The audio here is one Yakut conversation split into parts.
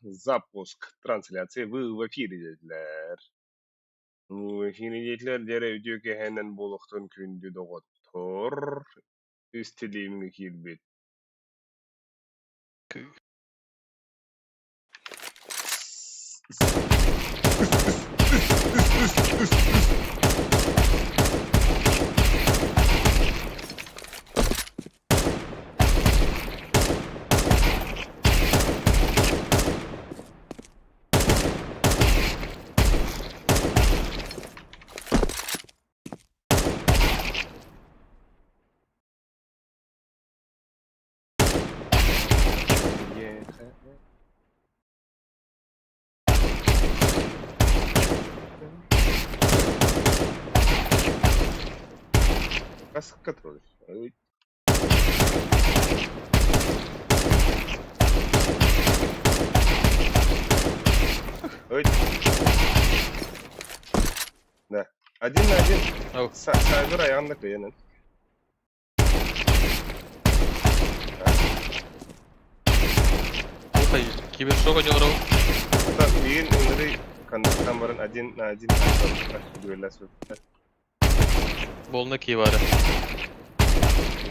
Запуск трансляции. Вы в эфире диэтилэр. В эфире диэтилэр диэри үтүө киэһэнэн буолуохтун күндү доҕоттор. Үстилиимҥэ киирбит. Хас контроль? Ой. Да. Один на один. Сайбер ayağında kıyanın. Кибершок одел Миигин ыҥырыы ханныктан баран один на один дуэллэспиттэр. Болна кивары.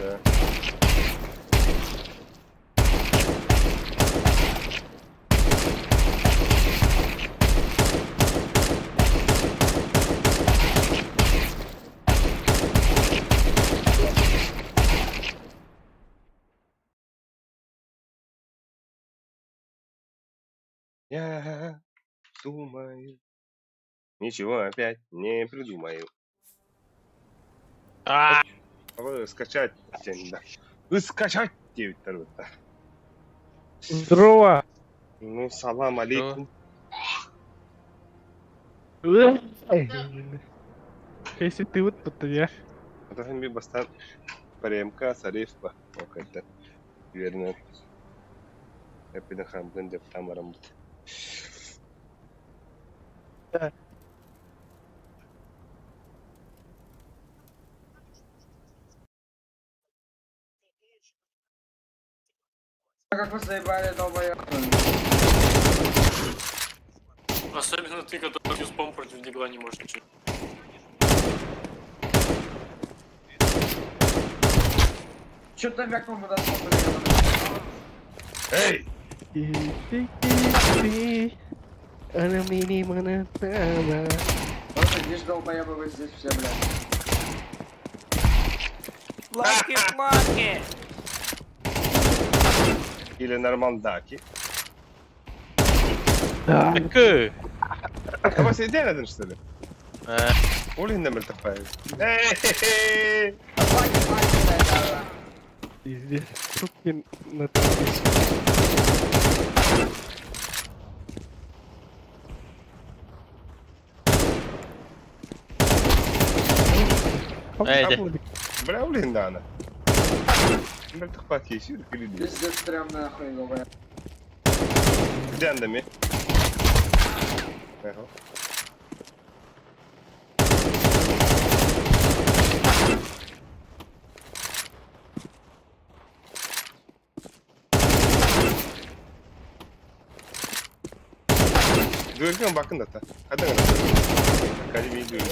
Да. Я думаю, ничего опять не придумаю. А! Скачать да. Скачать диэбиттэр бытта. Здорово! Ну, салам алейкум. Если ты вот тут я. Отаһын би бастаан Паремка Сариф ба окайта. Верно. Эппинэ хаампын деп тамараммыт. Да. Как вы заебали, долбоёбы. Особенно ты, который юспом против дигла не можешь ничего. Чё ты вякнул бы Эй! Просто видишь, долбоёбы вы здесь все, блядь. Лаки, лаки! Или нормалдаки. Да. Такы! А вас идея что ли? Э, Ол иһиннэ мөлтөхпайы. Эй! Лаки, лаки, блядь, да, Пиздец. Суки на тачке. Эй, дэ. Бля, ол иһин даҕаны. Мөлтөхпат киһи да. кирилли. Пиздец, стрёмно нахуй, долбоёб. Дьэн ми. Эхо. Дүөлгөн бакын да та. Хадаа гына. Академия дүөл.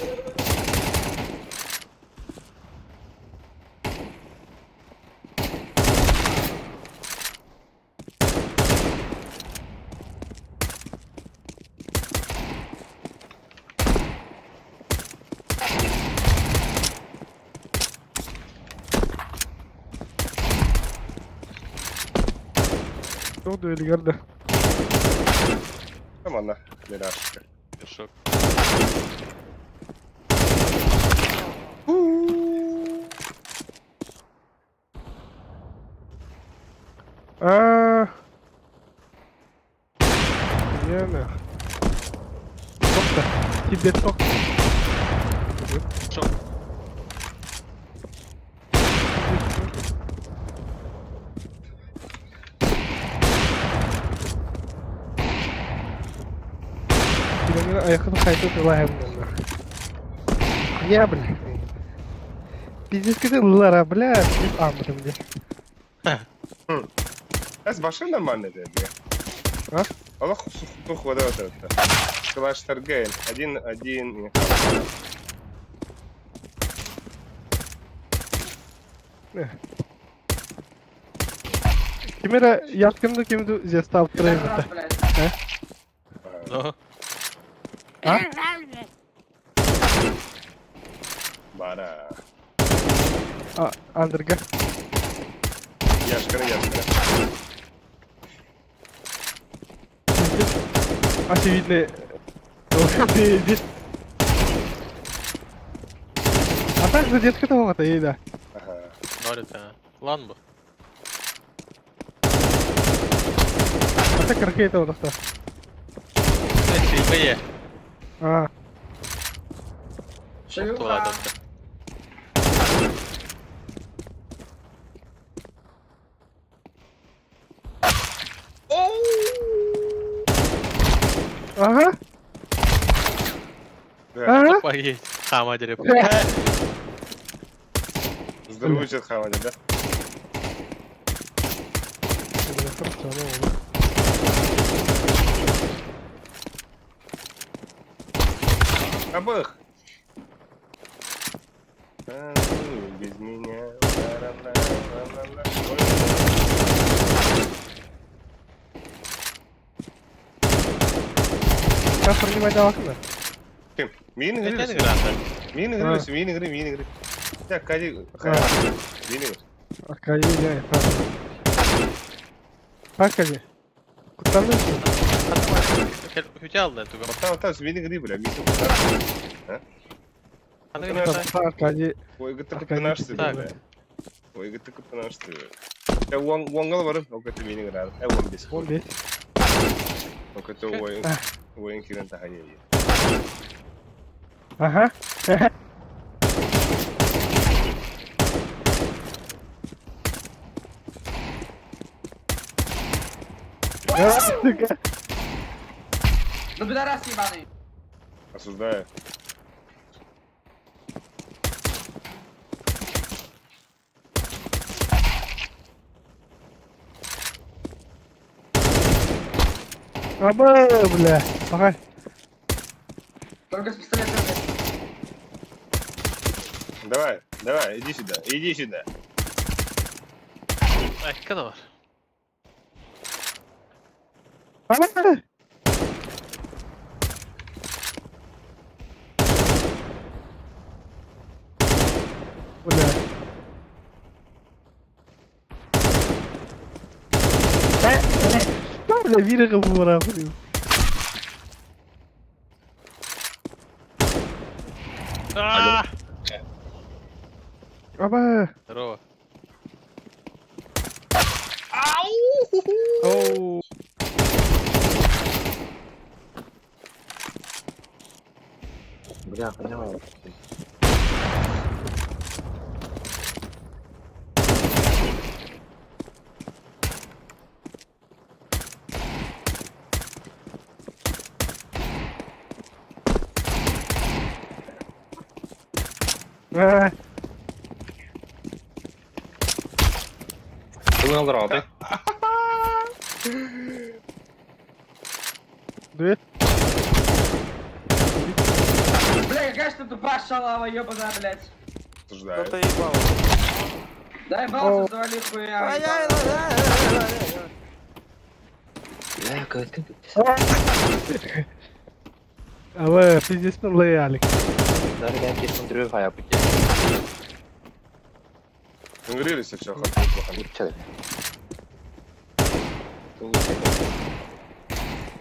Кто дуэльгарда? Там она, мирашка. Кибершок. А. Яна. Ток-то. Тебе ток. Шок. Айхын хайты тылаем. Я, бля. Пиздец, когда лара, бля, амрым, бля. Эс башын нормально деді. А? Олох тух вода это. Калаштарга один один. Ким эрэ яткын ким ду зестал Пидорас, треймите. блядь. Ну, А? Бара. А, Андерга. Яшкара, яшкара. Очевидно. Здесь. А также детка того то ей да. Ага. ноль это. Лан бу. А так ракета у нас. Сильбее. А, Шлюха. ага. Да. Ага. Погиб. Хама дереп. Здорово, сейчас хамали, да? Обоих. Танцуй без меня. Ла-ла-ла-ла-ла-ла. Ой. Как принимать давакына? Ким? Мин Это игры. граната. Мин игры, мин игры, мин игры. Так, Кади, мин игры. Аркадий, я, Аркадий. Куда Хүтэ алды туга. Там, там, мин игры, бля, мин Аркадий. Ой, это капитанашты, Так. бля. Ой, это капитанашты. Я вон, вон говорю, ол это мин игры. Я вон без. Он весь. Ол это воин, воин кирен тахани. Ага. А, сука. Ну пидорас ебаный. Осуждаю. Аба, бля. Ага. Только с пистолетом, блядь. Давай, давай, иди сюда, иди сюда. Айка да бар. Ага. Бля. Бля, вирага бура, блин. А! Аба. Здорово. Оу. Бля, понял. А, Две. Бля, какая ж ты тупая шалава ебаная, блядь. Осуждаю. Кто-то ебал. Дай бался, завали хуя. Бля, как ты? Аба, пиздец, ну лоялик. Даже я кисну дрюф, а я пути. Говорили, все, все, плохо. Че?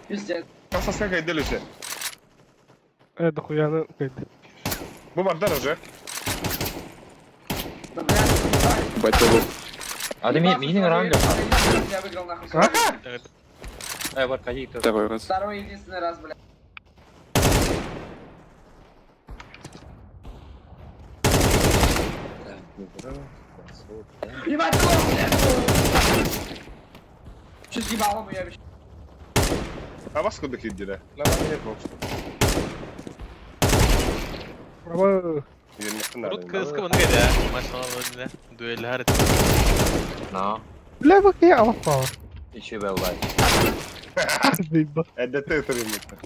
Пиздец. Каса скакай, делюся. Дохуя, ну, кайда. Бу бардар уже. Да, блядь, ебать. А ты Ебался, мини завали, ранга? Я выиграл нахуй. А? Эй, вот, ходи, кто? Второй единственный раз, блядь. Ебать, лох, блядь. Че съебало бы я вообще? А вас куда кидали? На вас нет вообще. Аба. Рут кыска маны геде. Машалла не. Дуэль харит. Но. Бля, бак я алапа. Еще был лайк. Заебал. НДТ ытырыммыттар.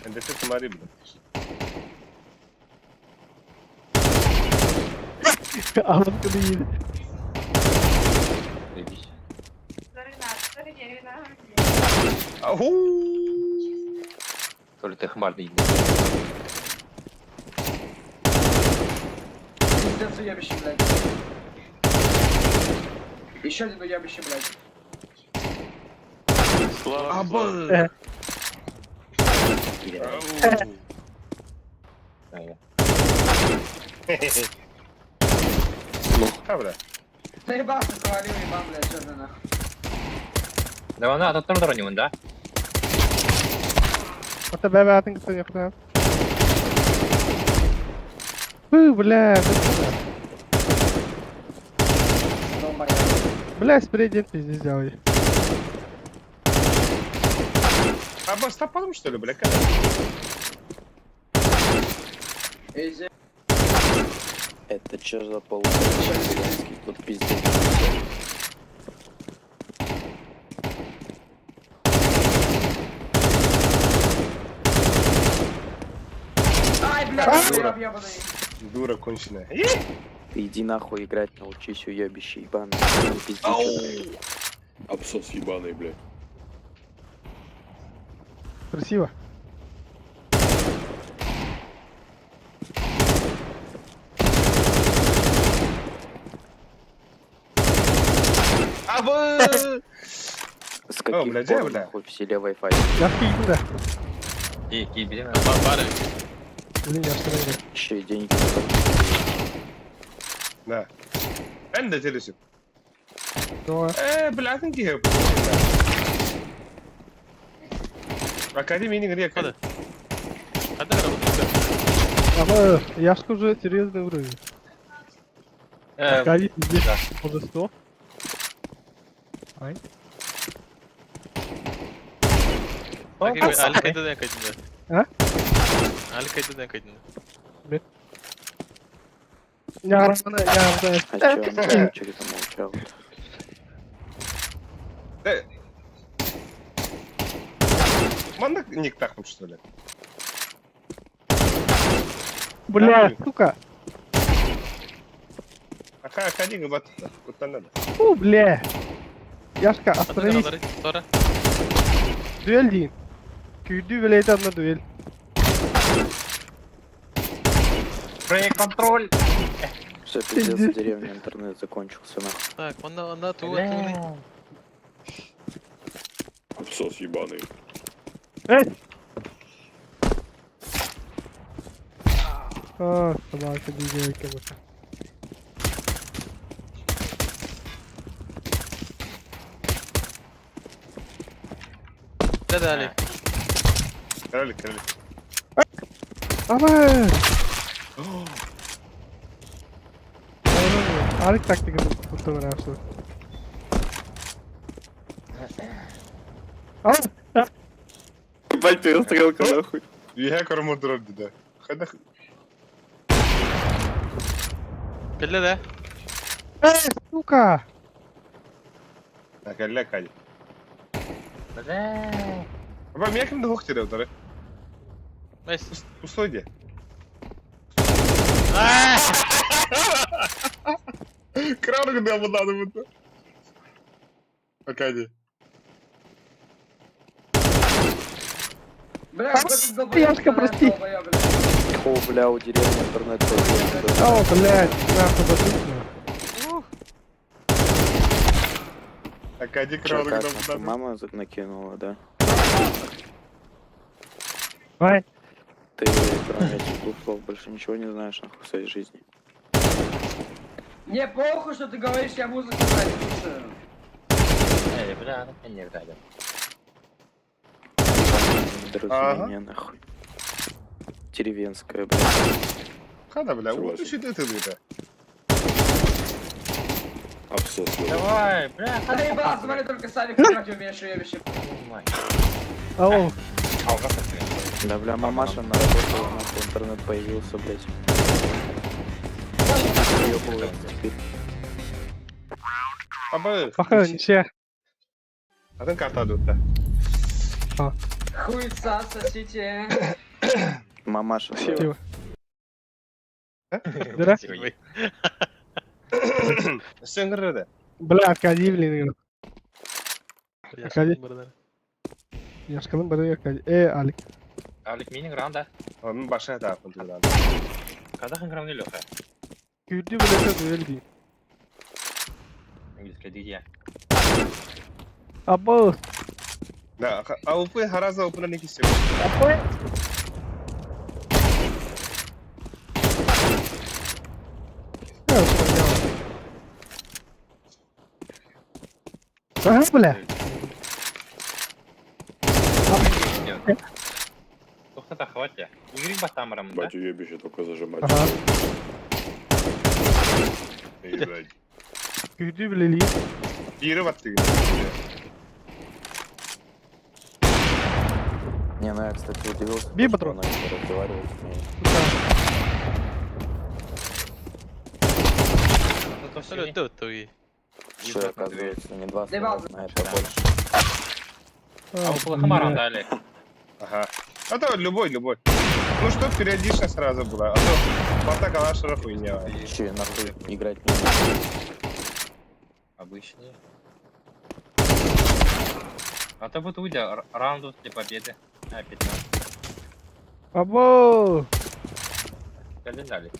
НДТ смотри, блядь. Алып кыды Заебись. Ау! То ли ты хмарный. Пиздец уебище, блядь. Еще один уебище, блядь. Слава. Абы! Ха, бля. Заебался, завалил ебан, блядь, что ты нахуй. Да она от не да? Это бэбэ атын кытта якта. Фу, бля. Бля, спереди пиздец сделали. А бастапалым, что ли, бля? Изи. Это че за полуцарский тут пиздец. Ай, блядь, дура ебаный. Дура конченая. Ты иди нахуй играть научись, уебище ебаный. Там пиздец. Абсос ебаный, блядь. Красиво. Абы! С каких блядь, пор бля. нахуй в селе Wi-Fi? Я хуйню, да. Ки, ки, бери. Бары. Блин, я что ли? Еще и деньги. Да. Эн телесип. Да. Бля, ты кихе. Академия не грека. Хада работает. Ама, я ж уже серьезный уровень. Академия здесь уже 100. Ай. Аль-Кайда кайдында. А? Аль-Кайда кайдында. Я рано, я А че он че замолчал? Манна ник тахнут, что ли? Бля, сука. Аха, академия габат. Куда надо? Фу, бля. Яшка, остановись. Тора. Дуэль дин. Күйді билет одна дуэль. Контроль! Все, пиздец, в деревне интернет закончился нахуй. Так, онна онна ту ту. Абсос ебаный. Эй! А, собака диджей кем-то. Да, да, Алик. Кролик, кролик. Ама! Алик тактика тут нашел. А! Ебать, перестрелка нахуй. Я корму дроби, да. Хада. Кэллэ да. Эй, сука! Так, аля, кали. Бля. Аба, меня кем двух терял, да? Найс. Пустой где? Кран где надо будет. Акади. Бля, какой ты Яшка, прости. О, бля, у деревни интернет появился. О, блядь, нахуй записано. Акади Чё, кран как, где нахуй, надо. мама накинула, да? Давай. Ты кроме этих двух слов больше ничего не знаешь нахуй в своей жизни. Мне похуй, что ты говоришь, я музыку блядь, слушаю. Эй, бля, не играли. Недоразумение нахуй. Деревенская, блядь. Хада, бля, Согласен. вот ты ты ты. Абсос ебаный. Давай, бля. Заебался, смотри, только Салик играть умеешь, уебище. Ау. Да, бля, мамаша на работу, нахуй, интернет появился, блядь. Ёбывается теперь. Аба. Пока, ничья. Атын карта дутта. Хуйца сосите. Мамаша. Тихо. Дыра? Сөңгірді. Бля, Аркадий, блин. Яшкалым бирдер. Яшкалым бары Аркадий. Алик. Алик мини гранда. Мен башка таапын тууран. Казах гран Леха. Күрдү билесе дуэл дии. Английская дидия. Або. Да, а упы хараза упына не кисеп. Або. Ага, бля. Тухта хватит. Игры батамрам, да? Ебать, уебище только зажимать. Ага. Ебать. Күрдү билели. Бири батты. Не, ну я, кстати, удивился, Бей что патрон. она не разговаривает с ней. Салют, ты туги. Что, оказывается, не два Девал. слова знает, а больше. А у Плохомаран дали. Ага. А то любой, любой. Ну что периодично сразу было, а то бата калашера хуйня. Че, нахуй играть не умею. Обычные. А то будет уйдя раундов для победы. А, 15. Або. Дали.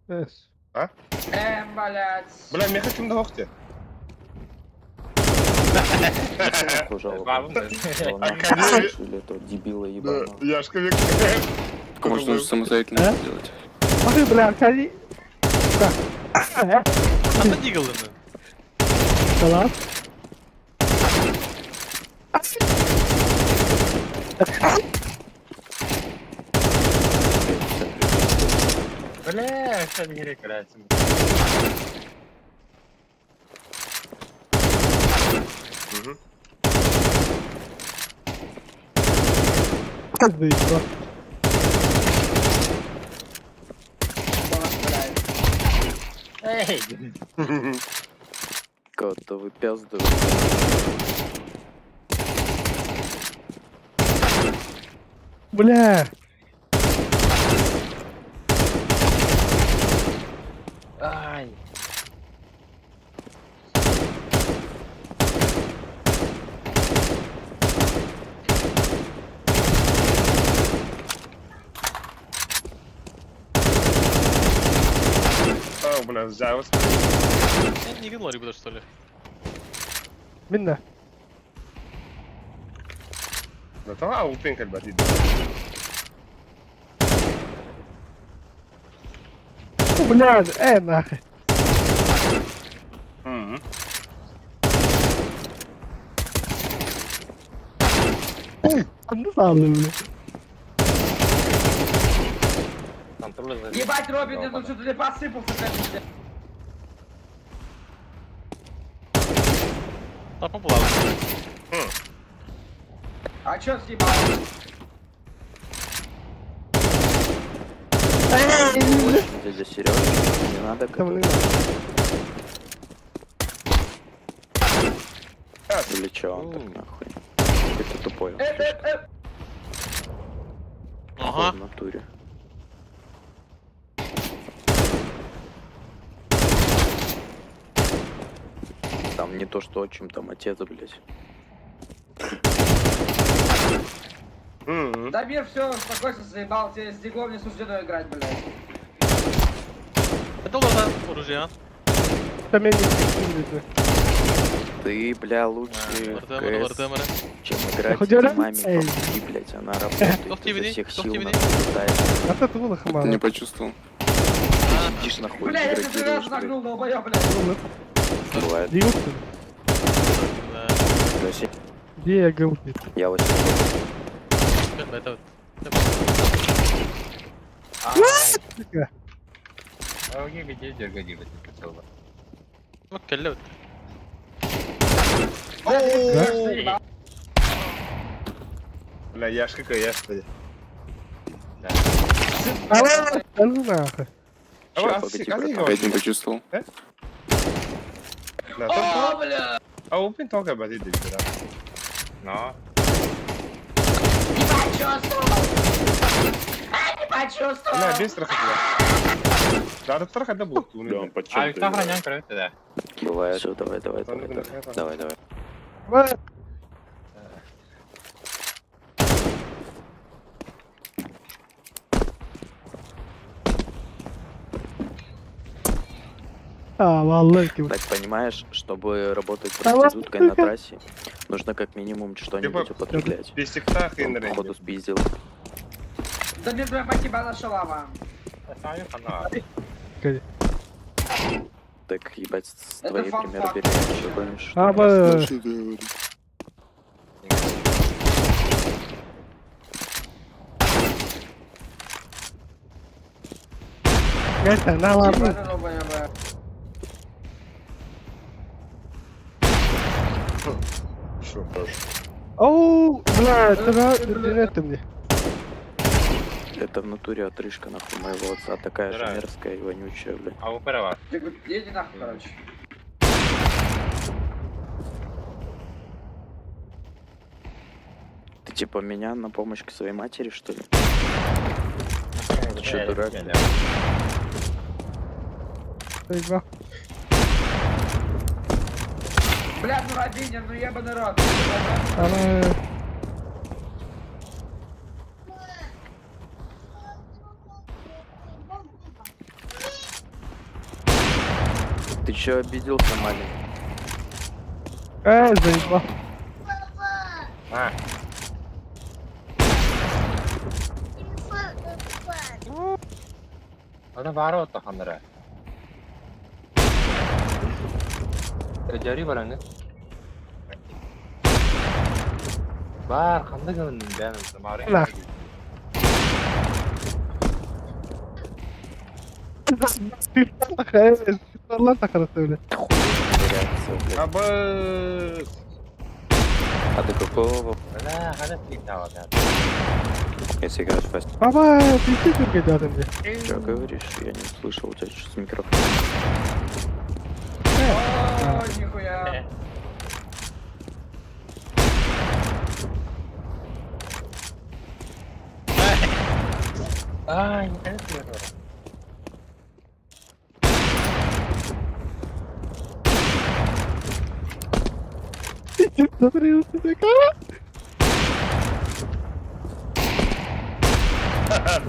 Эс. Блядь. Бля, меха кимде хокте. Нахуй жалобу. Бабу, да. Что, нахуй слышали этого дебила ебаного. Яшка век. Может, нужно самостоятельно А? сделать. Ах, бля, Аркадий. Ата дигалымы. Салат. Бля, что не играется. Заебал. Эй! Кого-то выпёздывает. Бля. Ай! А, бля, взялся. Не гнори буду, что ли? Минна. Да то, а упын как бы. Бля, нахуй. Анды салды, бля. Контроль за... Ебать, Робин, ты тут что-то не посыпался, блядь. Тапа була. А чё съебал? Дядя Сережа, не надо Там готовить. Или чё он так нахуй? Это тупой он слишком. Ага. В натуре. Там не то что отчим, там отец, блядь. Дамир, все, успокойся, заебал, тебе с диглом не суждено играть, блядь. Это было оружие. Там я не знаю. Ты, бля, лучше в Артемер, КС, Артемер. чем играть Хотел- маме Эй. помоги, блядь, она работает Кто в изо тебе, всех кто в сил, тебе? нахуй, пытается. А ты было хамала. Не почувствовал. Ты сидишь нахуй, Бля, я тебя три раза деградируешь, блядь. нагнул, долбоёб, блядь. Бывает. Дигл, Да. То есть Где я галпит? Я вот Это Ай! А у них где дергать, вот келле. Заебал. Бля, Яшка каяшка. А ну нахуй. А Ща, погоди, братан. Опять не почувствовал. Да, то О, бля! А open talk about it диир. Но. Не почувствовал! А, не почувствовал! Она без страха. Дарыттар хада буолтууну. Бля, он под А чем-то Виктор играет. хранян крыты, да. Бывает. Все, давай, давай, давай, давай. Давай, давай. Б. А, vallahi ki. Так, понимаешь, чтобы работать Давай, проституткой на сука. трассе, нужно как минимум что-нибудь Типа, употреблять. Бестиктах Он, походу, спиздил. Да мне твоя мать ебана шалава. Сами хана. Так, ебать, с Это твоей фан пример факт. бери, чё гонишь? А, б. Что ты говоришь? Gerçekten ne var? Ебана долбоеба. Шо? Оу, бля, тебя ettim diye. Это в натуре отрыжка, нахуй, моего отца. Такая же Здравия. мерзкая и вонючая, бля. А у вас. Я говорю, иди нахуй, короче. Ты типа меня на помощь к своей матери, что ли? Ты чё, дурак? Eyvah. Бля, ну Рабиня, ну ебаный рот. Ana. Ты чё обиделся, маленький? Ey заебал. А, она ворота ханра. Жари бараны. Бар, ханда гын бән самары. Ла. Allah takara söyle. Хуй реакция, блядь. Абыс! А ты какого, Бля, хана слетала, да. если играть в фаст? Baba, bitti Türkiye'de az önce. Чё говоришь? Я не услышал, у тебя что с микрофоном? О, нихуя. Ай, не хочу.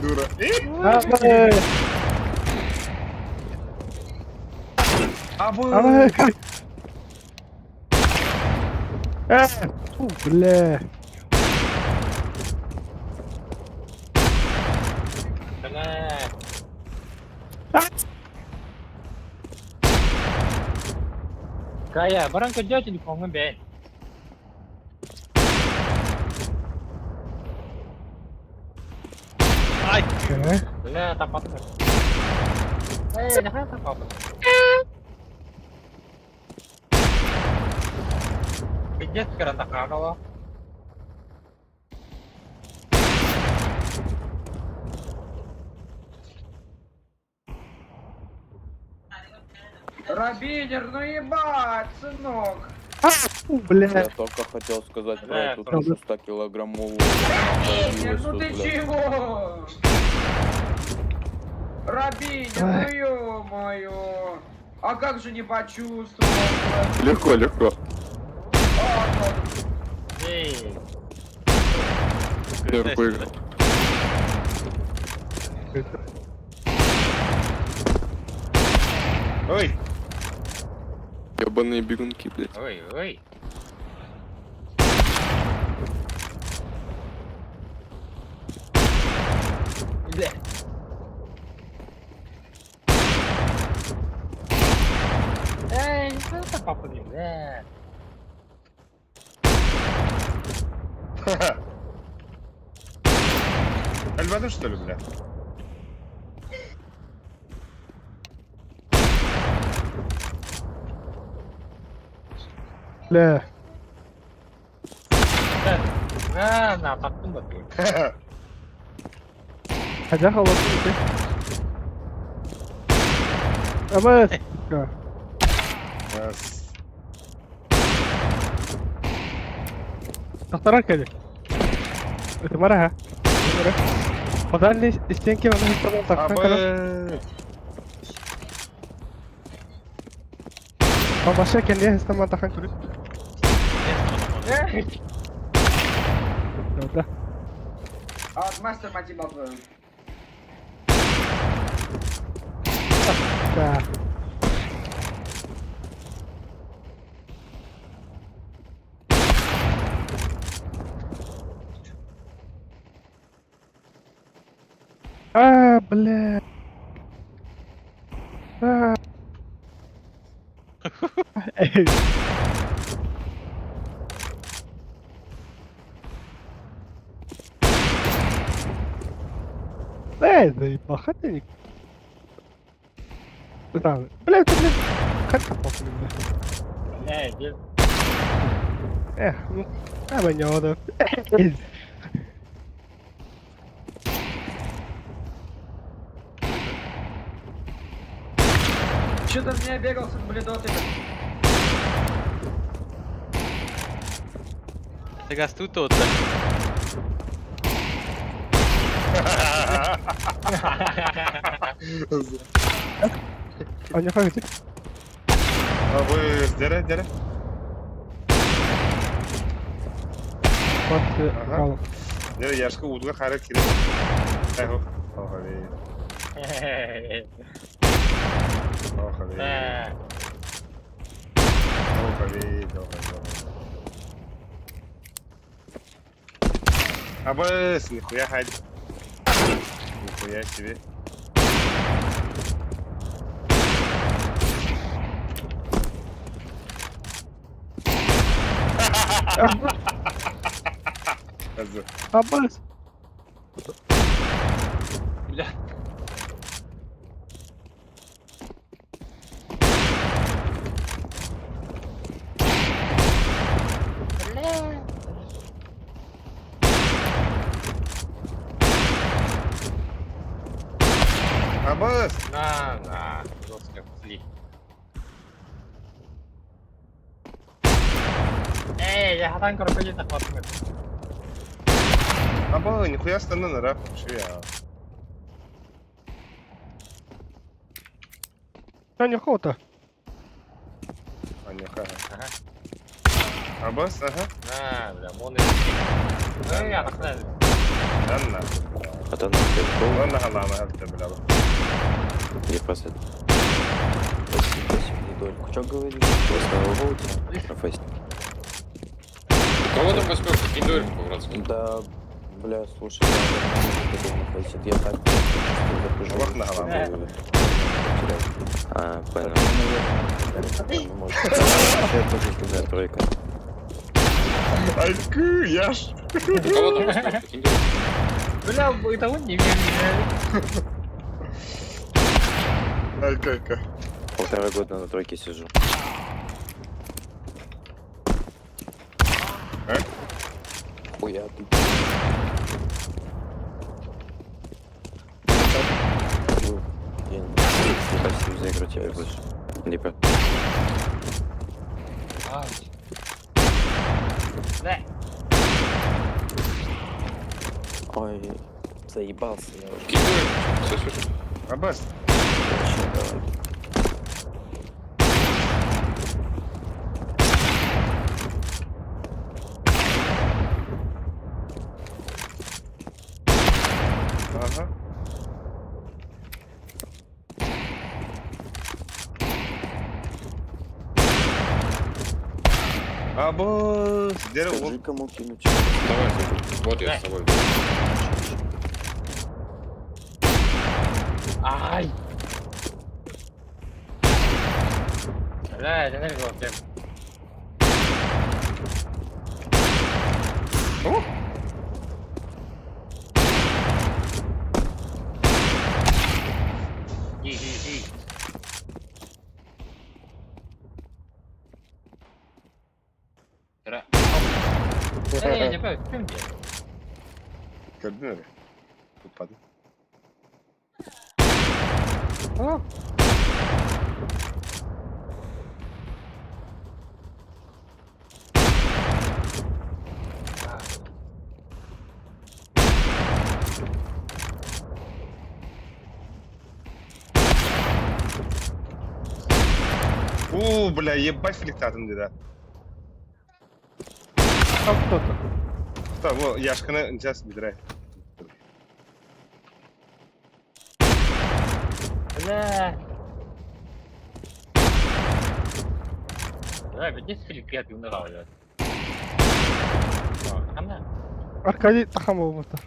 Дура. Абы. Абы! Абы. Э, фу, бля. Бля. Кая, баран көдө телефоңун бен. Ай! Э, Бля, тапатын. Эй, нахрен тапатын. Пиздец, карандаханова. Рабинер, ну ебать, сынок. фу, бля. Я только хотел сказать про Бля, эту правда. тушу 100-килограммовую. Рабинер, ну ты чего? Рабинер, ну ё-моё. А как же не почувствовал? Легко, легко. А, ну, Эй, Я выиграл. Ой! Ебаные бегунки, блядь. ой, ой. Бля. Эй, не надо папа, бля. Альбаду, что ли, бля? Бля. На, на, таптым ба ты. Хотя холодный. Абы. Раз. Тахтарар кэлин. Ытымар аха. По дальней стенке оны хиттаман тахсан кэлэн. Абы! Баша кэнниэ хистаман тахан көрүс. Да. А вот мастер матибал твою. Да. А, бля. А. Эй. Эй, заебал, хотя не... Да, бля, это, блин, как похуй, бля. Бля, иди. Эх, ну, а меня да. Че-то мне бегал с бледотой. Você gastou toda. А не хватит. Абы, дере, дере. Вот, Ага. ага. Дере, яшка удга харек кире. Эхо. Охали. Охали. Э, Охали, охали. Абы, нихуя хать. Нихуя себе. Азы. Абас. Бля. Абы! На, на, жестко сли. Эй, я хатан крокодил захватываю. Абы, нихуя станна нара. Швя. Таня хота. Аняха. Ага. Абас, ага. На, бля, мон и Эй, я нахрен. Анна. А то нахуй в голову. Анна халама хатта бля. Я просто... Спасибо, спасибо, недольку. Чё говоришь? Восьмого у тебя? На фесте. У кого там восьмерка? Кинь дуэльку по-братски. Да, бля, слушай, я давно не буду на фесте. Я так просто чувствую, захожу. Ох, на голову. Потерял. А, понял. Ну, может, вообще тоже другая тройка. Айку, яш. У кого там восьмерка? Кинь дуэльку. Бля, и того не верю. Айка, айка. Полтора года на тройке сижу. А? Хуя ты. Ну, я не Спасибо за игру тебе больше. Не про- Бля. Ой, заебался я уже. Кинь дуэльку. Все, слышу. Абас. Вообще, давай. Ага. Абас. Дере, Скажи, вот. кому кинуть. Давай, вот я с тобой. Ай! Бля, это нафиг вообще. Иди, иди. Эй, не понял, в чем дело? Көрдүн эрэ. Туппады. Уу, бля, ебать фликтаатым дида. Там кто-то. Что, во, Яшканы сейчас бедрай. Бля. Бля, где стрелки умирал, я? Она. Аркадий Тахамов это.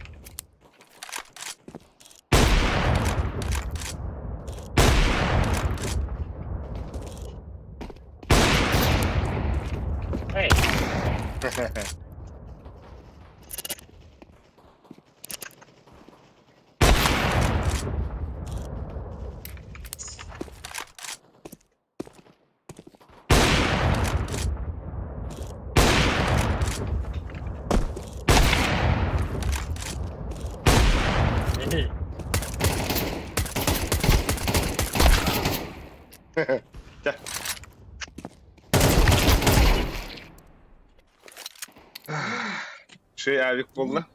Эй, Шей авик буолла.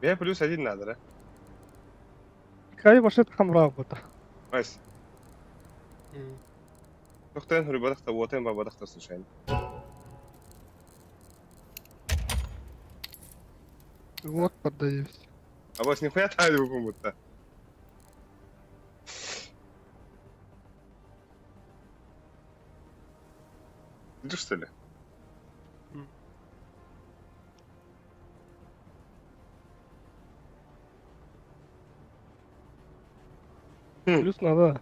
Бе плюс один надо, да? Аркадий башет хамраа бута. Вась. Тохтоон хурбатахта уотен бабатахта случайно. Вот поддаюсь. А вас нихуя тайву будто. Иду что ли? Плюс надо.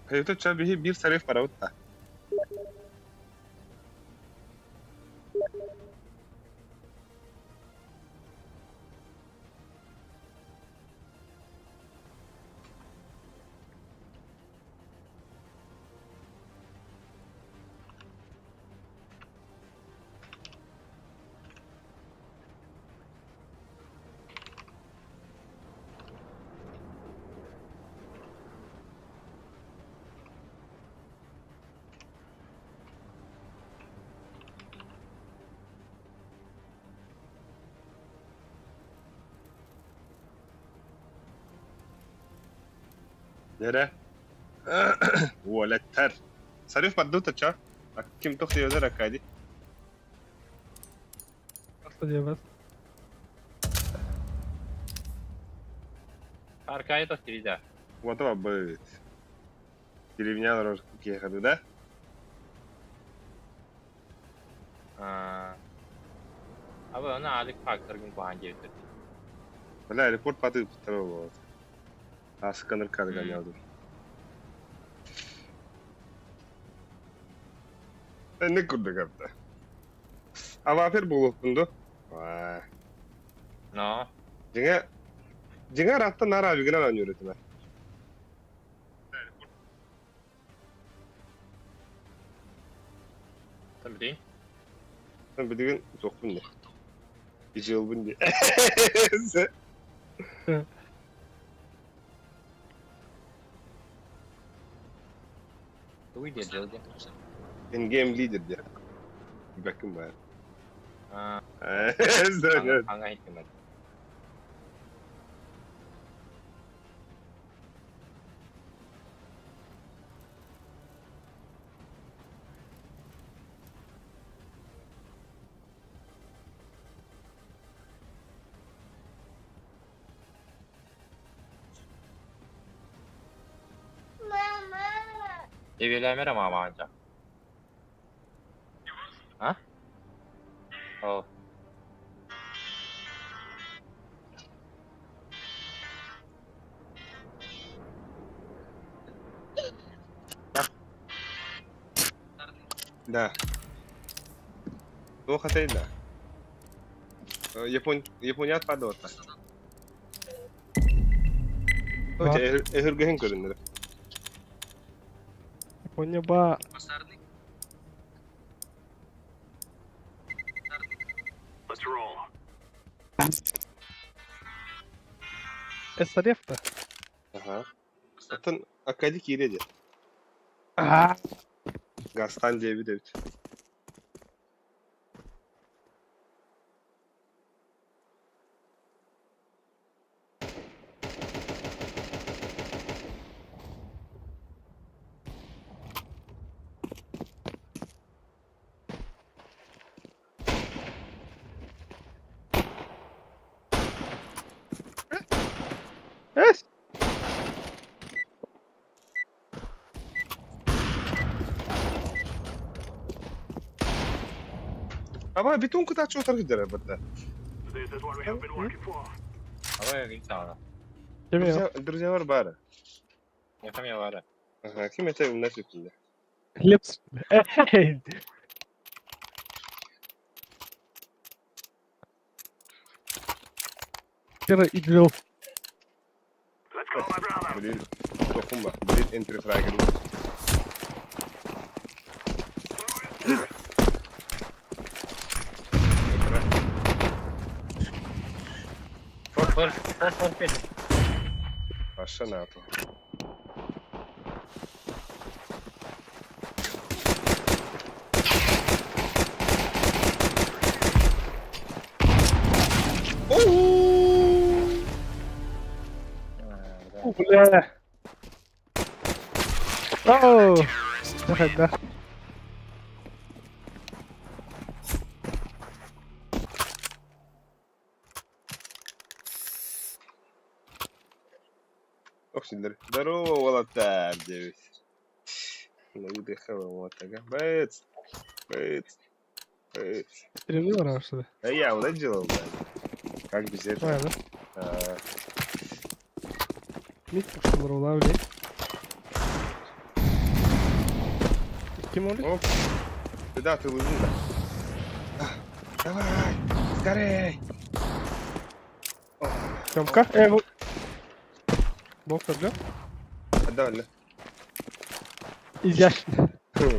Хайыта биһи биир тариф барабыт да. Нere? Уолаттар. Тариф бардута ча. А ким тохты йозер Аркадий? Что делать? Аркадий тоже везде. Вот вам будет. Деревня рожки ходу, да? А вы она Алик Фактор гумбан девять. Бля, репорт паты второго. А сканер кады гонял. Не курдук апта. Авапер булуппун ду? Но. Дьиҥэ дьиҥэ раттан наар авигынан оонньуур этим. Там день. Билигин туохпун дии. Ижиылбын дии. Туй где делали? In-game leader дии. Бэккин баар. А, аңа хитмәт. Девелемер мама анча. А? О. Да. Туох этэй да? Япон Японият падуота. Өте өһүргөһүн көрүннөр. Понеба. СРФ-то. Ага. Оттон Акади киирэ дии. Аа. Гастан диэбит эбит. Эс! Аба бетон кытааччы утары кыдара бытта. Давай гитара. Кеме Друзьялар бары. Я там я вара. Ага, ким это умна сүтүндэ. Лепс. Эй! Кера идвел. Блин, тохумба. Блин, энтрифрагер. Фор, фор, фор, пять. Паша НАТО. О, бля. Оу! Да, да. Ох, синдер. Здорово, Волотар, девять. Ну, выдыхала, вот так. Бэц. Бэц. Бэц. Стремил раньше, да? А я вот это делал, да. Как без этого? Правильно. А, Мид пошел блядь. Кем он? Оп. Да, ты лызун, да. А, Давай, скорей. Тёмка? Вот. Бог бля. Да, да. Изящно.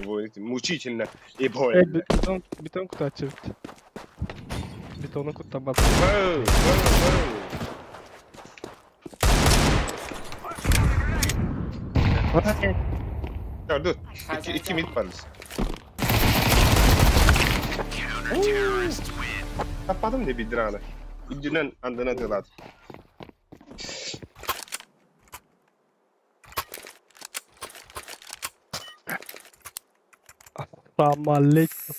Будет мучительно и больно. Бетон, бетон куда отсюда? Бетону куда бат. Воу, воу, воу. Ya dur. İki, iki mid var. Tapadım ne bir dirana. İddinan andına tıladı. Assalamu aleykum.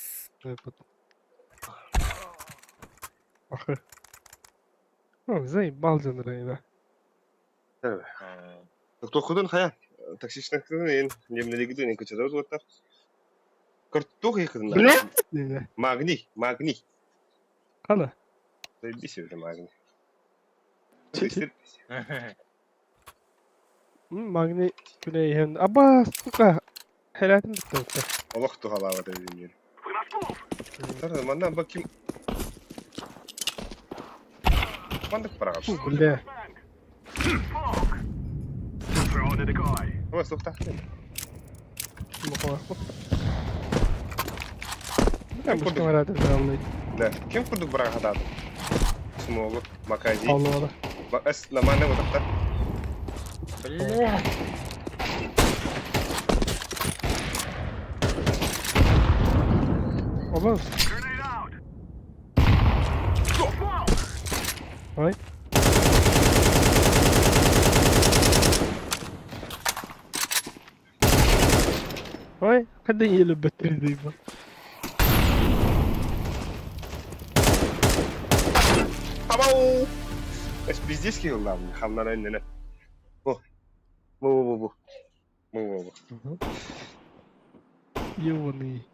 Ах. Ну, заебал да. Тохудун хая. Токсичный ен немнелегиден кычыдабыз оттар. Кырттух якын. Бля! Магний, магний. Қана? Заебись это магний. Магний күнәйһен. Аба, сука. Хәләтем битте. Олох тухалава дедим. Тар манна баким. Мандык парагап. Бля. Ой, сухта. Бля, мушка марады жалный. Да. Ким курдук барага хатады? Смогу, Макази. Алло. Эс нормально вот так. Бля. Оба. Ой. Ой, хәдә елеп бетерде бу. Абау! Эс пиздец килдам, хамнар эннене. Бу. Бу бу бу. Бу бу бу. Ёбаный.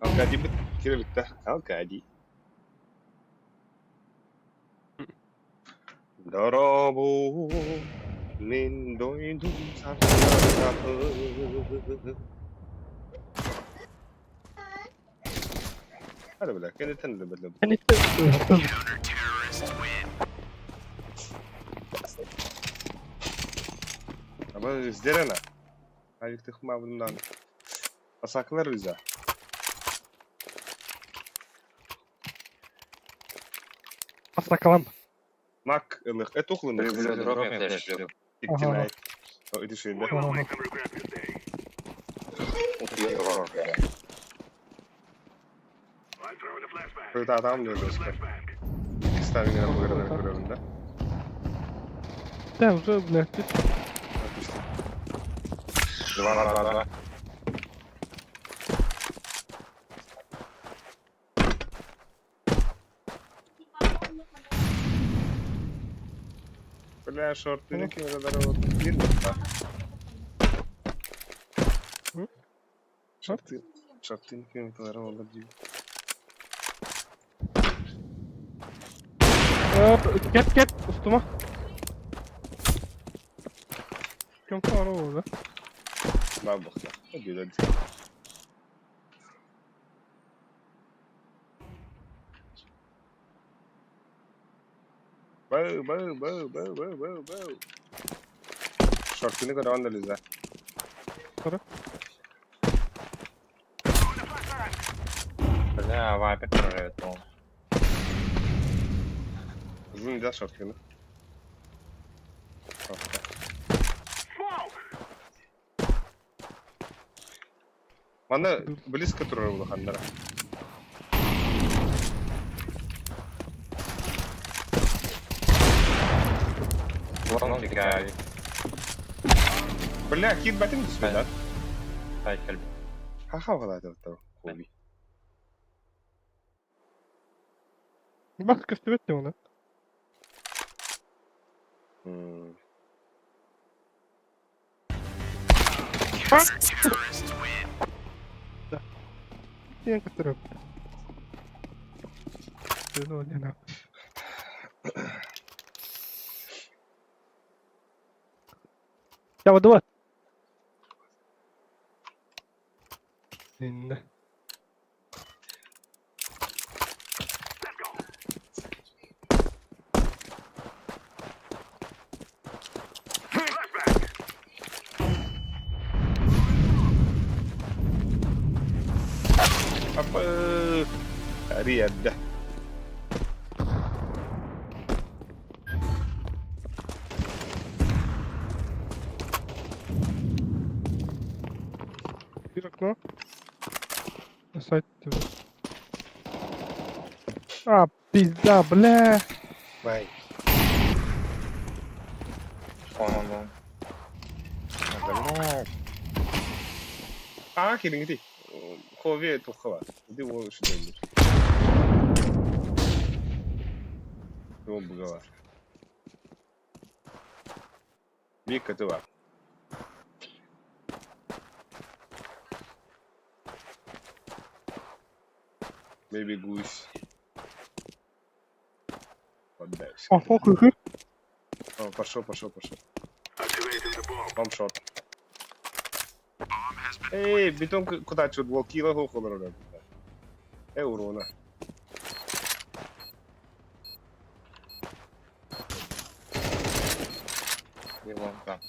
Алкади бит кириликте. Алкади. Дарабу мен дойдум сарсылар Hadi bile, kendi tenle bile. Hani Ama izlerene. Авиктыхмабынан. Асакылар риза. Асакалам. Мак ылых. Э тухлын. Бля, дроп я флеш шлю. Иктинайт. Ити шүйінде. Там не жестко. Ставим на выигранную да? Да, уже, блядь, ты... Два, два, два, два. Бля, шорты не кинули здорово. Шорты. Шорты не кинули здорово, Кеп, кеп, устума. Кем фара oldu? На бахта. Обидать. Бау, бау, бау, бау, бау, бау, бау. Шортыны көрөн да. Көрө. Бля, вайпер прорывет, он. Uzun да шортыны. Мана близко турар улаханнара. Вон фига. Бля, кит батын түсмө да? Сайкл. Хаха валады вот хоби. Bak köstebet de ona. Диэн көстөрөп. Ну, не на. Я вот. Инна. Апа. Риэдде. Bir окно. На сайте. А, пизда, бля. Бай. Вон, вон, вон. Блядь. А, кириңити. Хови тухава. Иди во шүдөнүр. Его бугала. Мика тыва. Maybe goose. Поддайся. А, похуй, хуй. О, пошел, пошел, пошел. Вам шот. Эй, бетон куда чуть блокила хохолор. Э, урона. И вон там.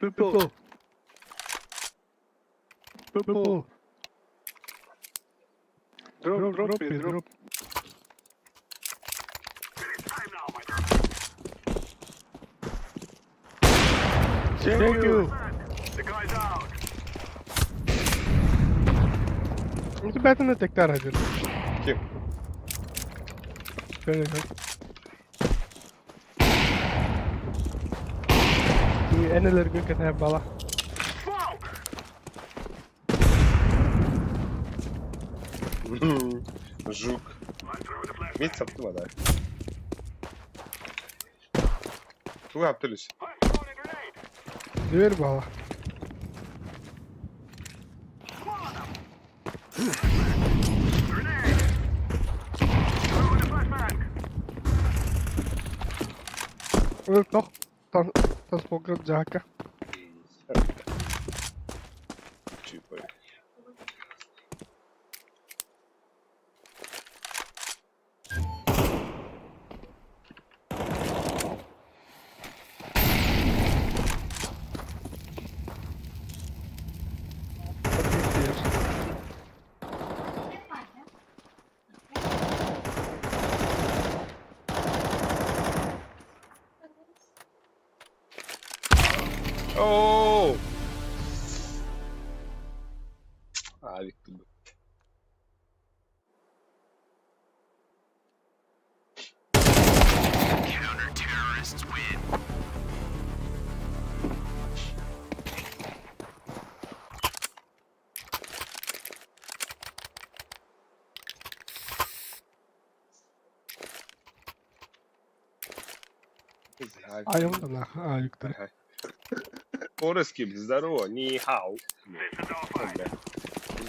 Purple. Purple. Drop, drop, drop, drop. Thank you. انت بعتنا تكتار هجل. Ким? انا اللي رجل كتاب بلا. Жук. Мид саптыма да. Туга аптылыс. Дверь бала. Тох танцполга дьаакка. Чипай. Оо! Авик тут. Айыллана авиктар. Пороскип, здорово, ни хау. Бля.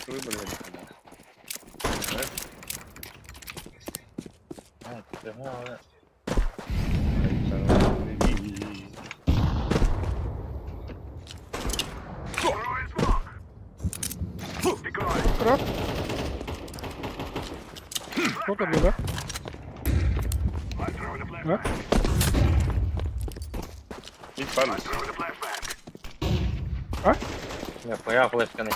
Выбрали. Раз. Что там, да? Да? А? Я появ флешканы.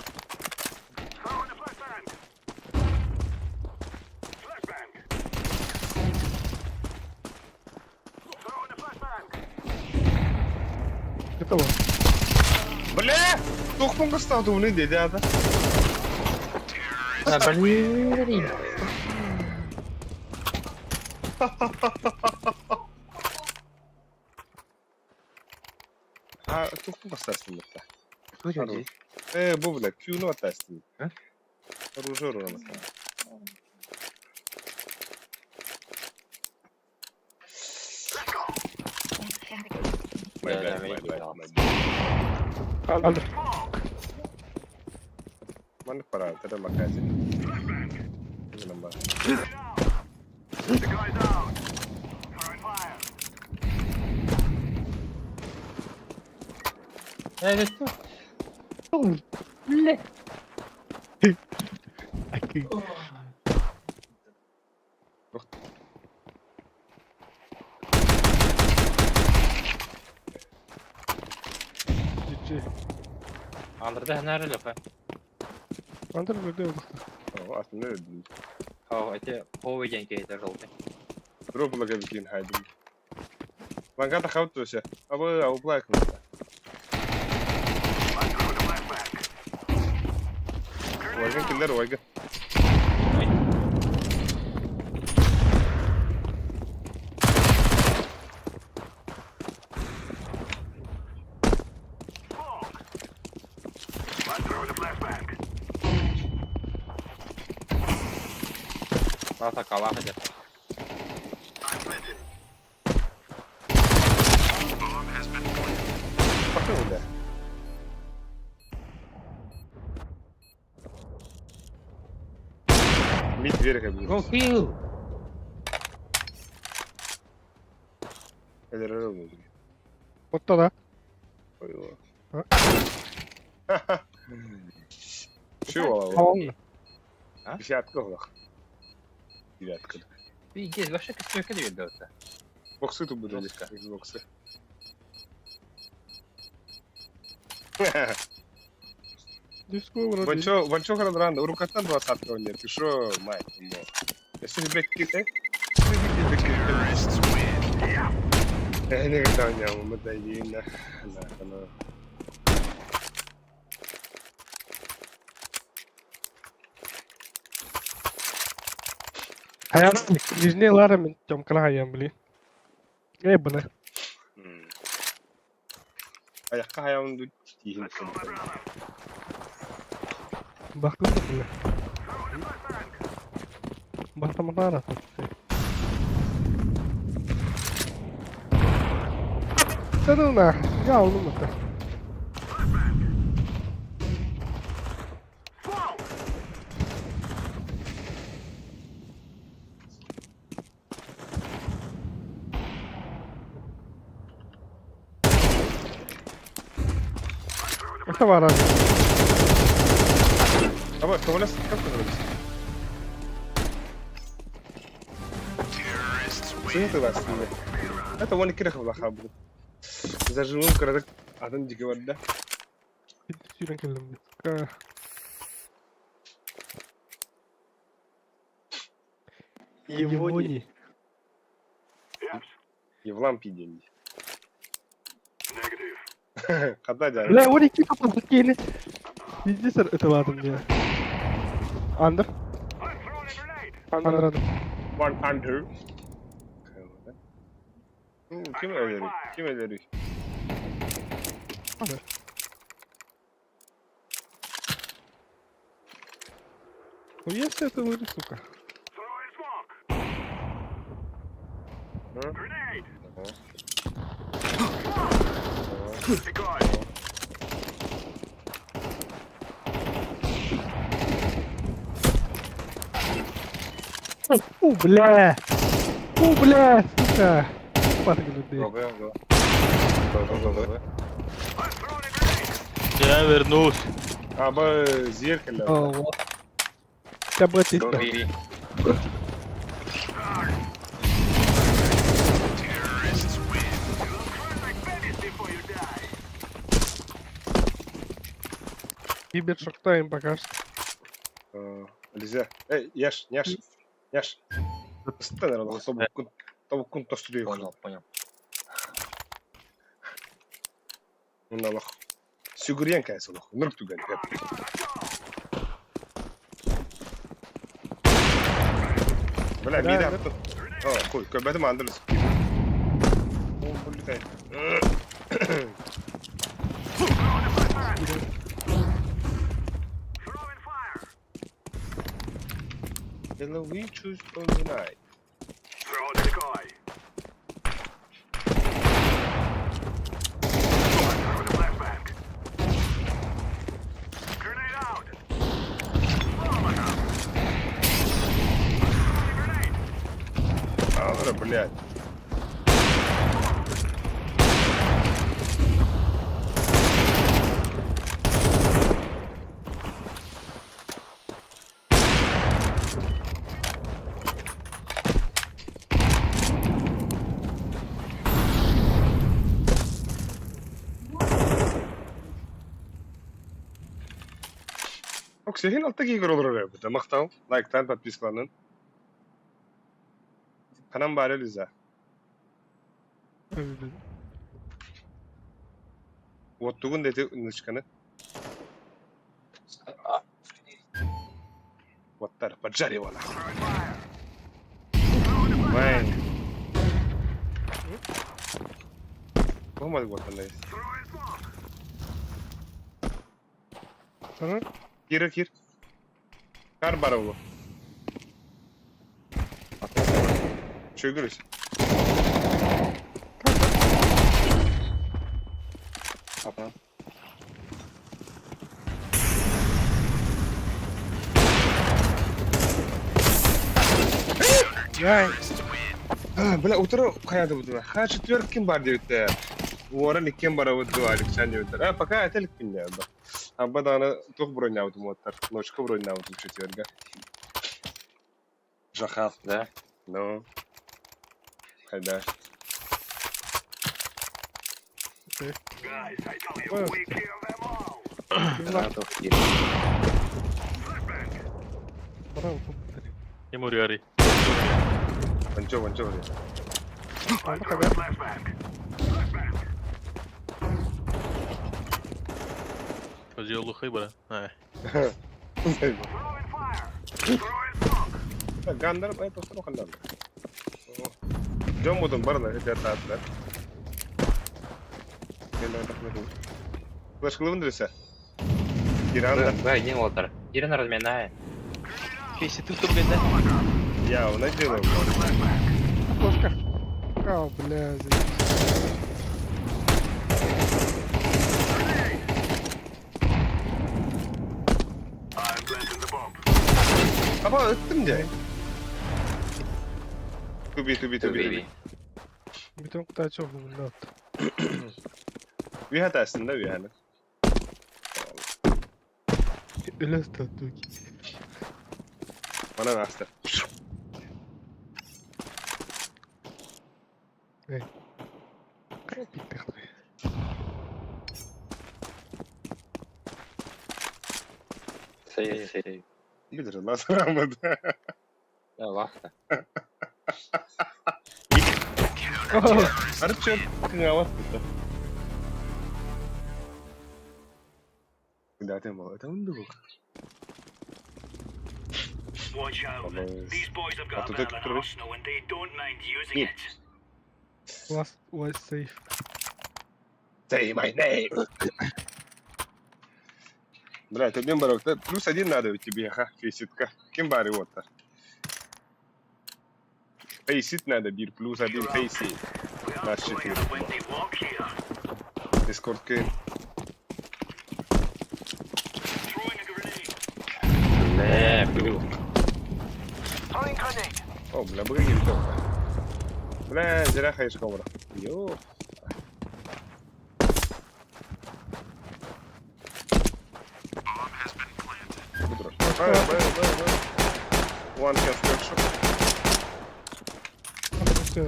Это вот. Бля! Тухмунга стал умный дядя. Да, блин. А тухмунга стал умный. Бу бля, Q-ну оттастын. Оружие рано. My bad, my bad, my bad. Алды. Маннык пара, это магазин. Number. Бля. Окей. GG. Андырда ханары лөкө. Андыр бирде олуқты. О, атын öldüm. Хау, эти ховы ден кейтер жолты. Дроблага бикин хайдым. Лангата хаутуся. Абы ауплайк. Уайган киллер уайган. Лата калаха деп. Пошел, бля. Мид дверь как Go kill! Отта да. Чего? Алын. Десятка олох. Девятка. Пиздец, вообще костюмка не видно. Боксы тут будут. Жестко. Xbox. Диско вроде. Ванчо, ванчо градран, рукатан двадцатка нет. Ты шо, мать, мо. Если блядь, китай. Не готов, мы дойдем на, на, на. Хайан, нижний лара мен тёмкала хайан, блин. Эй, бына. Аяққа аяғымды тиін. Бақтым да, бля. Бақтамалар аты. Да ну нах, я oğlum это. Флешка var abi. Ama көмөлөс, ким көмөлөс? Сыны тыластын. Это вон кире хабла хабы. Заживым кырадык атын диги бар да. Сүүрэн кэллим. Сука. Евони. Евлампий деньги. Когда дядя? Бля, он iki kapalı geli. Bilgisayar öteладым я. Андер. Андер андер. One under. Ким өлөрүй? Ким өлөрүй? Андер. Хуя себе ты вылез, сука. У, бля! У, бля, сука! Падали. Go, go, go. Go, go, go. Я вернусь. Аба зеркало. О, вот. Тебя бы Go, B, B. Кибершоктайм пока что. Нельзя. Эй, Яш, Яш, Яш. Стэнер, тобуккун, тобуккун тостуруй. Понял, понял. Мына Сүгүрүөн кайсы олох. Нурк түгэн. Бля, Да, мида да. аттын. О, кой, көбөтүм андырыс. О, буллай. Hello, we choose on the night. Алра, блядь. Оксиген алта кийгер олорор эбит. Мактал, лайктан, подпискаланын. Канам бары Лиза. Оттугун дети нычканы. Оттар, поджаривала. Вайн. Болмады оттан Сарар? Кир, кир. Кар бар олу. Чөгүрүс. Ага. Бля, утро каяды буду. Ха четверг ким бар дибитте. Уоран иккен бара буду Александр дибиттер. А пока этелик пинне. Абба даны тух бронь оттар. Ночка бронь четверга. Жахал. Да? Ну. Хайда. Гранатов кир. Браво, повтори. Ким урьярый? Ванчо, ванчо. Ладно, хабар. Козел хыбра. А, Гандар бай тосро хандар. Жом будун барна эте таатlar. Флешкалыбын десе. Киранда. Б, один лотер. Кирин разминает. Песня ты в да? Я, он делаю. Флешка. А, бля, здесь. Аба ыттым же. Туби, туби, туби, туби. Бүтүн кутаачы бунда. Үйәт әсінде үйәні. Өлө сытар Манан ааста. Сей, сей. Билэр, ласырамыт. Да, лахта. Арыт чөп кыҥаабат кытта. Даты мал, это он был. А тут это короче. Нет. Last was safe. Say my name. Блядь, один барок. Плюс один надо у тебе, ха, фейситка. Кем бары вот то. Фейсит надо, бир, плюс один фейсит. Наш четыре. Дискорд кин. Бля, был. О, бля, быги винтовка. Бля, зря хаешка умра. Ё. Быстро. Б, Б, Б, Б. One has workshop. Все.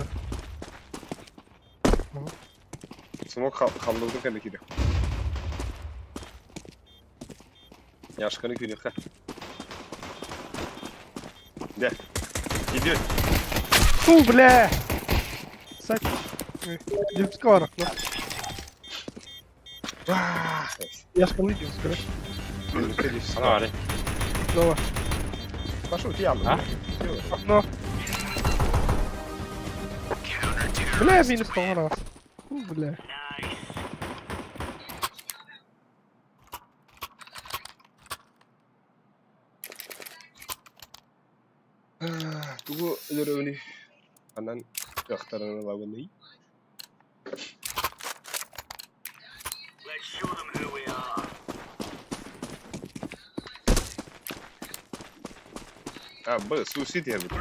Смок халлыгын кэннэ киирэ. Яшканы киириэххэ. Дэ. Иди. Фу, бля! Сак. Девского рахма. Яшканы девского. Ана Снова. Пошел, ты явно. А? Окно. Бля, минус раз. Фу, бля. Тугу өлөрөбүнүй. Анан кыахтарынан ылабыный. А, Б, суицид я буду.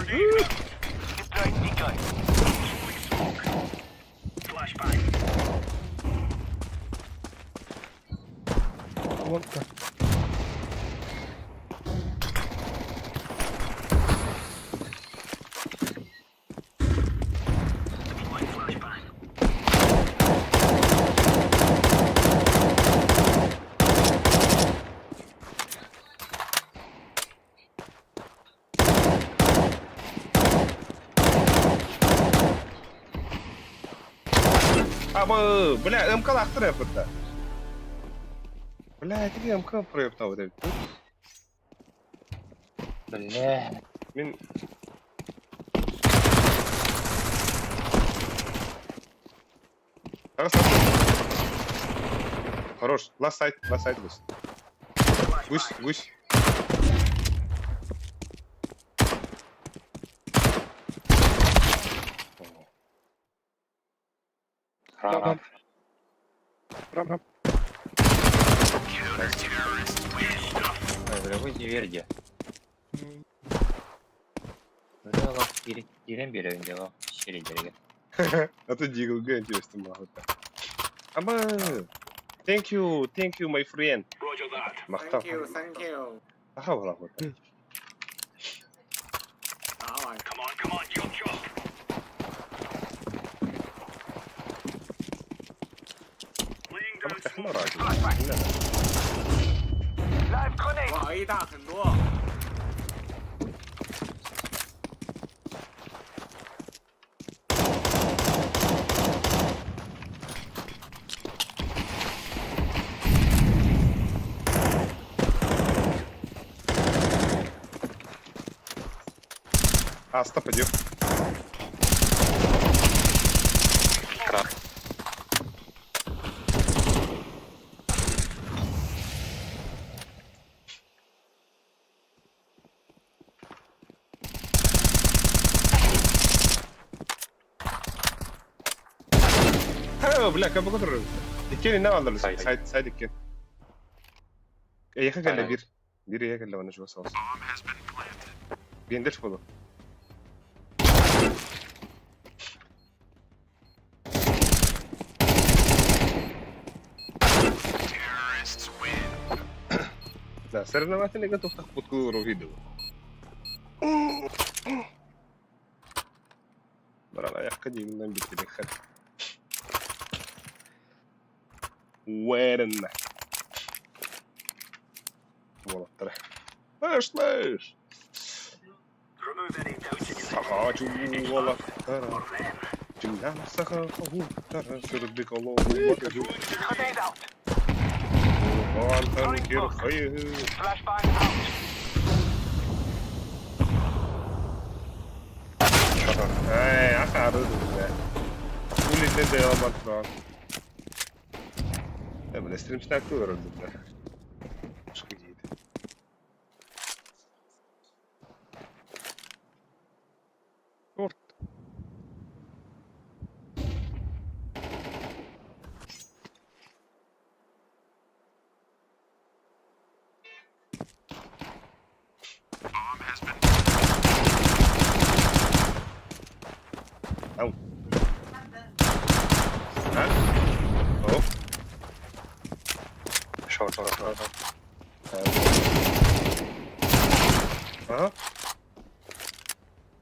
Вон как. А, Б, бля, МК лахтыр yapıtta. Бля, это МК проептал вот этот. Бля. Мин... Хорош, Хорош. Last side, last side гусь. Гусь, гусь. Рано. Рам, рам. Ой, бля, выйди верди. Бля, лах, кирен берем дело. Щири дерге. А то дигл, интересно, могу Аба. Thank you, thank you, my friend. Махтал. Thank you, thank you. Аха, була. 打完。哇，A 大很多。 А, стоп, иди. Ха, бля, как бы Иккен не алыр. Сайт. Сайт, сайт иккен. Эйха кэллэ Сайт. бир. Бир эйха кэллэ оны жуас алсын. Бендер болу. Да, соревновательный готов так подкулу видео. Баран ayakka дейминен битирек хат. Уверенно. Уолаттара. Слышь, слышь! Саха уолаттара. Дьиҥнээх саха хоһууттара сырдык олоҕу батыһыы. Уһаантан кир хайыһыы. Эй, акаары дуу Улитен да бар туран. Бля, стримстак көрөндүм да. Шкидит. Торт. Ау. А? О. Short, short, short. Ага.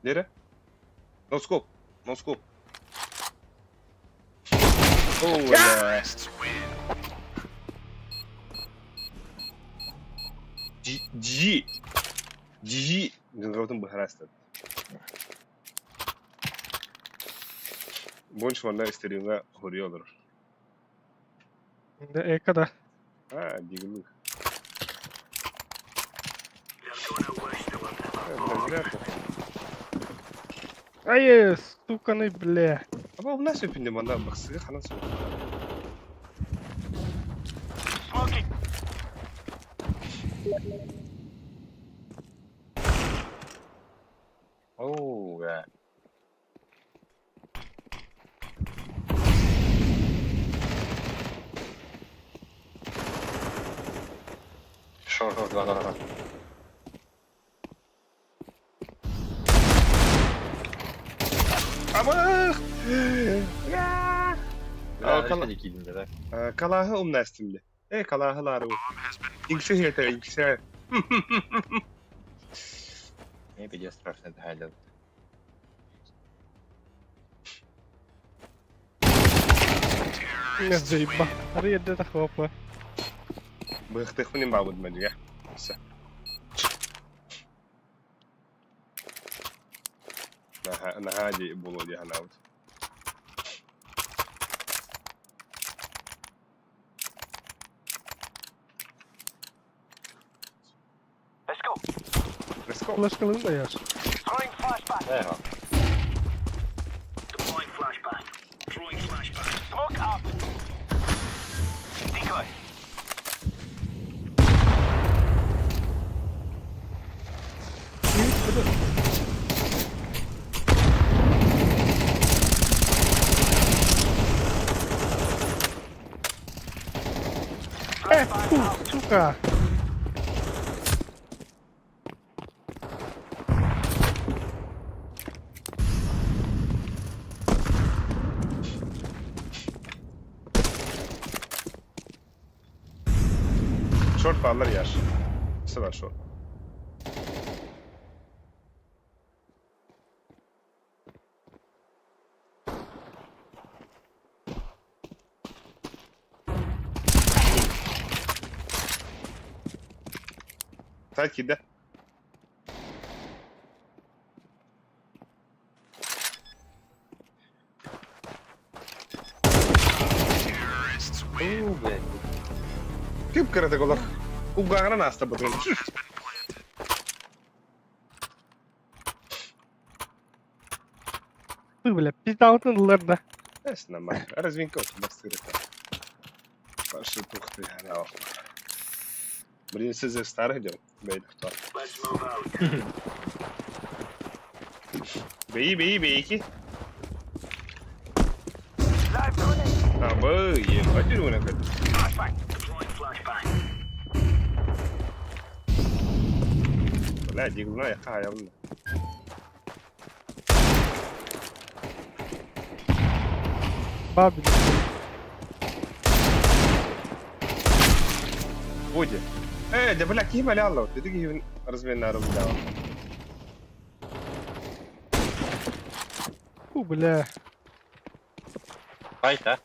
Nere? No scope. No scope. Oh, бля. G G G Дьылҕабытын быһаарастан. Больше манна стримҥа хоруйа олорор. Да, эко да. А, дигилик. Бля, зря похуй. Ай, сука, бля. Аба у нас өпүнде манна бахсыга ханан суох. Оу, бля. Short, short, два, два, два. Абах! Бля, кала- решили кидем, да? Калааһы умнастым де. Э, калааһылары. Иҥсэ хетэ, иҥсэ. Мне пиздец страшно это хайлет. Не заеба. Арыйда тахопа. Быхтыхпын бабыд мәдүгә. Всё. Наха, наха ди було ди ханаут. Let's go. Флешкалын да яш. Да, его. Э, фу, сука. Short ballar яш. Сыва short. Сайт киде. Оу, блядь. Кип кыраты голар. Угагана наста бутун. Ты, бля, пизда алтын да. Эс нормально. Развинка бастырыта. Пашы тухты. Блин, сіз старых дел. Бейді кто. Бей, бей, бейки. А, б, ебать, үрүнэ кэт. Бля, дигуна я хаялна. Бабин. Буде. Ээ, дьэ бля, киһи бэлэ алла. Ити киһибин разменнары бля. Фу, бля. Файт, а?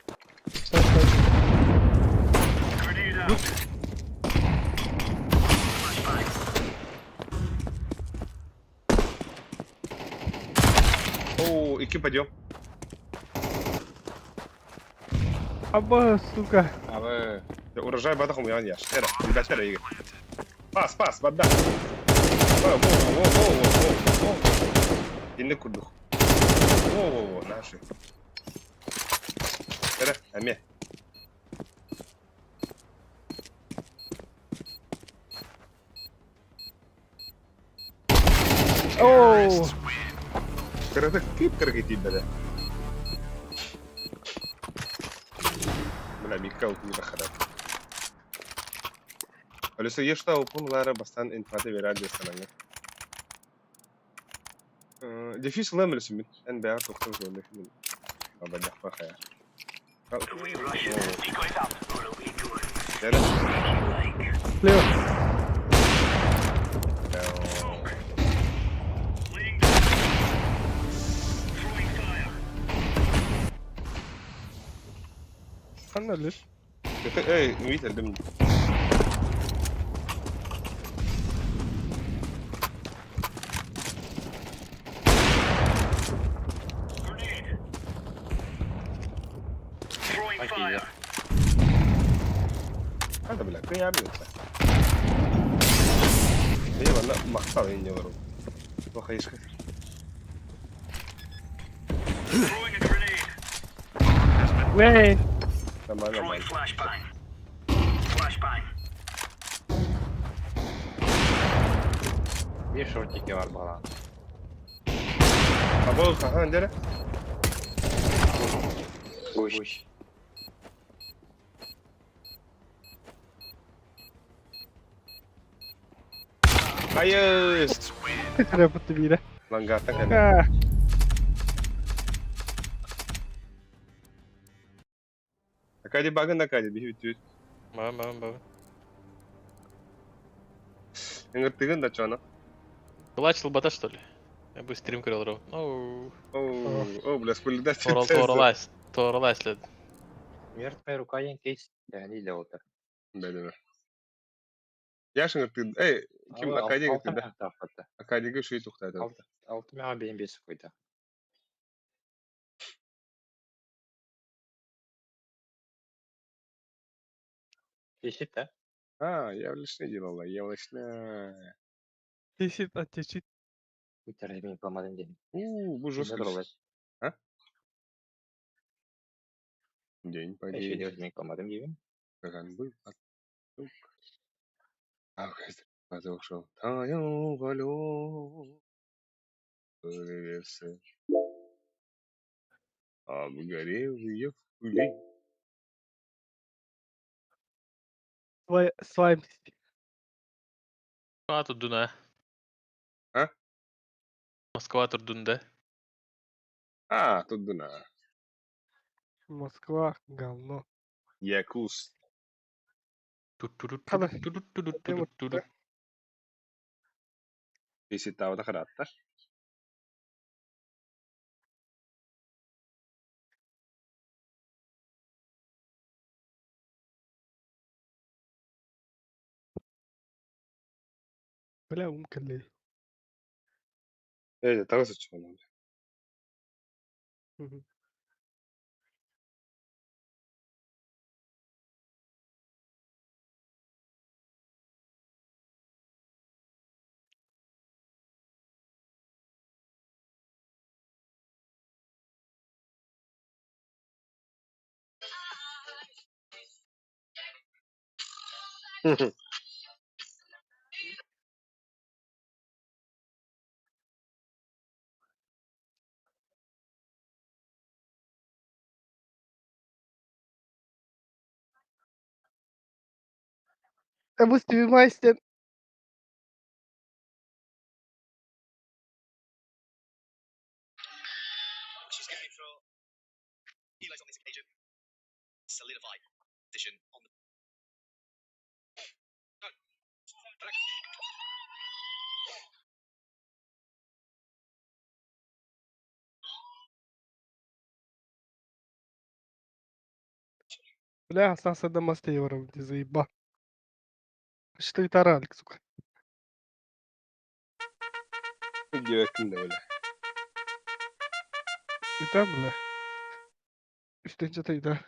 Стой, стой. Оо, икки подъем. Аба, сука. А вы... Урожай батахом я яш. Эра, ребята, Игорь. Пас, пас, вода. Во, во, во, во, во, во. Инны курдух. Во, во, во, наши. Эра, аме. Оу. Кыраты кип кыргы бля. Бля, Мика не бахарат. Алиса, ешта упун лара бастан инфаты веради санаңы. Дефис лэмэл сүмүт. Эн бэйэр тоқтон жолы. Абадяхпа хая. Эра. Слева. Ханна лишь. Эй, Витя, дым. Окей. Hadi бля, кыябыта. Эйва, на махтал инне бару. Плохо искать. Вей. Нормально, нормально. Bir шортики var bana. Або хахан дере. Гусь. Айы! Репоты бире. Лангартан кәне. А, Акади багын акади бихи бүтүт. Бам бам бам. Ыңыртыгын да чона. Была челбата, что ли? Я бы стрим крыл ров. Ну, О, о, бля, спулида. торал торалась, торалась лед. Мертвая рука Янкейс. Да, не делал так. Да, да, да. Яш ыңыртыгын. Эй, ким акади ыңыртыгын да? Акадиге шуй тухтады. Алты мега бейін бес қойды. Десет, да? А, я влишне делала, я влишне. Тесит, оттечит. Өте мен қылмадым дедім. У, бу жестко. А? День по Еще день. делать мен қылмадым деймін. Каган был поток. Ах, потушил таю волю. Вылился. Обгорел в пыли. Слайм. Москва тут дуна. А? Москва тут дунда. А, тут дуна. Москва, говно. Якус. Хана. Виситава харатта. Бля, ум кэллей. Эй, таҕыс оччоҕуна. Мгм. Э, бу Стиви Майстер. Бля, остался до мостей где заеба. Что это ралик, сука. Диэбэккин да бля. И там, бля. Что это да.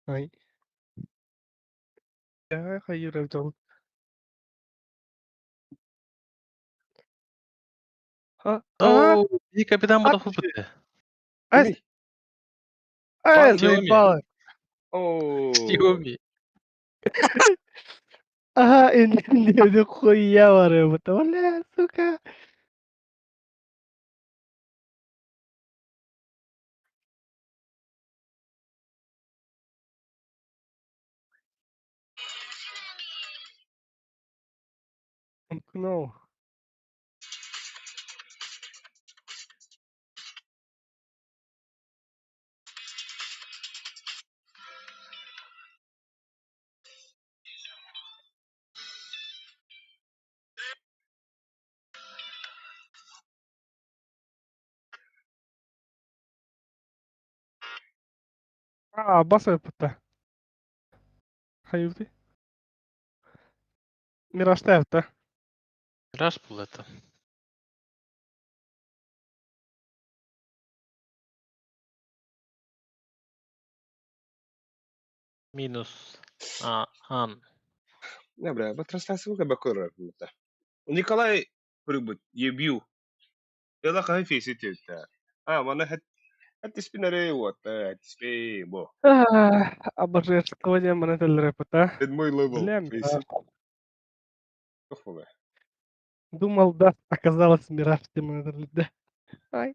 Ай. Я хайыр дьон. А, а, Оо, и капитан А, Батафупыты. ай, ай, Тиоми. заебало. Оо. Тиоми. Ага, и не хуя варю, бля, сука. Он пнул. А, басовый пута. Хайвты. Мираштаев-то. Раш был это. Минус А, Ан. Не, бля, бу трансляция бакыр Николай прибыт, ебью. Яла хай фейси тетта. А, мана хат хат спинаре вот, хат бо. Обожествование манетел рэпа, Седьмой левел. Бля, Фейси. Ох, Думал, да, оказалось, мираж ты да. Ай.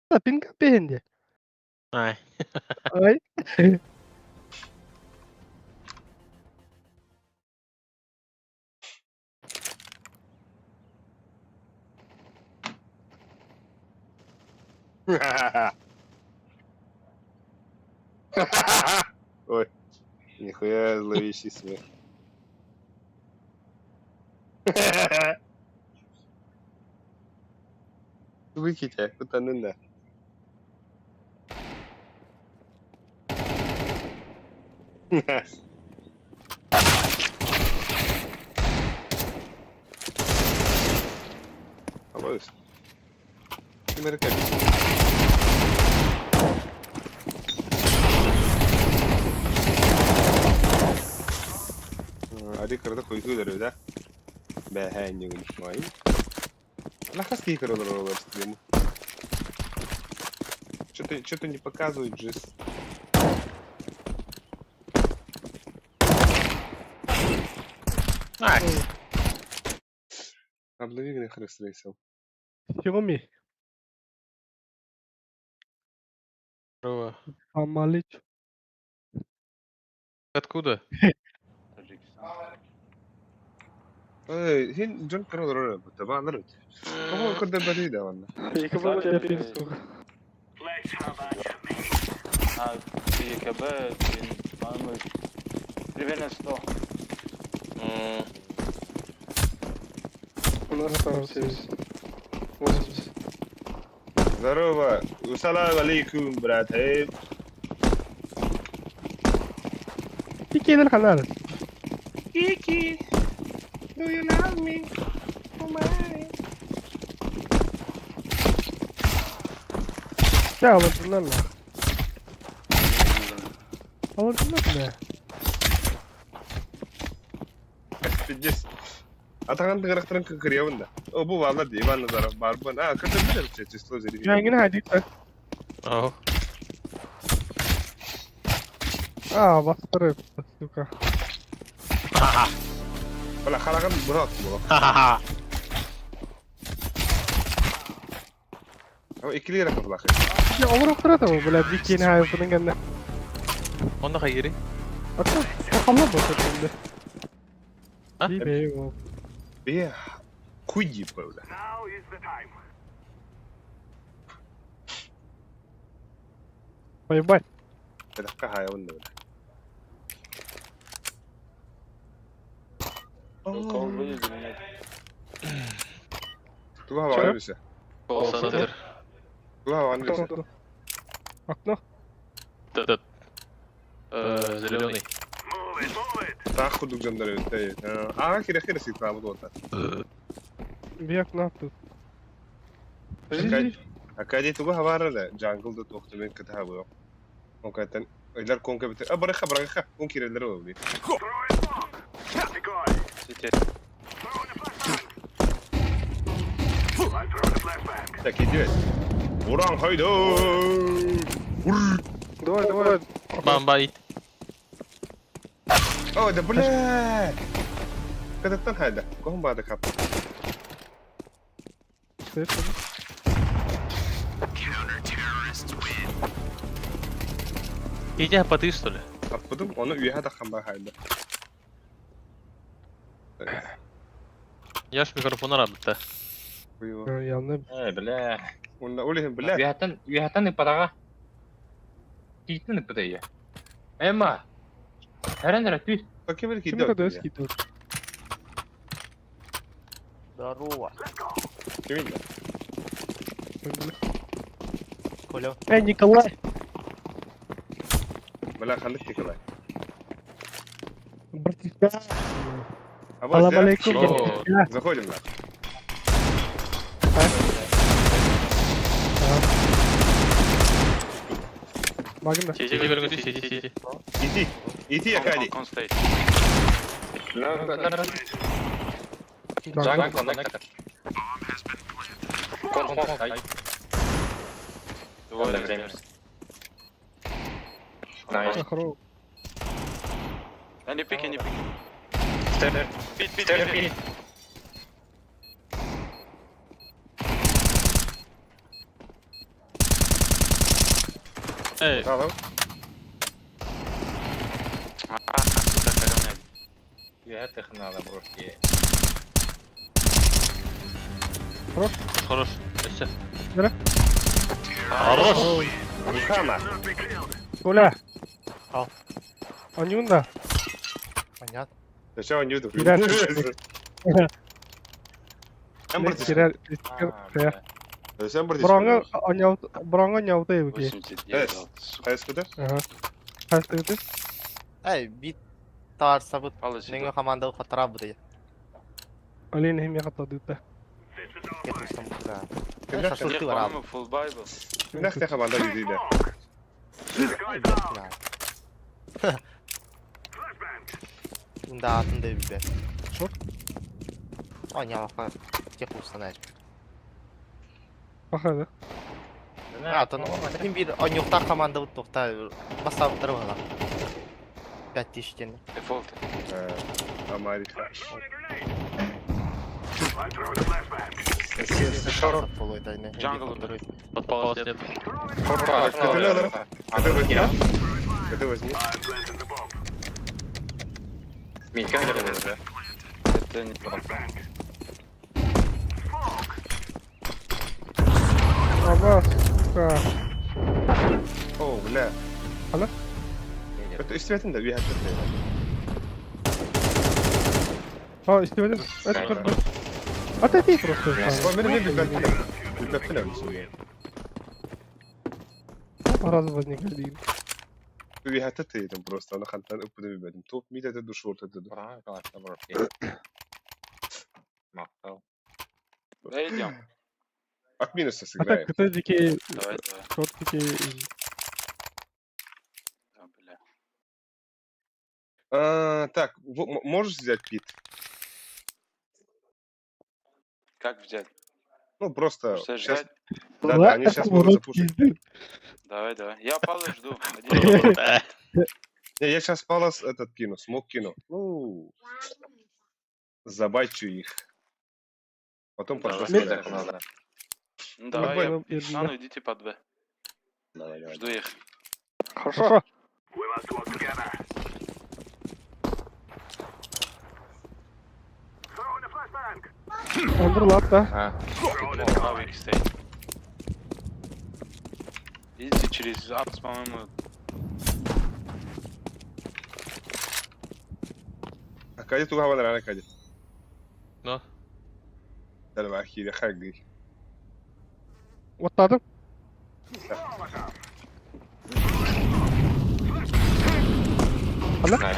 Да, пинга пенди. Ай. Ай. Ой, нихуя зловещий смех. Выкинь, куда на. Алло. Америка. Ади кырда койду да? Бэхэ ньюгун май. Лахас кей кырда стрим. Что-то не показывает джиз. Найс. Обнови на хрестрейсел. Xiaomi. Здорово. Амалич. Откуда? Таджикистан. Эй, хин Джон Карл табаныр. Кого кырда барида ванна. А, ЕКБ, по-моему, примерно 100. У нас там 70. 80. Здорово. Салам алейкум, брат. Эй, Кики ханар. Кики. Do you love me? Oh my. Ya alırdılar la. Alırdılar ne? Пиздец. Атаган тыгырактырын кырьябын да. О, бу валла ди Иван Назаров барбын. А, кырды билер число зери. Yine hadi git. Ау. А, бастырып, сука. Бала халаган бұрат була. Ха-ха-ха. О, икили ракы булахы. Ya olur oktara da bu, бля, бикини hayatının kendine. Онда хайыри. Hatta sakallı bu şimdi. А? İyi be bu. Бе, хуйди бля. Поебать. Это кахая онда бля. Кол будет или нет? Туга хаваны бise. Сандер. Туга хаваны Окно, бise. окно. Окно. Этот. Зеленый. Таах курдук дьоннор эбит. Аа кире кире сыйтаабыт уота. Би окно тут. Подожди. Акади туга хавары джангл да туохту мен кыта хабы. Онкайтан ойлар конка бит. А бараха бараха. Он кирелер ол. Сити. Так иди. Уран хайда. Давай, давай. Бамбай. О, да бля. Кытаттан хайда. Кохун баада кап. Слышь, Иди по ты, что ли? Аппытым, оны үйе таххан ба хайда. Я ж микрофон рабыта. Явно. Эй, бля. Онна олехин бля. Үйәттен, үйәттен ыпадаға. Кийтін ыпыдайы. Эмма. Әрен әрі түй. Покемер Ким киде. когда скидывают? Здорово. Кимин? Коля. Эй, Николай! Бля, ханнык Николай. Братишка! А Салам алейкум, О. братишка! Заходим на. Магна. Сиди, сиди, сиди, сиди. Иди. Иди, Акади. Кон стоит. Джангл коннектор. Кон, кон, ай. Двое время. время. Найс. Хорош. Они пики, не пики. Стер, Пить, пить, стер, пить, пить. пить. Эй, Алло. А, сука, корона. Үйәттіх надо, брошки. хорош. Все. Да? Хорош. Хана. Коля! Ал. Анюнда. Понятно. Зачем они идут? Киря. Эм братишка. Киря. А, Зачем братишка? Бронга аняут, бронга няута ебки. 89 дал, сука. Хайс куда? Ага. Хастыды. Эй, бит тарса бут. Палыч Неңе команда хатара бу. Алина хим яхата дыта. Кетместен бу. Кимнәх Шашлык Нет, бар. по-моему, фулл бай был. Кимнәх те команда диде. Унда атын да билбе. Шор? Аня тех устанай. Паха, да? Атын ким бир анюкта команда бут токта басап туруп ала. 5000 тен. Дефолт. Америка. Джангл. Под палас нет. КТ возьми. КТ возьми. Митька уже. Это не Ага, сука. О, бля. Алло? Это истветин да, үйе А, истебедин. Это бір бір. Отойди просто. О, мен мен билбеппин. Билбеппин. Разу возникли дейм. Үйе тыйдым просто. Аны хантан ыппыды билбедим. Топ мид это шорт это. Правильно, конечно, брошки. Мақтау. Да идем. От минуса А так, сыграем. КТ дикей, Давай, давай. шорт дикей. Да, бля. А, так, можешь взять пит? Как взять? Ну, просто Что сейчас... ждать? Да, да, они сейчас могут запушить. Давай, давай. Я палы жду. Один. Не, я сейчас палас этот кину, смог кину. Ну, забайчу их. Потом Давай. под Мид. Надо. Ну, давай, я... Я А, ну идите под Б. Давай, давай. Жду их. Хорошо. Андер лапта. А, Авик стоит. Идите через апс, по-моему. Акади туга хаван рана Акади. Киири хайгыы. Оттадым. Ана?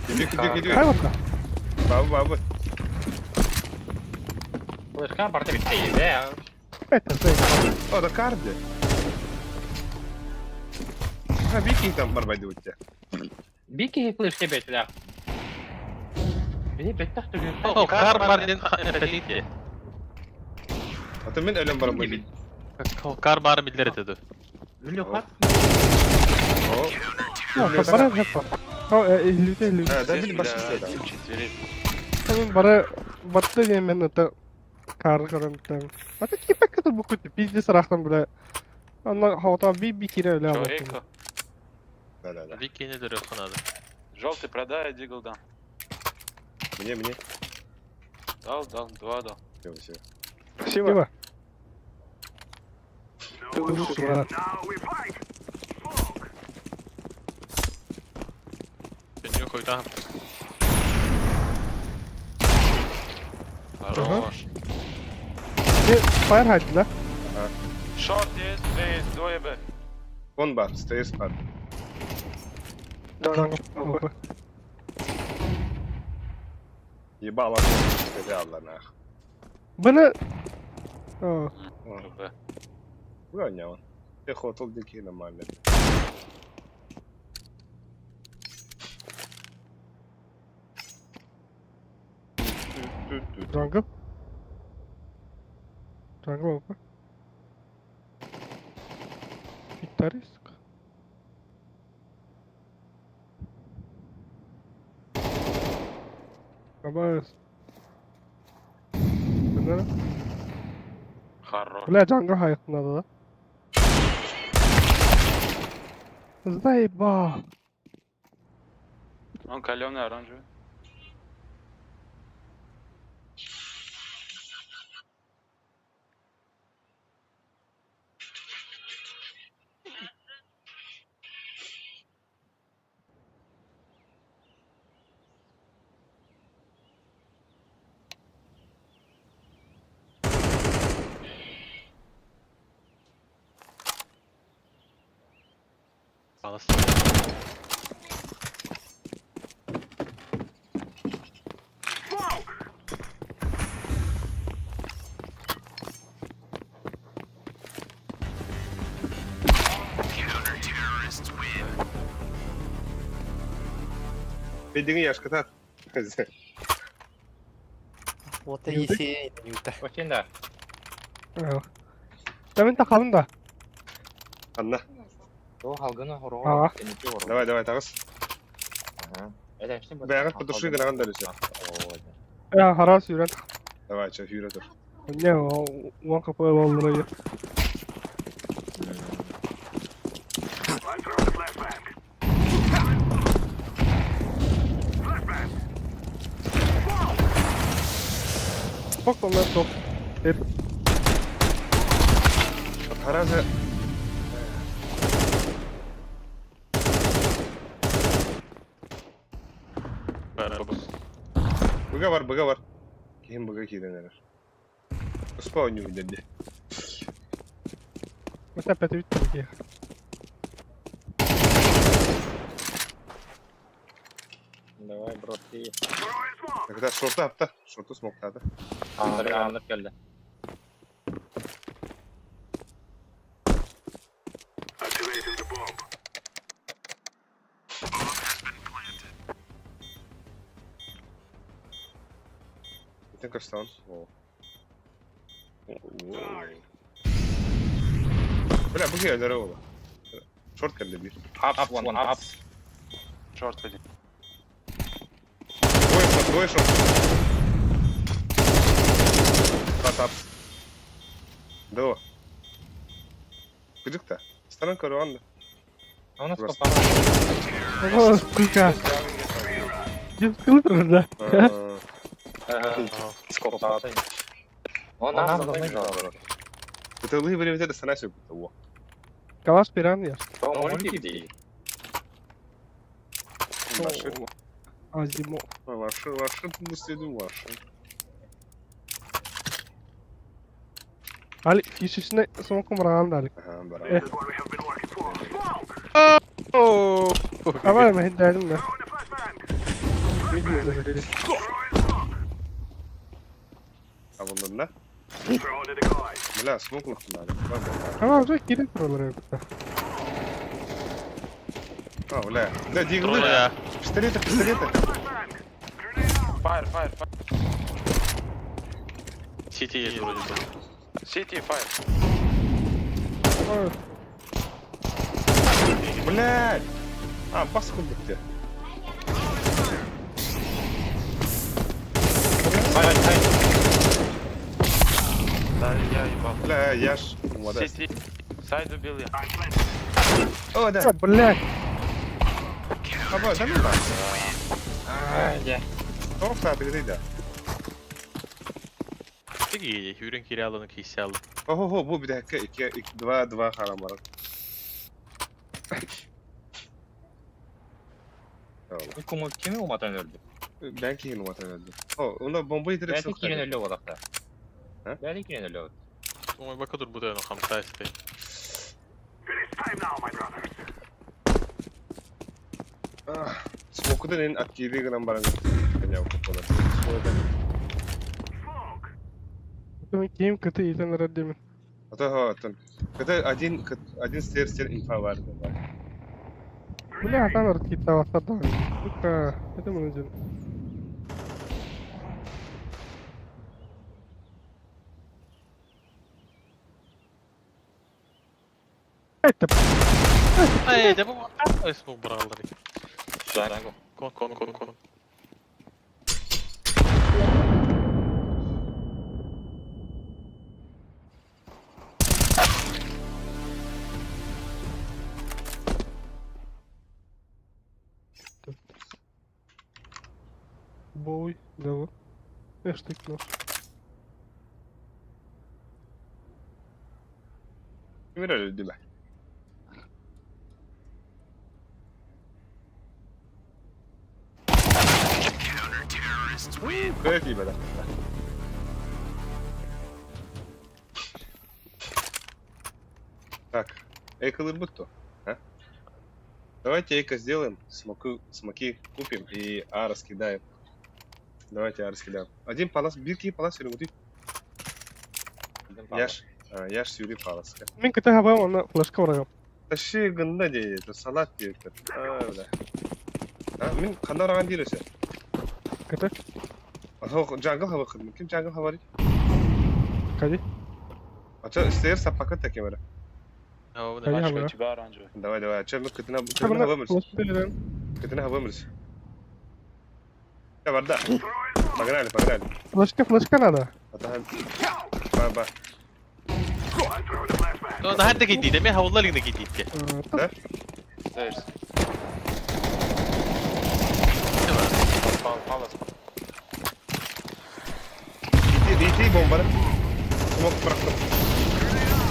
Иди, иди, иди. Хай отта. Бабы, бабы. Флешка барда битте, да. Это зай. О, да карди. А, Вики там барбайды өтте. Бики флешка бетля. Били беттах түгел. О, кар бар ден хотите. А то мен өлем барбайды. Кар бар билдер этеди. Биле хат. О. Бара хапа. О, илүүтэ илүүтэ. Да, Здесь, били бля, башын один, да. четыре. Мен бара батты диэн мен это кар көрөмтөн. Ата кипек кыты букут пиздец рахтан бля. Анна хаута би би кире бля. Чё, эко? Да, да, да. Вики не дөрөк надо. Желтый продай, дигл дам. Мне, мне. Дал, дал, два дал. Все, все. Спасибо. Спасибо. Нюхай там. Хорош. Fire hydrant да? Шорт есть, две, двое Б. Вон бар, стоит бар. Да. Ебало, сказала нах. Бына О, Б. Броня он. Ты хотел дикий нормально. Jungle. Jungle опа. Гитарист. Абас. Бына. Хорош. Бля, jungle хайқынады да. Заебал. Он каленый оранжевый. Алыс. Бедиңи яшкатат. Вот и если Очень да. Мен тақалым да. Анна, О, халгына хоро. Ага. давай, давай, тағыс. Это что? Бәғат подуши гынан дәресе. Я харас үйрен. Давай, чё, юрэ тур. Не, оң қапы олдыра. Fuck on that top. Таразы. Быга бар, быга бар. Кем быга кирен әрер. Успа ойну видерди. Mesela peti bitti ki. Давай, бро, ты. Когда шорты апта, шорты смоктады. Андыр, андыр келди. Итен каштан. О. Бля, быга әлері ола. Шорт кәлді бір. Ап, one, ап. Шорт один. Двое шорт, двое шорт. Тат ап. Доо. Кыжыкта. Старан көрі анды. А у нас Просто. попало. О, сука. Деп скылдыр да. Скоро. Он нам должны. Это лы время это станася будто. Калаш пиран я. Ваши, Азимо. ваши, ваши, наследу ваши. Али, фишечный смоком раунд, Алик. Ага, баран. Давай, мы дадим, да. Абыллынна. Бля, смок лыхтын Ама уже кирит роллер это. А, бля. Да, диглы. Трое. Пистолеты, пистолеты. Fire, fire, fire. Сити есть вроде бы. City, fire. Блядь. А, бас курдук Side, side. Да, я ебал. Бля, я ж... Вода. City. Side убил я. О, да. Блядь. Аба, да ну да. А, я. Тоқ сааты да. Тиги, хүрен киряланы кисялы. Ого, бу bir dakika 2 2 2 2 haram var. Tamam. Кому kimi umatan öldü? Ben kihin umatan öldü. O, ona bombayı direkt Бәті кирен sokardı. өлі одақта. А? Бәті кирен өлі. Ой, бакадур бутайну хамсайсты. Смокудан en aktivi гынан баран. Я окупала. Ким кыты итен раддемин. Ата ха, Когда один один стер стер инфа var. Бля, атан арт таваттар да. Сука, это мы один. Это Ай, да бу ай смок бралары. Да. Кон, кон, кон, кон. бой, да вот. Эштык нож. Ким öldü be? Gayet iyi be. Так, эко будто. А? Давайте эко сделаем, смоку, смоки купим и А раскидаем. Давайте А раскидаем. Один палас, бирки палас или вот Яш, яш сюри палас. Мен кыты хаба оны флешка барагам. Таши гында дейді, салат дейді. А, бля. А, мен қандай раған дейін өсе? Кыты. Ато джангл хаба кырдым. Ким джангл хаба дейді? Кади. Ача стейр сапакы таке бара. Кади Пачка, хаба. у тебя оранжевый. Давай, давай. Ача мен кытына кытына хаба мырс. Кытына хаба мырс. Да, барда. Погнали, погнали. Флешка, флешка надо. Ата Ба, ба. Ну, на хадда кидит, мен хавлар гына кидит. Да? Stairs. Пал, палас. Иди, иди бомбары. Смок bıraktım.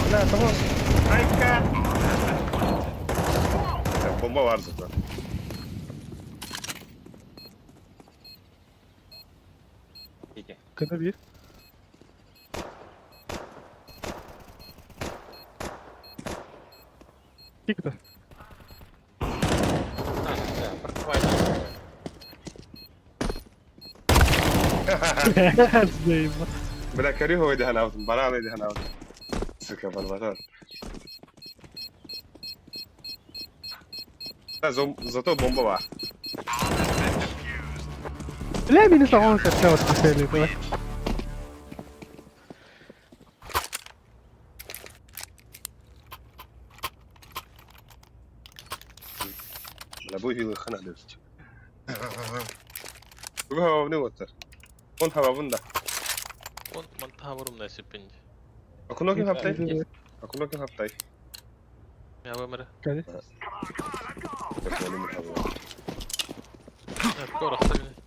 Бля, tamam. Айка. Ya, bomba var zaten. Кыты bir. Кикта. Заебал. Бля, корюху иди ханаутын, баран иди ханаутын. Сука, барбатан. Да, зато бомба var. Бля, меня самого хотел специально, давай. Бля, бу хилы хана дөрс. Бу хава не отыр. Он хава бunda. Он манта бурум насипин. Окуно ким хаптай? Окуно ким хаптай? Я вымер. Кади. Скоро оставили.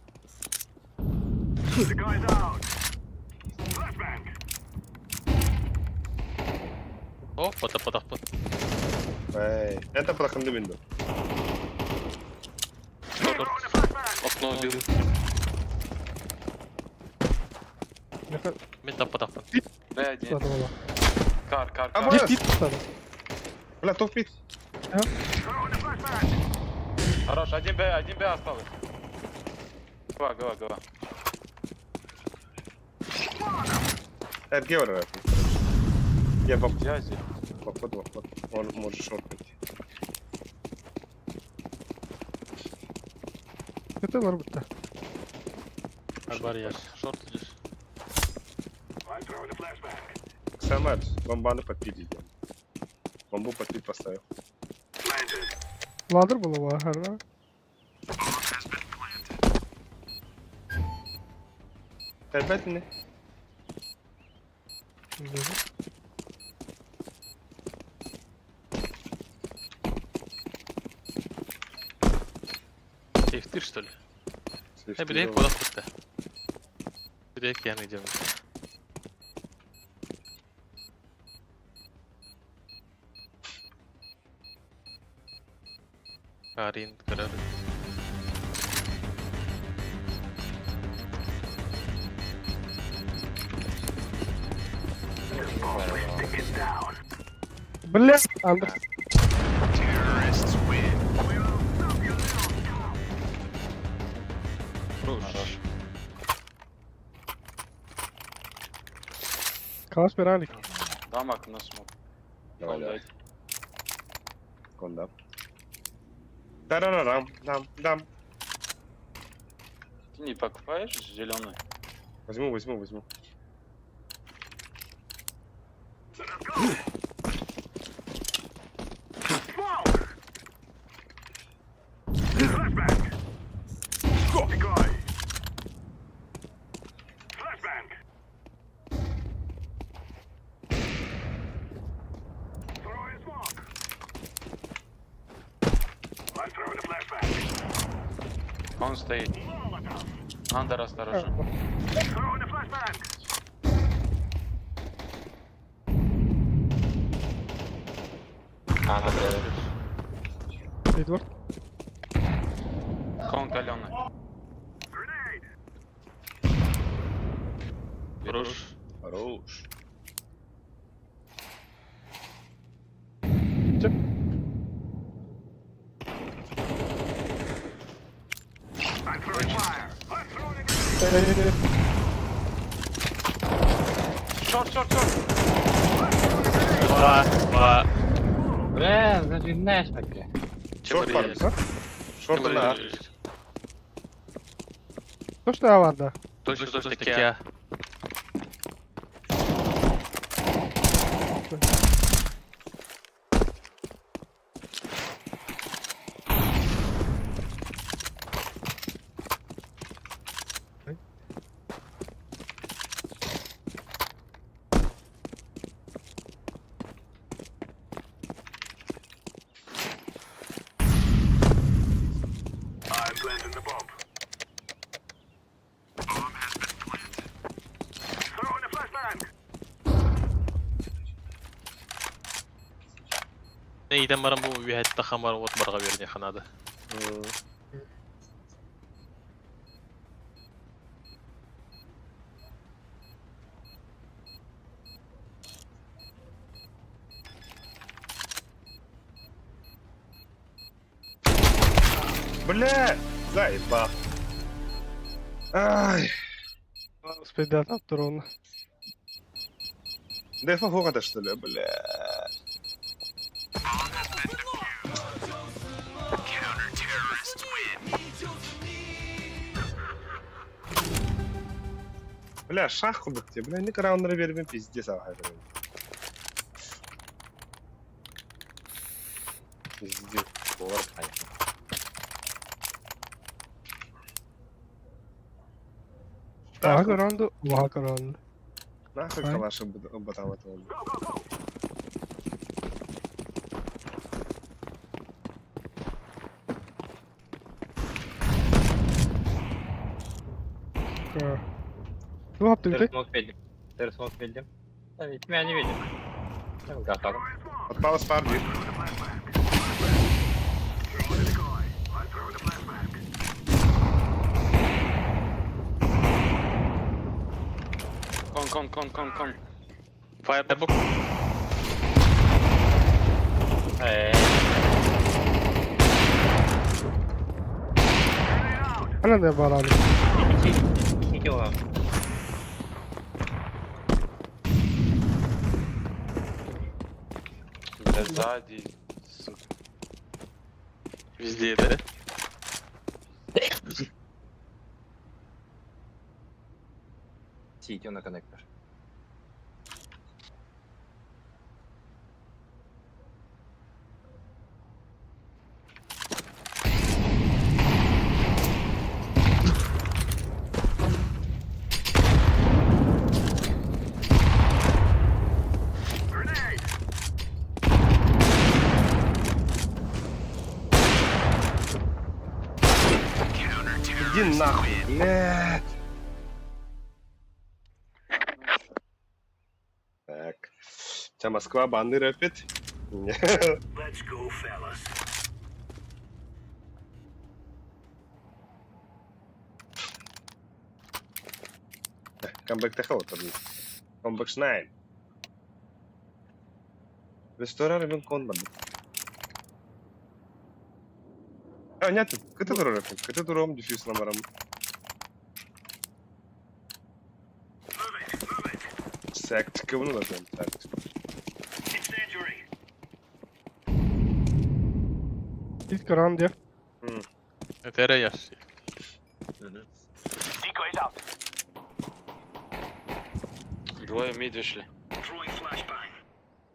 О, пата пата пата. Эй, это проханды бинду. Окно убил. Мен таппа таппа. Б1. Сатывала. Кар, кар, А, кар. бля, Пит стало. Бля, топ мид. Хорош, один Б, один Б осталось. Гова, гова, гова. РГ var Я в Дязи. обход, в обход. Он может шорт пойти. Это нормально. Барьер. Шорт идешь. Самар, бомбану под пид идем. Бомбу под пид поставил. Ладер было, ага. Ты опять не? Сейфтыр, что ли? Я бирейк куда кутта. Бирейк яны идем. Карин, карар. Бля, Андер. Хорош. Калаш Миралик. Дамаг на смог. Давай, Он давай. дать. Конда. Тарарарам, дам, дам. Ты не покупаешь зеленый? Возьму, возьму, возьму. Он стоит. Андер осторожно. А, на Б. Эдвард. Кон каленый. Хорош. Хорош. Чеп. Шорт, шорт, шорт. Два, два. Бля, зажигнаешь таки. Чем Шорт режешь? фарм. Шорт Чем на. режешь? То что аварда? Точно, точно, такие. Не, идем барам бу үһәт хамар вот барга берне ханады. Бля, заебал. Ай, Успей да дрон. да я что ли, бля. Бля, шах кубок тебе, бля, не раундер бербин, пиздец, ағай, бля. Пиздец. Повар, конечно. Ваха ронду, ваха ронду. Нахуй Ай. калаш обатал этого. Ну, апты Тэр смог видим. Тэр смог видим. Да ведь меня не видим. Я готов. Отпала спар, бир. Кон, кон, кон, кон, кон. Firebox. Ээ. Ana ne var abi? İki iki var. Бля, сзади. Сука. Везде, да? Сити на коннектор. Иди нахуй, блядь. Так. Ча Москва баннер опять. Камбэк тахал это Камбэк шнайн. Ресторан мен кон бар. А, нет, кыты турар кыты туром дефьюз ламарам. Сект кывну да так. İlk round ya. Это ящик. Двое мид вышли.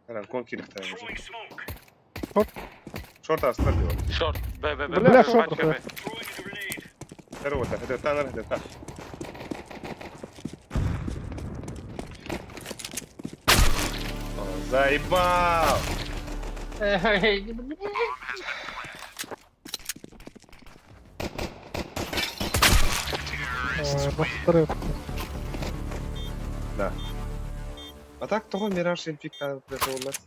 Аран кон кирихтар. Шорт. Шорт астар диyor. Шорт. Б, Б, Б. Бля, Б, шорт, пачка бля. Б. Хороша, это танер, это та. О, Заебал! Bastırıyor. Да. А так того Мираж Инфикта это у нас.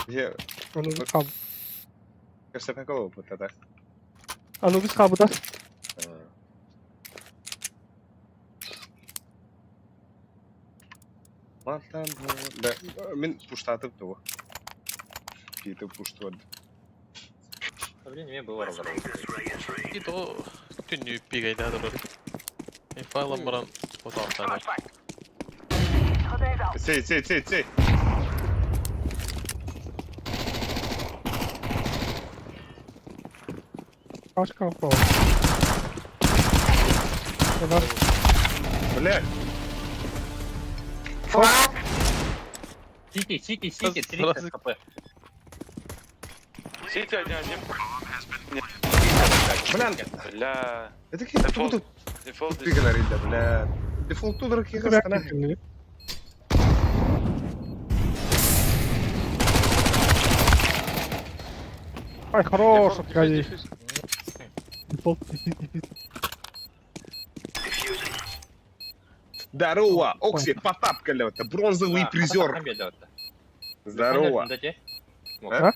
Я Anubis kabı. какого опыта, да? Anubis kabıda. Мантан, да, мин пуштатып того. Какие-то пуштуад. Блин, мне было разобраться. И то түннү пигайда турар. И файлам баран отаалтан. Сей, сей, сей, сей. Kaç kapı var? Kadar. Блядь. Сити, Сити, Сити, Сразу- 300 хп. Сити один, один. Блин, Бля. это какие-то Дефолт. тут Дефолт. пигалари, да, бля. Дефолт тут ракеты Ай, хорош, отходи. Дефолт, Здорово, Окси, Потап, это бронзовый призер. Здорово. А?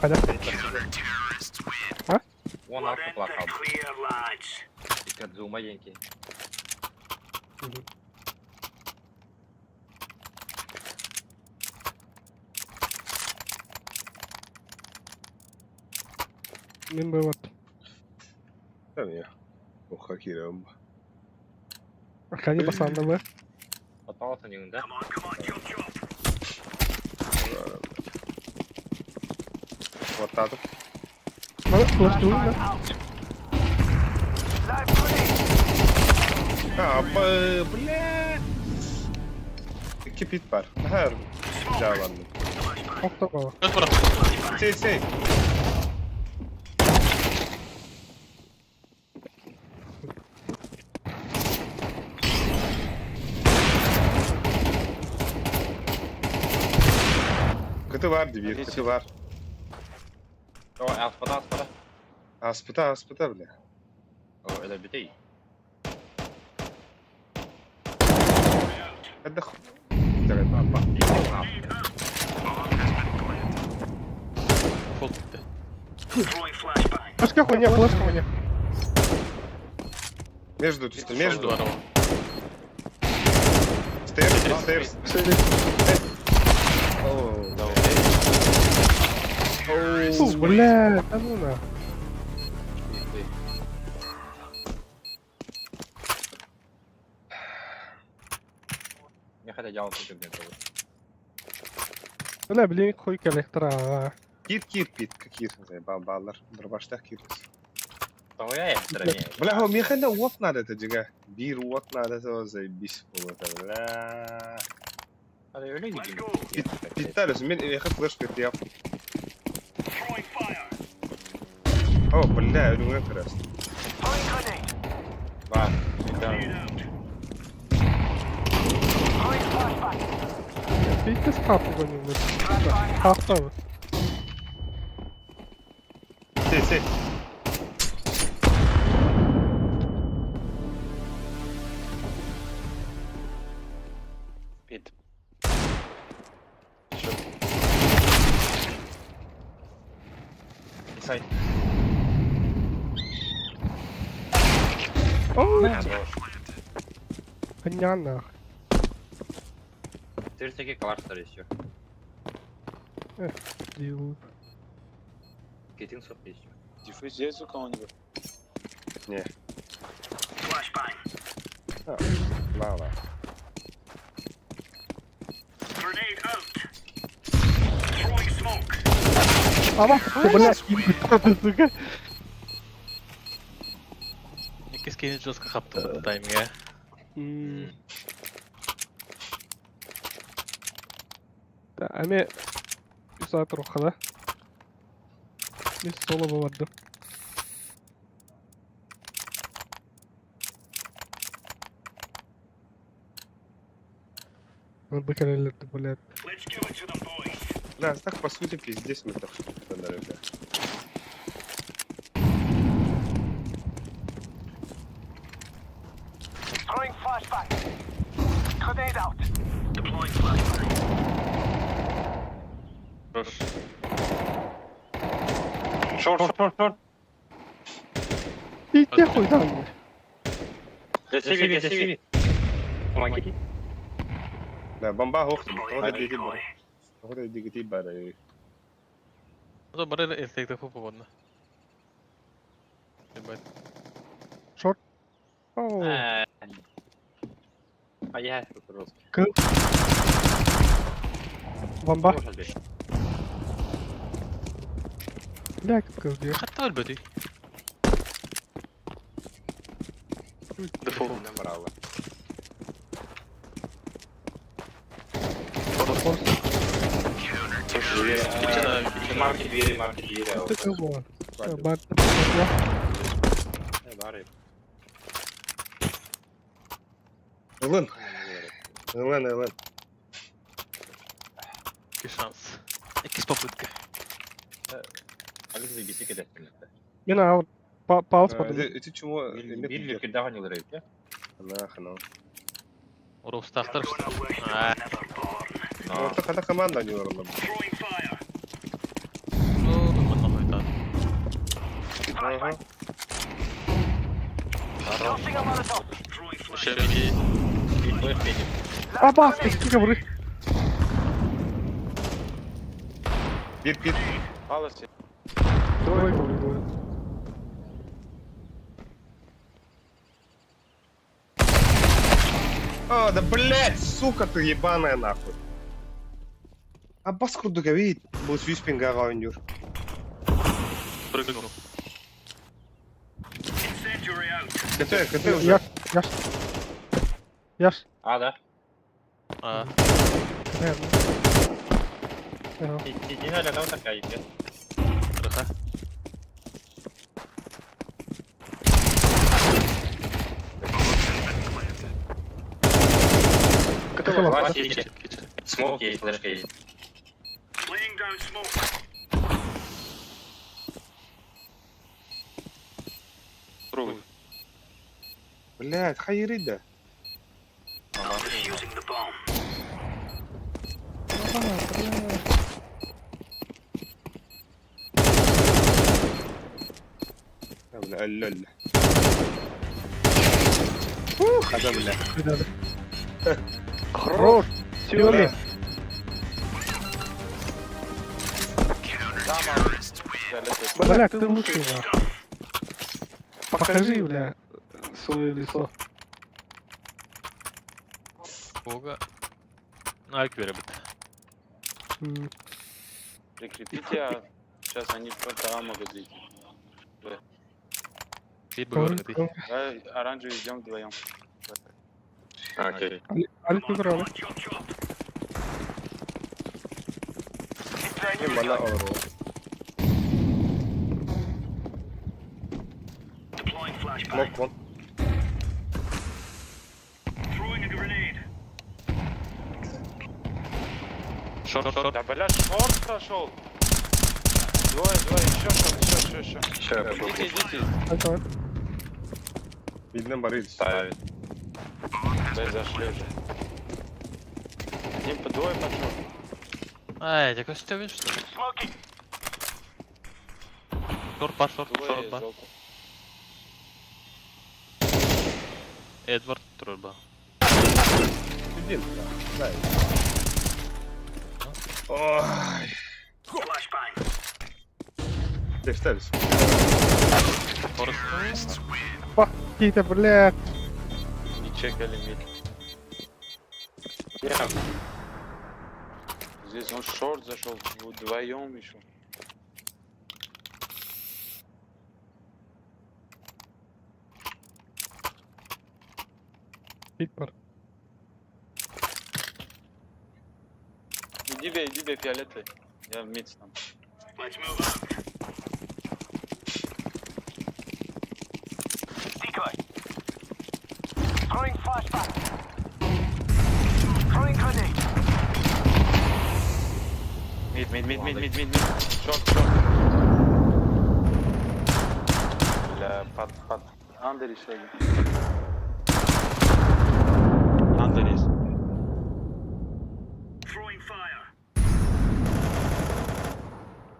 Hadi. Он алты плакал. Кадзума деньги. Min böyle var. Ох, хакером. Kayı basanda mı? Попался не да? Вот так. Bana flash değil mi? А, бля. Кипит бар. Ага, да, ладно. Çok da bana. Көз бара. Сей, сей. Кыты бар, дебир, кыты бар. О, аспада, аспада. Аспыта, аспыта, бля. О, это битей. Это ху... Давай, папа. Дефолт битти. Başka хуйня, flash хуйня. Между, чисто между. Здорово. Stairs. Оу. Фу, бля, да ну нахуй. Я хотя делал тут где-то. Бля, блин, хуй коллектора. Кир кир пит, кир. Баллар. Дробаштах кир. Твоя я в стороне. Бля, у меня уот надо это дига. Бир уот надо, это заебись было это, бля. А ты люди Питались, мен я хочу флеш я. О, бля, я думаю, как раз. Бар. Да. Пиздец хапу гоним. Хапта. Сей, сей. Пит. Сайт. О, Коня нахуй. Ты же таки калаш еще. Дил. Кетин соп еще. Диффуз есть у кого-нибудь? Не. А, Мало. Ама, бля, сука. Иккис киһи жестко хаптыбыт тайминга. Да, ами саат рухала. Мис соло баварды. Бакалелерді, блядь. Да, так по сути пиздец мы так что-то бля. Хорош. Шорт, шорт, шорт. И те хуй там. Для CV, для CV. Помоги. Да, бомба хохт. Вот это диги. Вот это диги бара. Ото бары элтекте фу пободна. Ебать. Оу. А я русский. Бомба. Бля, как где? Хатта өлбөтүй. Дефолт. Набрала. Марки двери, марки двери. Ты кого? Бар. Бары. Элен. Элен, Элен. Икки шанс. Иккис попытка. А где забити кидать? Мен аут. Паус потом. Эти чего? Били кидага не лрейт, Нахрен. Урустаахтар. Аа, Ну, это когда команда не урла. ну, манна хуйтан. Ага. Шереги. Аба, ты говори. Пит, пит. Паласи. Давай, говори, говори. А, да блять, сука ты ебаная нахуй. Аббас курдук эбит. Бу сүүс пинга ойнуур. Прыгнул. КТ, КТ уже. Яш, яш. Яш. А, да. Аа, Сидина для того такая, нет? рыха. Смок есть, флешка есть. Пробуй. Блять, хайрыда. Бля, лоль. Ух, а бля. Да, да. Хорош! Сёли! Бля, ты лучший, нахуй. Покажи, бля, свое лицо. Бога. Айк беребит. Прикрепите, а сейчас они только А могут зайти. Биир бөгөр дии. Давай оранжевый идем вдвоем. Окей. Алик Петрович. Ким бана олору. Knock one. Шорт, шорт. Да бля, шорт прошел. Двое, двое, еще шорт, еще, еще, еще. Сейчас я попробую. Идите, идите. Давай. Билден бары Ставить. Бля, зашли уже. Один по двое пошел. Ай, дьэ көстөбүн что ли? Шорт бар, шорт, Двое шорт бар. желтый. Эдвард турар ба. Билден. Да. Ой. Тестелис. Форест. Какие-то, бля, Не чекали мид. Здесь он шорт зашел вдвоем еще. Виктор. Иди бей, фиолетовый. Я в мид стану. Мид, мид, мид, мид, мид, мид, мид. Шорт, шорт. Бля, под, под. Андер еще один. Андер есть.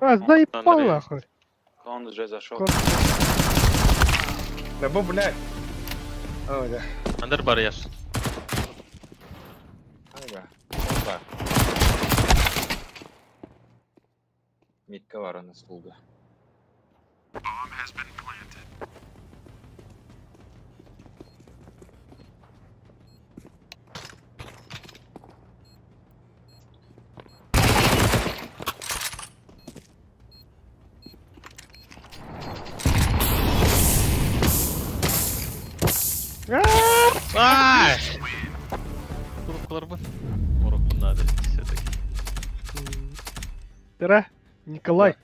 А, заебал Андрей. нахуй. Он уже зашел. Да бо, блядь. Ой, да. Андер бар яш. Ага. Опа. Митка варана слуга. Ай! Курупкалар бу. Морокко надо все-таки. Тара, Николай.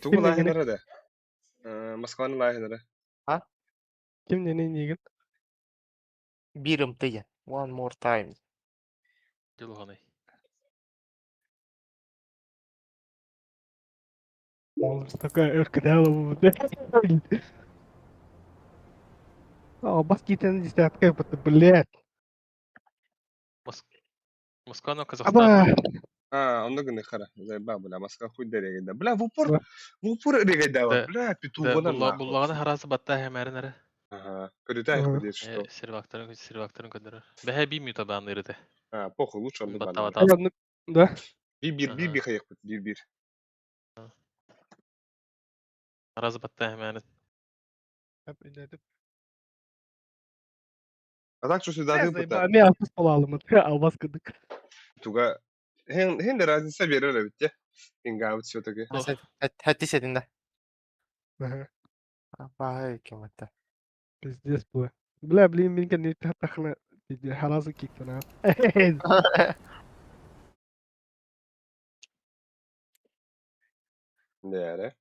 Тугу лахинара да. Москваны лахинара. Ким не не нигин? Бирым ты. One more time. Дилуханый. Он такая өркүдәлі болды. А, бас кетені десятка, это, блядь. Москва, но Казахстан. Аба, А, онно гына хара. Заеба, бля, Москва хуй да регайда. Бля, в упор, в упор регайда, Да. бля, петугона нахуй. Буллаганы харасы батта хэмэрин эрэ. Ага. Көрүтэ Ага. ходит, что. Сервактарын сервактарын көдөрөр. Бэһэ би мюта баанырыты. А, похуй, лучше онно Баттава бан. ладно, да. Би-бир, би Ага. би хаякпыт, би-бир. Харасы батта хэмэрин. А так что сюда Заеба, ты мен алпыс бола аламын. Албас кыдык. Туга хен хен де разница берер бит те. Инга все-таки. Хәтти сәдендә. Ага, Бай кем это. Пиздец, бля. Бля, блин, мен не тахна. Харазы киктен, а. Да,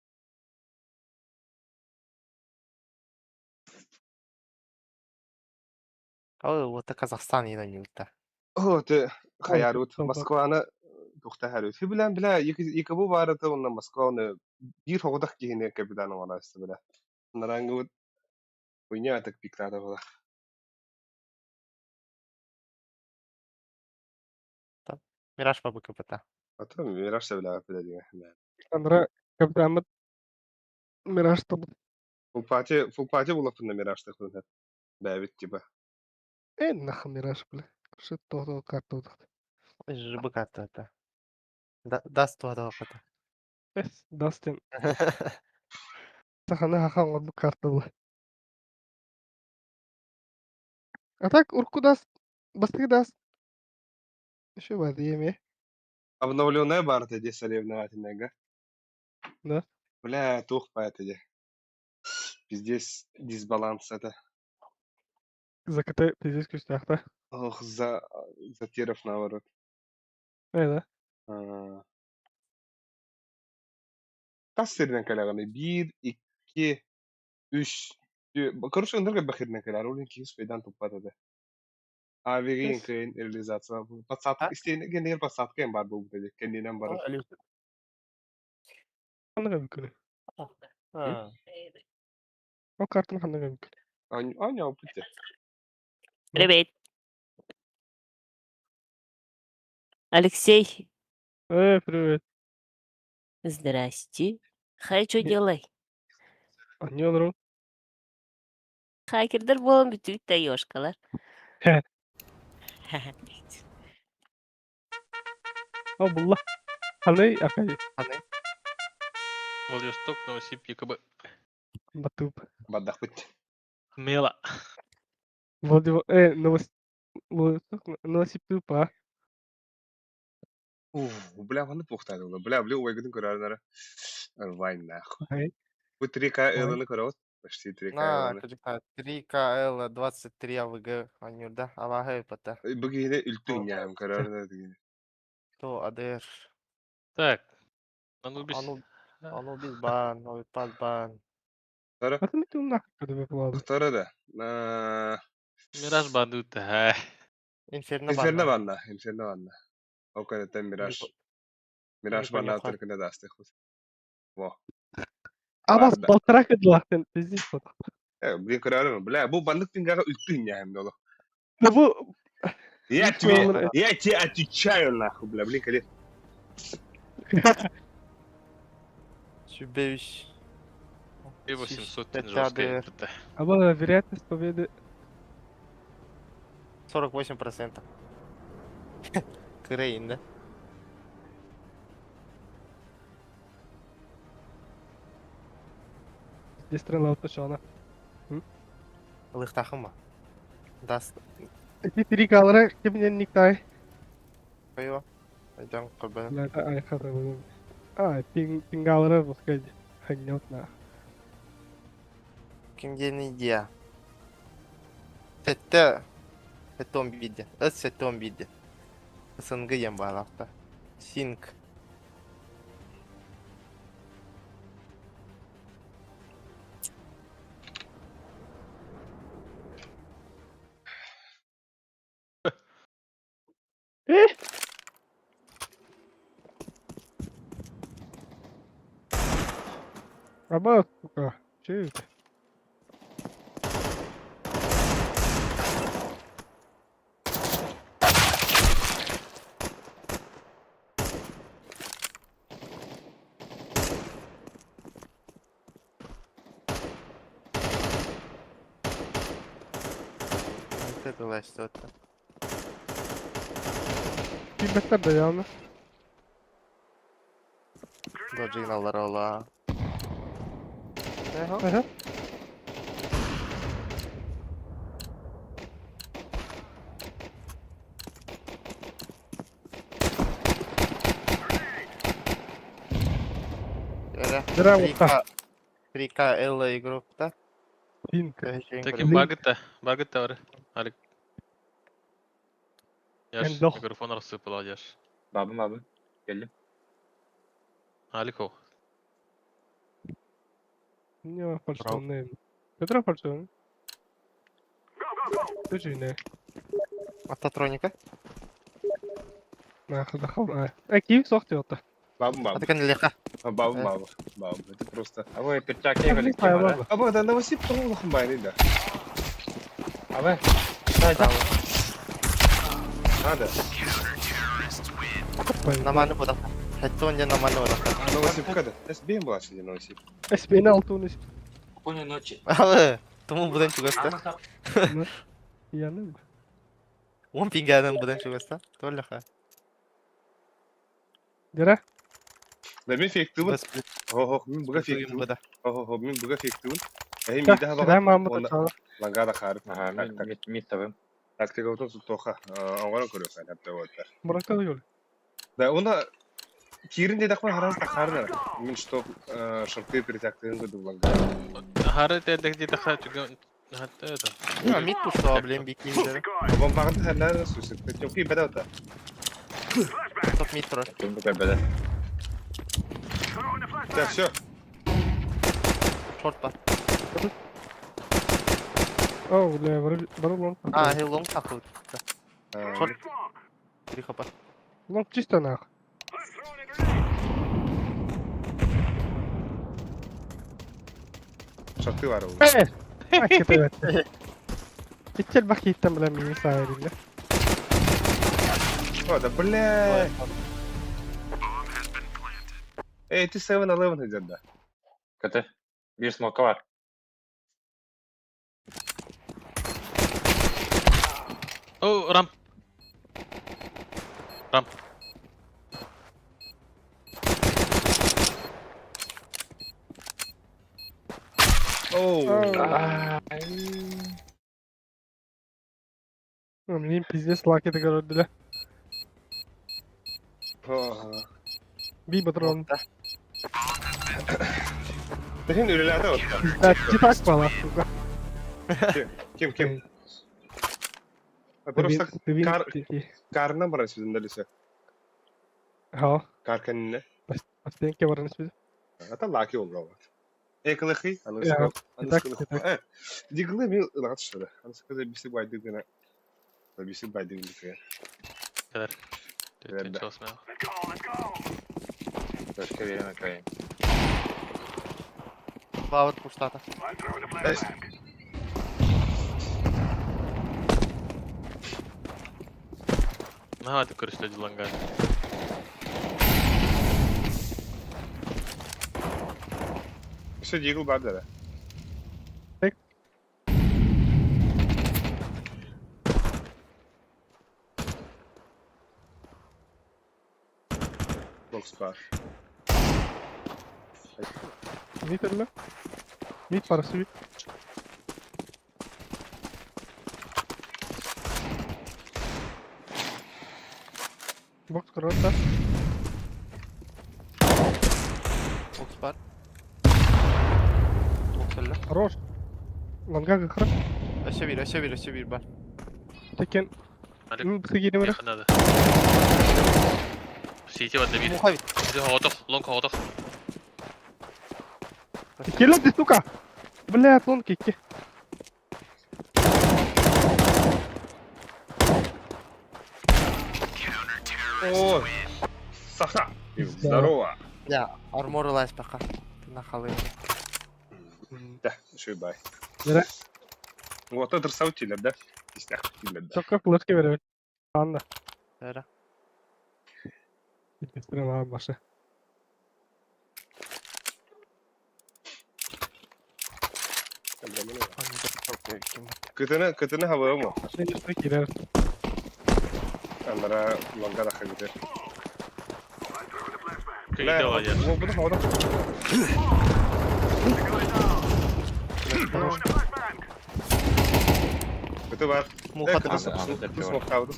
О, вот Казахстан и на О, ты хаярут Ой, Москваны тухта харют. Хи билен биле екі бу барыты онна Москваны бир хоғдақ кейіне капитаны варасты биле. Нарангы вот хуйня так пиктада була. Мираж по БКПТ. А то мираж биле биле деген. Андра, капитан Мираж табы. Фул пати, фул пати була фунна мираж тахтын. Бәбит типа. Э, нахуй Мираж, бля. Шит тоҕо карта. Жыбы карта. Даст туһата. Эс, Дастин. Саханы хаха оҥорбут карта була. А так урку даст, бастакы даст. Еще бар диэми. Обновленная барта де соревновательная, Да. Бля, тух по это де. Пиздец, дисбаланс это. ЗКТ пиздец күстәхтә. Ох, за тиров наоборот. Да. А. Хас сиринэн кэлэҕиний? Биир, икки, үс, короче, ынырык элбэх сиринэн кэлэр, ол иһин киһи успейдаан туппат этэ. Авиа кыайын реализация. Подсадка, истиэнэ подсадка эн баар буолбута дии, кэннинэн барар. Ханнык эбиккиний? Ол картаны ханнык эбиккиний? Оонньообуппут дии. Привет. Алексей. Привет. Здрасте. Хай, что делай? Оонньуу Хакердер буолан бүтүбүт да ёшкалар. О, булла. Ханай, акай. Ханай. Владивосток, Новосиб, ЕКБ. Батып. Бадахпыт. Мела. Владивосток, Новосиб, Новосиб Уф, бля, манна туохтаатылар. Бля, бля, убайгытын көрөөрү Рвань нахуй. Ай. Бу 3К ыланы көрөҕүт? Почти 3К На, ыланы. 3КЛ 23 АВГ анюрда, аваһы пата. Бу киһини үлтү инньээм көрөөрү дигини. То АДР. Так. Анубис. Анубис бан, Новипас бан. Второ. А ты нахуй когда выплавал? Второ да. На Мираж бандыта. Ха. Инферно Инферно банна. банна, Инферно банна. Ол кэнниттэн Мираж. Мираж Не банна понял. түркүнэ даастыхпыт. Во. Абас Барда. полтора кыдлахтын, пиздец вот. Блин, көрөөрү, бля, бу баннык тиҥҥэҕэ үлтү инньээм долу. Да бу Я тебе, я тебе отвечаю нахуй, бля, блин, кэлин. Сүбэвиш. И 800 Пять жесткая АДР. ПТ. Аба вероятность победы 48%. Крейн, да? здесь стрела уточена. Лыхтахыма. Даст. Эти три калора ким никтай. Айва. Айдан кабы. Бля, это ай хата буду. А, пинг пингалара пускай ханёт на. Ким диэн идея? Сэтте. Сэтте 11 диэн. Эс сэтте 11 диэн. СНГ диэн баалаахта. Синк. Аба, сука. Че это? Это было что-то. Кимбеттер да явно. Доджигналар ола. Эхо. Ага. Эрэ. Браво, 3К. 3КЛ игрокта. Пинг. Таким багыта. Багыта бар. Алик. Яш, Эндох. микрофон рассыпала, Яш. Бабым бабым. Келдим. Аликов. Не фальшивый. Петра фальшивый. Ты же не. Автотроника. Нахуй дахал. А Киев сохти вот. Бабым бабым. Атакан леха. Бабым бабым. Бабым. Это просто. А вы перчатки коллектива, да? Аба, да Новосиб тоҕо улахан баайный да. А вы? Да, да. Надо. Наманы бодата. Хеттон дьэ наманы бодата. Новосибка да. СБМ была сегодня Новосиб. СПН алтуны. Спокойной ночи. Алы. Туму будан чугаста. Яны. Уон пингадан будан чугаста. Толлаха. Дера. Да мин фейктыбын. Хо-хо, мин буга Фейктыбын. фейктыбын. Хо-хо, мин буга фейктыбын. Эһи Та, мида сюда хабаҕа. мамы Уонна тачала. лангада хаарып. Ага, Так, так. мид, мид табым. Тактика отон тоха. Оҥорон көрүөххэ хатта уоттар. Муракта да көр. Да, уна киирин диэтэхпин хараас да хаарнар. Мин что шорты перетяктыгын курдук лангада. Хары тедек диэтэхэ түгэн хатта это. А мид пуштоо, блин, бикиндер. Бомбаҕын ханнаар сүүсүк. Тёмки бэдэ ота. Топ мид турар. Ким бу көрбөдө. Так, все. Шорт бар. О, бля, бары бары лонг. А, хей, лонг тахыл. Шорт. Три хп. Лонг чисто нах. Шорты бар ол. Э! Акы ты. Итчел бак иттен бля мини саайрilla. О, да бля. Эй, ты 7-Eleven идет, да. КТ. Бир смока бар. О, рамп. Рамп. Оу. Мин пиздец лаки да көрдүлэ. Би патрон. Тэхин үлэлээтэ отта. Да, так бала, сука. Ким, ким? Просто карна баран сүзүндө лесе. Ха. Кар кэннэ. Бастенке баран сүз. Ата лаки олро. Экылыхи, анысы анысы. Э, диглы ми ылат шыда. Анысы кызы биси байды гына. Биси байды гына. Кадar. Верда. Точка верена кайын. Бавыт пуштата. Наһаа ты көрүстэ дилангар. Все дигл бар да. Так. Бокс бар. Мид эле. Мид бар сүз. Бокс көрөт да. Бокс бар. Бокс эле. Хорош. Лонга кырып. Өсө бир, өсө бир, өсө бир бар. Текен. Алик. Бізге келе Yakın надо. Сити бар да бир. Муха бит. Бизи хоғотох, лонг хоғотох. Келе ты, сука! Бля, лонг икки. О, Саха. Здорово. Я, армор лайс пока. Ты нахалы. Да, шибай. Да. Вот это саутилер, да? Истях, да. Чокка флешка беребит. Анда. Эра. Естественно, башы. Кытына, кытына хабы мо. Шейшті келер. Андара лонга да хагыты. Кыйда бар я. Ну, буду хода. Кыты бар. Муха Кыты там. смоктауды.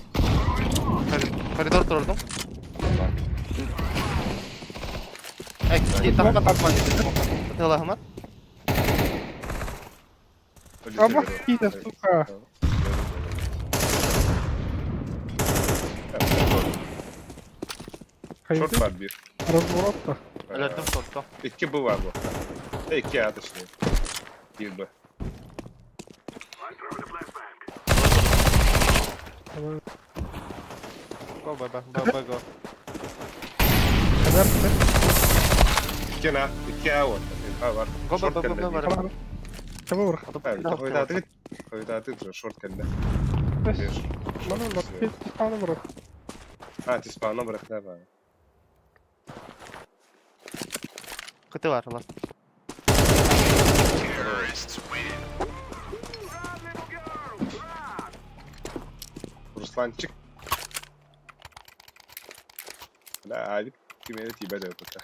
Коридор турдум. Эй, тахма тахма. Тылахмат. Аба, кита, сука. Шорт бар бир. Разворотта. Өлөрдүм шортто. Икки Б бар бу. Икки А точнее. Бир Б. Го, Б, Б, Б, Б, го. Икки На, икки А вот. А бар. Го, Б, Б, Б, Б, бар. Таба бар. Хойдатык. Хойдатык шорт кэннэ. Мана лаппет тиспаны бар. А, тиспаны барах да бар. Кыты бар, ласт. Русланчик. Бля, авик кимиэхэ тиийбэт эбит.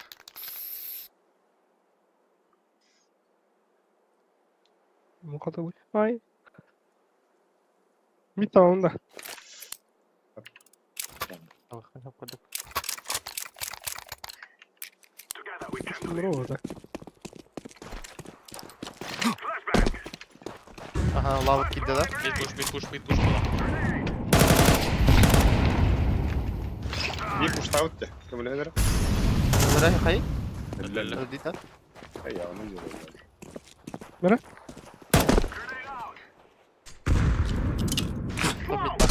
Ай. Мид да. Бро, Ага, лава киирдэ да? Mid push, mid push, mid push буолар. Не пуштаут те. Көмөлөһөлөр. Нөрэ хай? Эллэллэ. Өлдүтэ. Эй, я оны делаю. Нөрэ? Топ мид бар.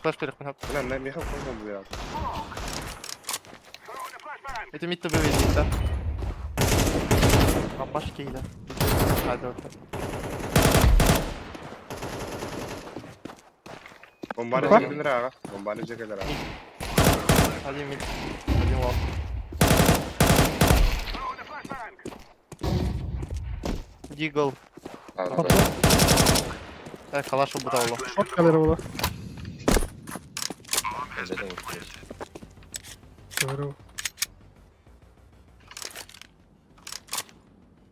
Флеш берек мен. Бля, на меха қойған бұл Это мид төбе да. Баш кейді. Hadi orta. Бомбаны Бар. жекелер аға. Бомбаны жекелер аға. Один мид. Один лонг. Дигл. Э, калаш убрал. Шот калера була. Калера.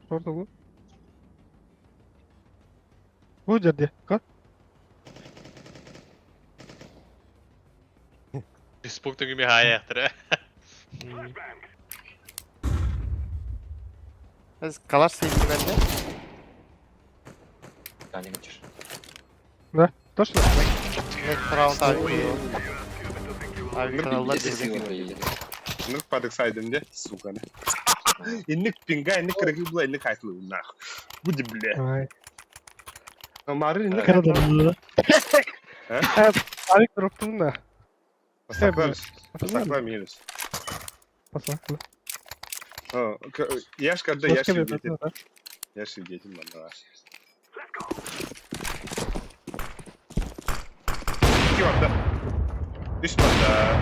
Шорт oldu. Bu жерде, ка? Спук түгү хаяқтыр. Калаш сейді бенде. Да, не хочешь. Да, точно? Next round abi. Abi krallar Где dedi. Нұрк падык сайдым де, сука. Инник пинга, инник кыргы була, инник айтылы нах. Буди бля. Ай. Мары инник. Карада. А? Авик дроптун да. Бастакла, бастакла минус. Басакла. Я ж когда я свидетель. Я свидетель, ладно. Ики барда. Үс барда.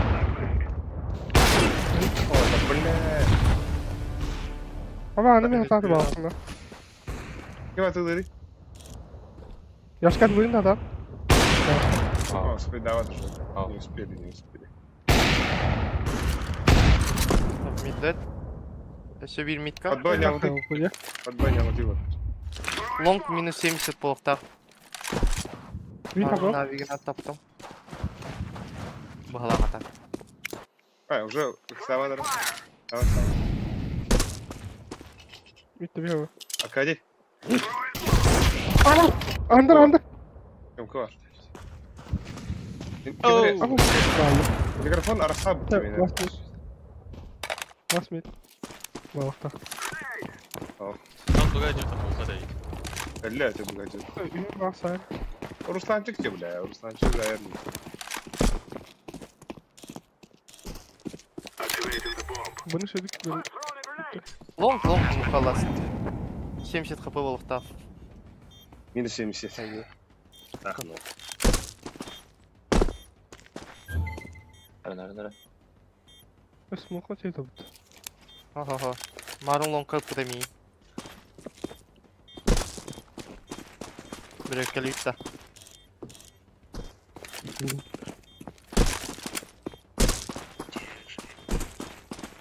О, да бля. Ама аны мен хатады баласында. Ким атылды? Яшкат буйын да. О, спидава уже. Не успели, не успели. Mid dead. Еще bir mid kal. Подбой не алды. Подбой не алды вот. Long минус 70 болуқтақ. Bir хабар. Навигін таптым. Бағалаға так. А, уже сама Давай, давай. Bitti bir хабар. Аркадий, Андыр, андыр. кем var? Оу. Микрофон арасаб Так, last mid. Last mid. Балақта. Там буга жеп там болса да. Бля, ты богатый. Үйін бақсай. Русланчик тебе, бля, Русланчик, наверное. Бұны шедік. Long long мұқалас. 70 хп болуқтақ. Минус 70. Ах, ну. Рано, рано, рано. Смока тейді бұд. Охо-хо. Марун лонг кылып премии. Брекелитта.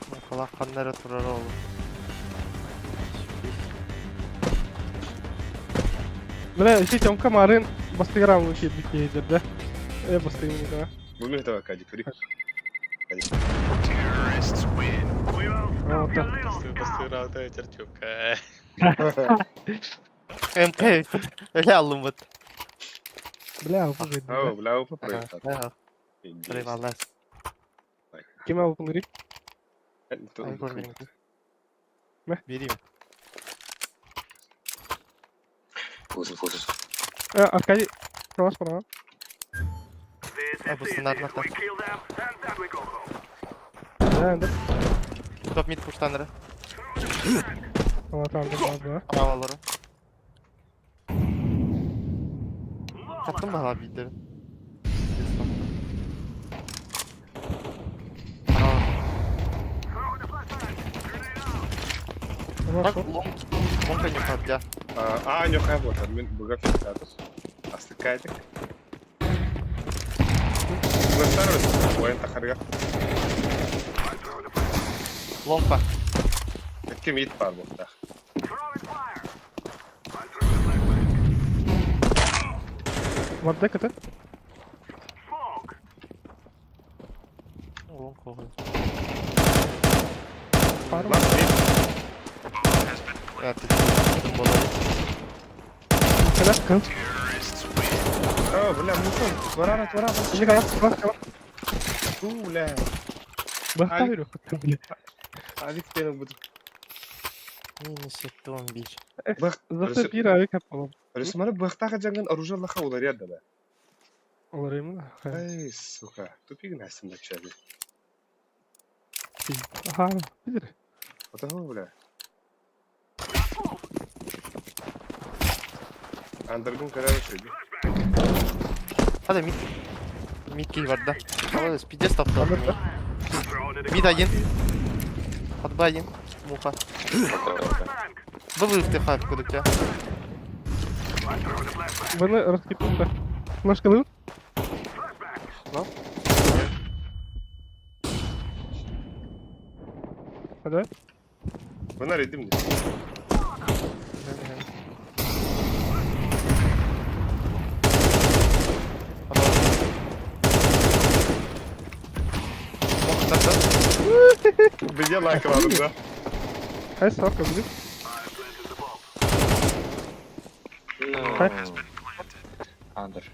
Мукала каннары турар олу. Бля, ищи Тёмка Марын бастыграм кетбит кейдер, да? Э, бастыграм, да. Бұны давай, Аркадий, кури. А, вот так. Бастыграм да Тёмка. МК öyle aldım but. Бля, алпы О, бля, опа, проект. Eyvallah. Ким алпын грип? Ay görmedim. Ne? Vereyim. Фузл, фузл. Э, Аркадий, калаш бара. Ha bu sınırlar da. Да, да. Top mid pushlanırı. Ала там, да, да. Havaları. Tattın mı hala bildirim? Ала Bak long long oynuyor ya. А, нюхай вот, админ бугак статус. Астыкайтык. Бастар ойын тахарга. Ломпа. Ким ит бар буохтаах. Барда кыта. Лонг оҕой. Бар Лас мид. Я ты болар. Кыла кыл. О, бля, мусон. Варара, варара. Или кала, кала, кала. Фу, бля. Бахта yürü. Авик пенок буду. Минус 11. Бах. Заты bir авик yapalım. Рисмары бахтаха жанган оружие лаха уларят да. Оларым да. Эй, сука. Тупик насим начали. Аха, bilir. Отого, бля. Андергун карары шөйді. Hadi mid. Mid kill var da. Молодец, пиздец топтал. Мид один. Под Б один. Муха. Был в ТХ, куда тебя. Bunu раскипим да. Флешка лыл? Ну? Hadi. Бұнар едім де. Бізге лайк аладым да. Хай сорка bilir. Ну. Андер.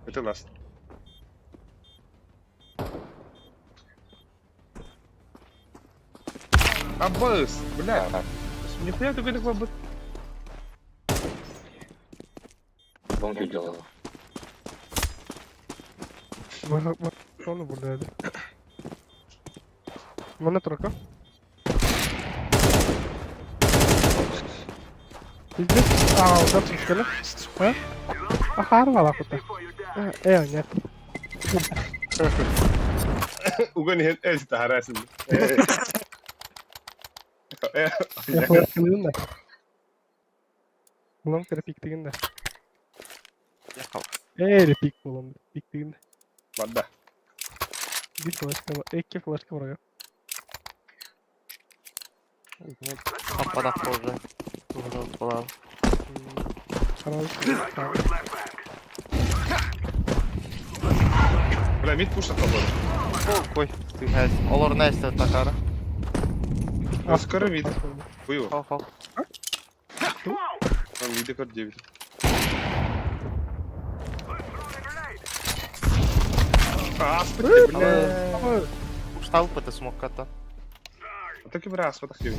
Это ласт. Аббас, бля. Нихуя ты такой бы. Бомбу делал. Onu buradaydı. Bana troka. Пиздец. А, удар пускали. А? Ахар вала кута. Э, нет. Угон эс тахарасın. Я флешка да. Улам кere пиктигин да. Эй, пик болом. Пиктигин. Банда. Bir флешка var. Iki флешка var. Хампадах тоже. Была. Бля, мид пуша тобой. Ой, ты хайс. Олор найс такара. Скоро мид. Буйо. Хо хо. Там миды код 9. Аспы, бля. Устал бы ты смог кота. А так и бля, аспы так не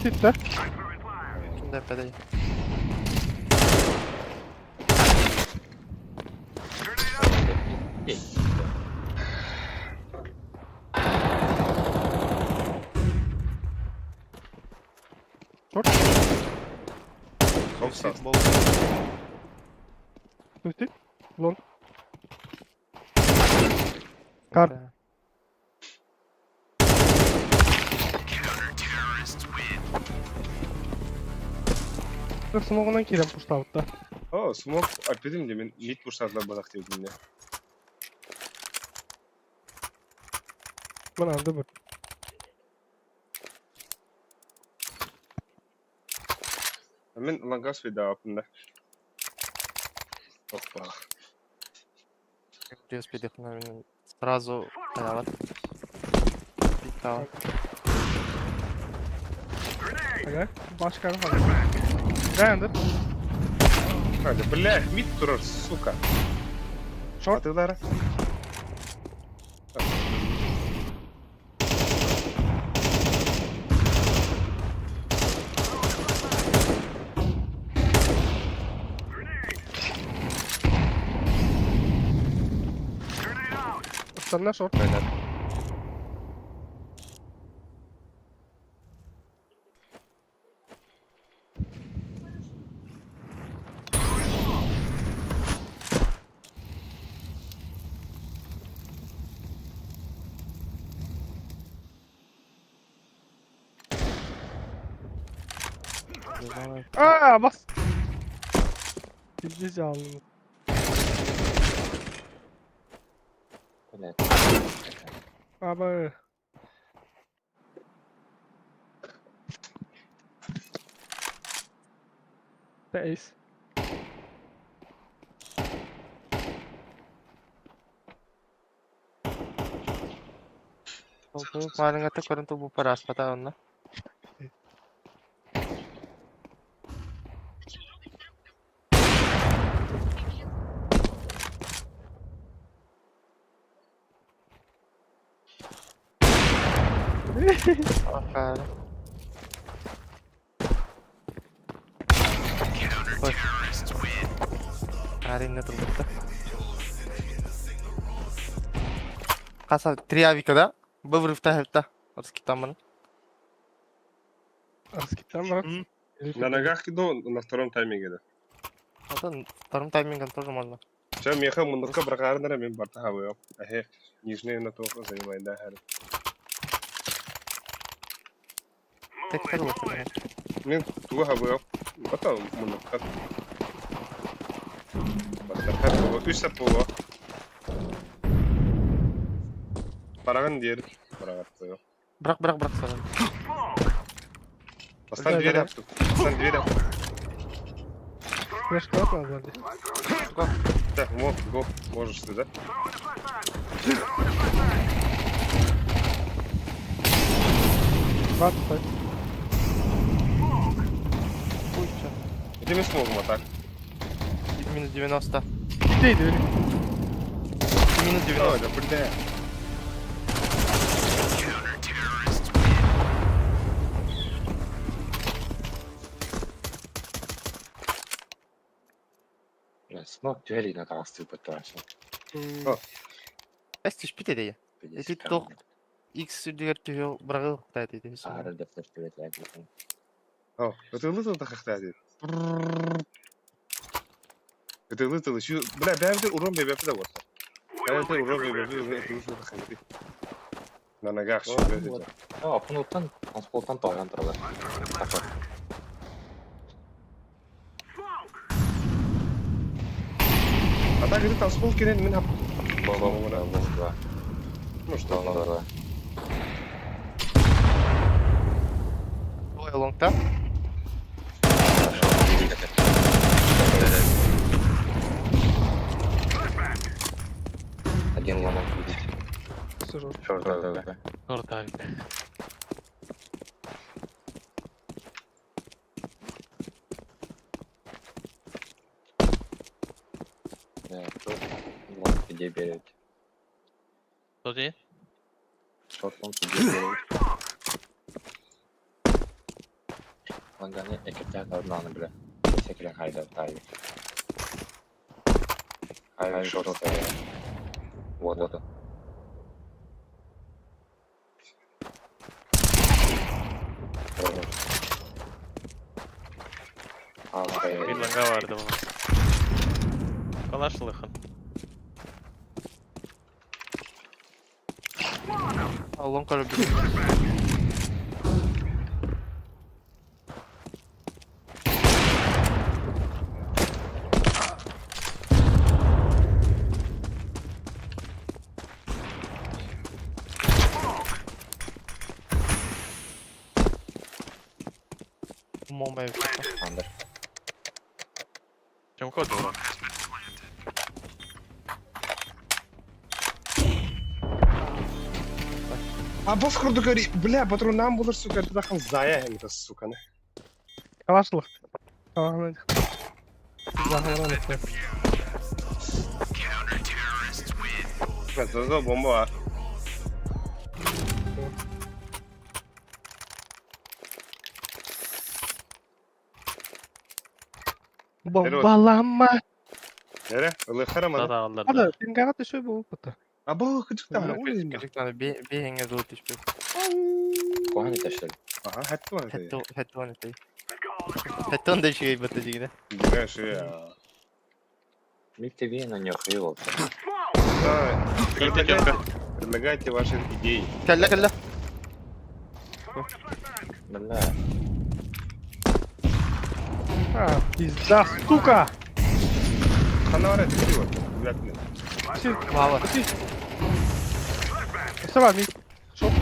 Тип да? Да, подай. Офсат. Тип. Лон. Кар. Смогунан кирем пуштабыт да. О, смог аппетим де мен мид пуштадылар бадак деп мне. Мен анды бір. Мен лангас вида апында. Опа. В принципе, сразу хаяват. Пикал. Ага. Башка falan. Dayandır. Hadi бля, мид турар, сука. Шорт. Атылара. Üstünden short. А, бас. Пиздец алdım. Блядь. Аба. Ace. Маарыҥҥа көрөн тубуппар ааспата онно. Акаары. Ой. Арина турбута. Хаса три авика да? Быврыв та Раскитаман. Раскитам, брат. На ногах иду, на втором тайминге, да. Это вторым таймингом тоже можно. Чэ, миэхэ муннукка бырахаарынара мин барта хабыам. Эһэ, нижний на туох занимай да хары. Так второго. Мин тугу хабыам. Ото муннукка. Бастархар буолуо, үс сап буолуо. Бараҕын диэр, бараҕаттыа. Бырах, бырах, бырах саран. Бастан дверь аптым. Бастан дверь аптым. Флешка надо. Так, мог, го, можешь ты, да? Бат, так. Ой, чё. Где мы сможем, а так? Минус 90. Иди, двери. Минус 90. Ой, да бля. Бля, смог двери на толстую потратил. Эс түспүт этэ. Эти тох X үрдүгэр түһүө быраҕы ухтаат ити. Ара дәптер төбөт О, это лытыл тахахтаат. Это лытыл еще, бля, бэбдер урон бэбэпи да вот. Бэбдер урон бэбэпи это лытыл тахахты. На ногах еще бэбэпи. О, пунуттан, транспорттан тоҕон туралар. Такой. А так это там сколки мен хап. Лонг, лонг, два. Ну что? Лонг, два. Ой, лонгта. Один лонг видите. Сижу. Шорт, да, да, да. Шорт авик. Да, шорт, лонг где берет? Кто дии? Шорт, лонг где берет? Лонганы экетен однаны, бля. Секрен хайда тай. Хай, шорт, Вот, вот. Bir langa vardı bunun. Kalaş lыхын. Лонг көрө Момент. Андер. Чем код? А босс курдук бля, патронам булар, сука, это тахан зая это, сука, не. Калашлых. Калашлых. Бля, зазо бомба. а. Бомбалама. Нере? Ылыхара Да мана. да аллар. Ада, пингага түшө бу бута. А бу кычык там, улин. Кырдьык биэһиҥҥэ дуу түспүт. Куһаҕан это что ли? Ага, хатты бар. Хэттэ хэттэ этэй. Хэттэ да үчүгэй бата дьигинэ. Знаешь, я. Миг ТВ на нее хрило. Да, Киирдэ Тёмка. предлагайте ваши идеи. Кэллэ кэллэ. Бля. А, пизда, сука! Ханна баар этэ вот. Блядь. Мало. Сава, ми. Шоп.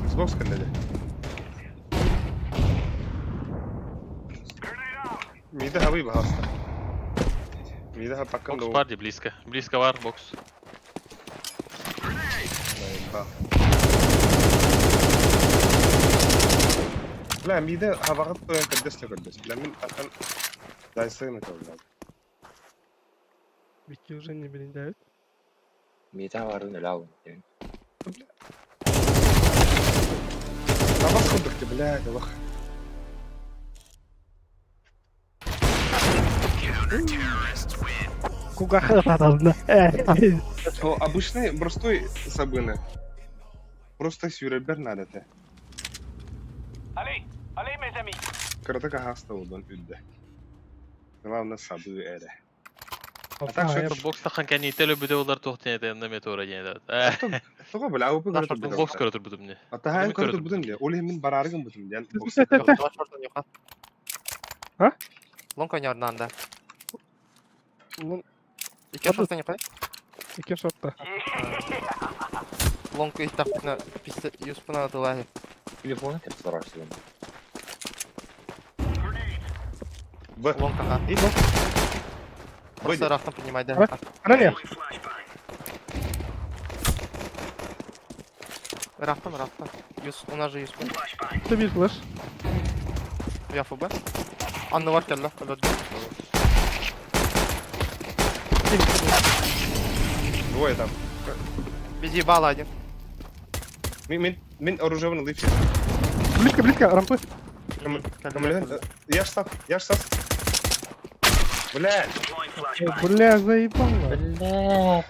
Xbox кэннэ. Мида хабый баһаста. Мида хаппаккын Бокс да бар близко. Близко бар, бокс. Бля, мида хабаҕыт тойон көрдөс да көрдөс. Бля, мин аттан дайсыгын этэ Вики уже не берендәбит. Мида барын өлө алын. Табас курдук ты, блядь, алах. Кугаха татарна. О, обычный, простой сабыны. Просто сюребер надо те. Кырата хаста удан үдде. Главное сабы эре. А так что Бокс тахан кәни теле бүдө олар тоқтен ете, анда метеора ден еді. Тоға бля, ауып Да, көрө Бокс көрө турбутум не. Ата хайын Мен көрө көрө турбутум де. Ол мен барарыгын бутум ден. Два шорта нюха. А? Лонг ойнорнан да. Лонг. Икки шорта нюха. Икки шорта. Лонг иттахпына писте юспына атылаһы. Телефоны теп сорашсың. В. Лонг ага. И Просто рахтан поднимай да. Ана не? Рахтан, рахтан. Юс, у нас же юспын. Ты бир флеш. Я ФБ. Анны бар келді. Өлөрдү. Двое там. Без ебала один. Мин мин мин оружие лыпчик. Близко, близко, рампы. Я ж сам, я ж сам. Бля, Бля, заебало. Бля.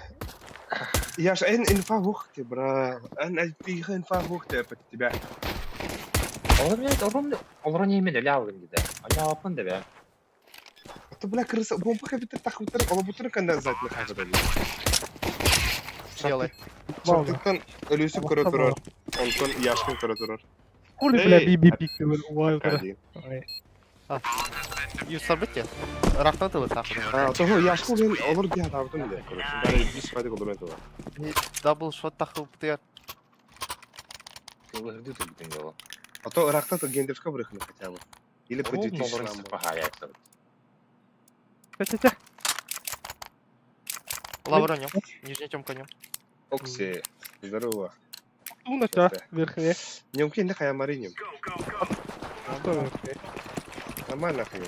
я ж эн инфа ты, бра. Эн инфа ты под тебя. Олар блядь, олар олар не мен өлө алын диде. Ана апын деп. А то, бля, крыса, бомба кабитер тахутер, ола бутыр канда знать на хабада. Делай. Шартыктан өлүсү көрө турар. Онтон яшкын көрө турар. Хули, бля, би би пик ой, Юс сорбите. Рахтан тылы сахар. А, того яшкын мен олар ди хадабытын де, короче. Бары бис файда болор этого. Дабл шот тахыл птыр. Өлөрдү турбутун жолу. А то рахта то гендерска брыхны хотя бы. Или по 2000 Пахаяется. Тя-тя-тя. Лавр нем. Нижний темка нем. Окси, здорово. Уна тя, верхний. Немкин да хая маринем. Что верхний? Нормально хая.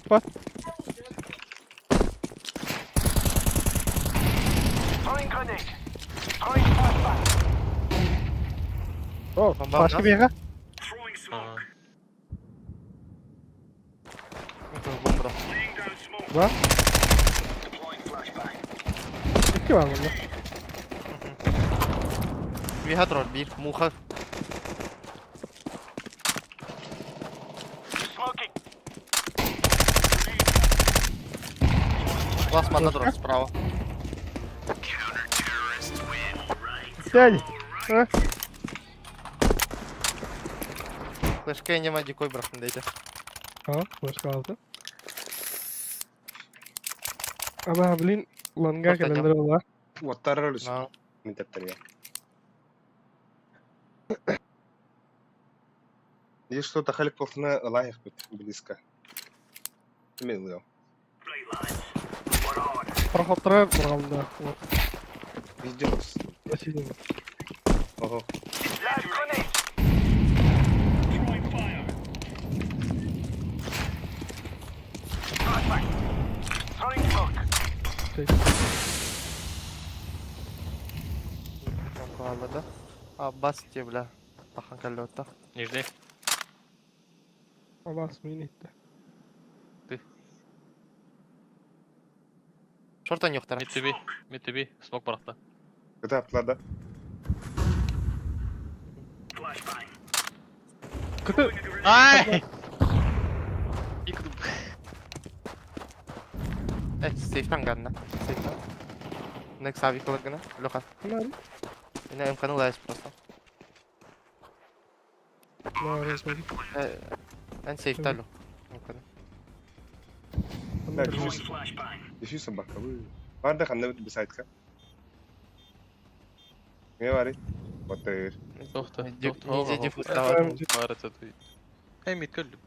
Па. О, Пашка бега. Бомба. Два. Икки бар bunda. Вигатрор бир. Муха. Плазма на справа. Сядь. А? Флешка нема дикой брахтын дейdi. А, флешка алды. Ама, блин, ланга Просто календер ола. Оттар өлүсү. На. Мен тептер Есть что-то халик полтына лайх бит близко. Мен лыо. Проходтар барғанда. Вот, Пиздец. на синем. Ого. Темка алды да. А, бас те, бля. Тахан каллетта. Нижний. Ама сменить. Шорта нюхтара. Мид түби. Мид түби. Смок барақта. Это аплада. Көтө Ай! Э, сейфтан гадна. Сейфтан. Next авик гына. Леха. Нар. Меня МК лайс просто. Нар. Эн сейфта лю. МК. Да, дефьюз. Дефьюз баковый. Барда ханна бит сайтка. Не вари. Батыр. Тохта, Нельзя дефьюз давать. Баар это ты. Эй, мид көллүм.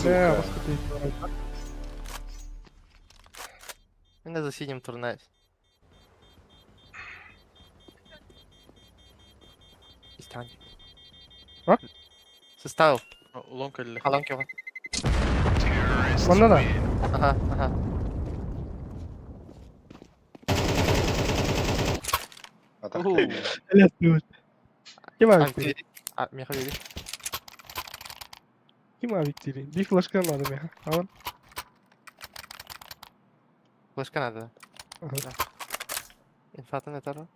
Бля, Сука. господи. Меня за синим турнай. Истань. А? Составил. Лонг кэллэ. Халанки он. Манна да. Ага, ага. Атак. Элес Ким А, авик ты- А, Михаил. Ким авик дири? Bir флешка надо меха. Алан. Флешка надо. да? Ага. Да. Инфатын это.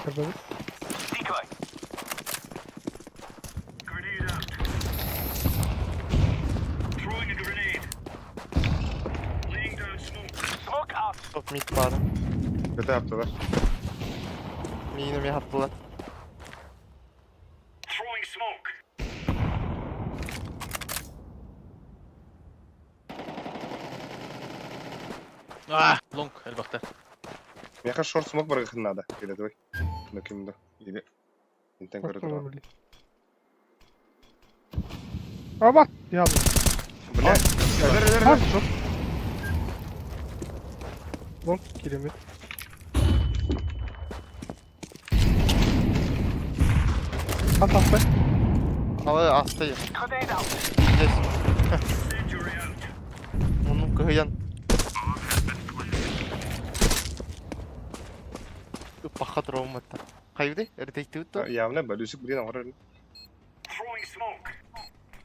Көрдүм. Топ мид бары. Kötü yaptılar. Миini mi attılar. А, лонг элбэхтэр. Меха шорт смок баргахын надо. Передавай. На кимда. Или. Интен көрді. Аба, я. Бля. Эр, эр, А, эр. шорт. Лонг керемет. Ат атпай. Алы асты. Здесь. Мунун кыһыйан. Паха травматта. Кайды? Ретейти утто. Явно бөлүсүк блин оңорор.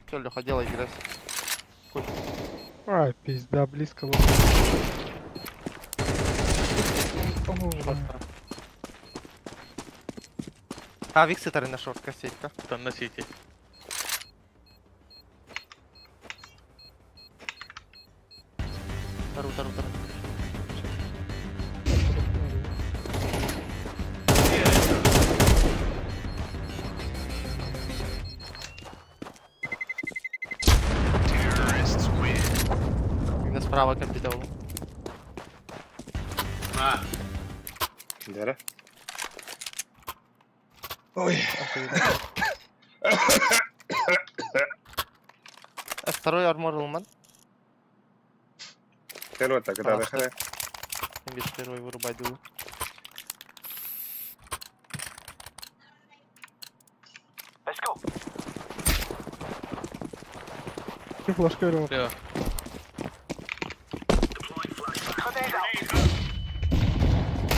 Всё, Леха, делай играть. Ай, пизда, близко лонг. О, А, Виксы на шорт, косейка. Там на сити. Тару, тару, тару. Именно справа капитал. На. Дere. Ой. А второй армор лман. Первый так, да, да, Без первый вырубать дулу. Ким флешка берем? Лево.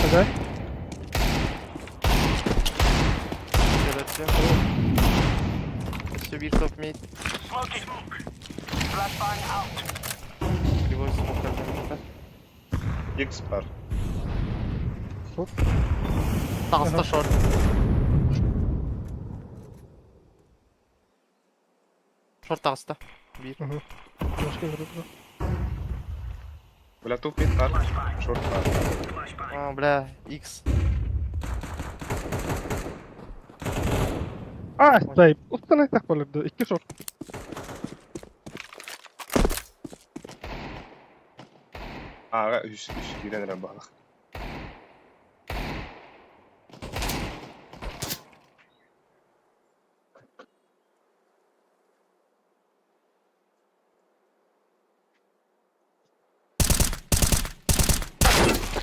Ага. Все бир топ мид. Его смог как-то. X бар. Таста шорт. Шорт таста. Бир. Флешка берем. Бля, туп мид бар. Шорт бар. А, бля, X. А, стай. Устан айтақ болырды. Икки шорт. Ага, үс үс кирен ре балах.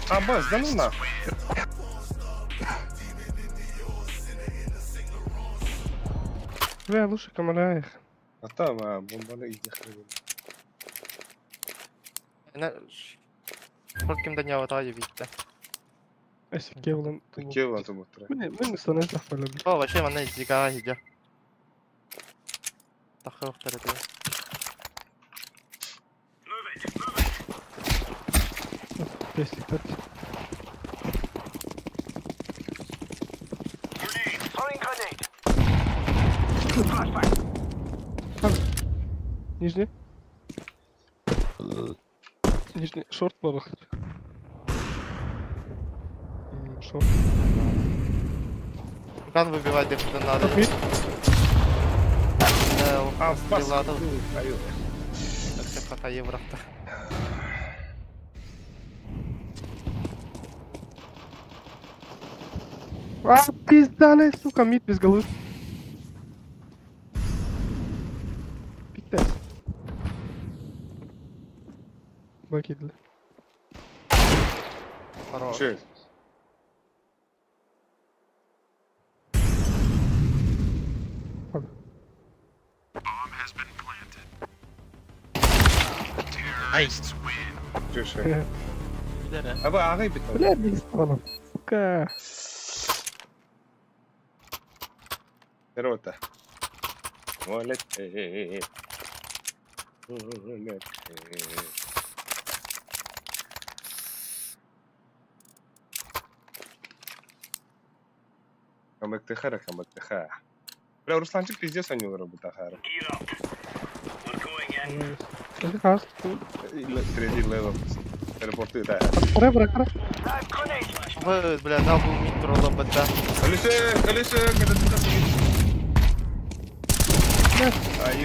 А, бас, да ну нахуй. Бля, лучше камараях. А там, а, бомбаны иди хрен. На... Шорт кимде не аватар битте. Эсикке болан. Кел lan тубуттура. Міне, міне устан айтақ болырды. О, вообще мана дикага хидя. Тахы охтар это. Пестик Нижний. Нижний шорт бар. Шорт. Ган выбивать дефтен надо. Мид. Да, Аппас. стрела Так, пока евро-то. А, пиздали, сука, мид без головы. Пиздец. Бакидли. Хорош. Че? Ай. Чүшэ. Билэр Аба ағай бит. Бля, без ствола. Сука. Рота. Олет. Олет. Камактыхара, камактыха. Бля, Русланчик пиздец они работахара. Это хас. Третий левел. Телепорты, да. Бра, бра, бра. Вы, бля, дал был мид тролла БТ. Колесе, колесе, когда ты там Ай,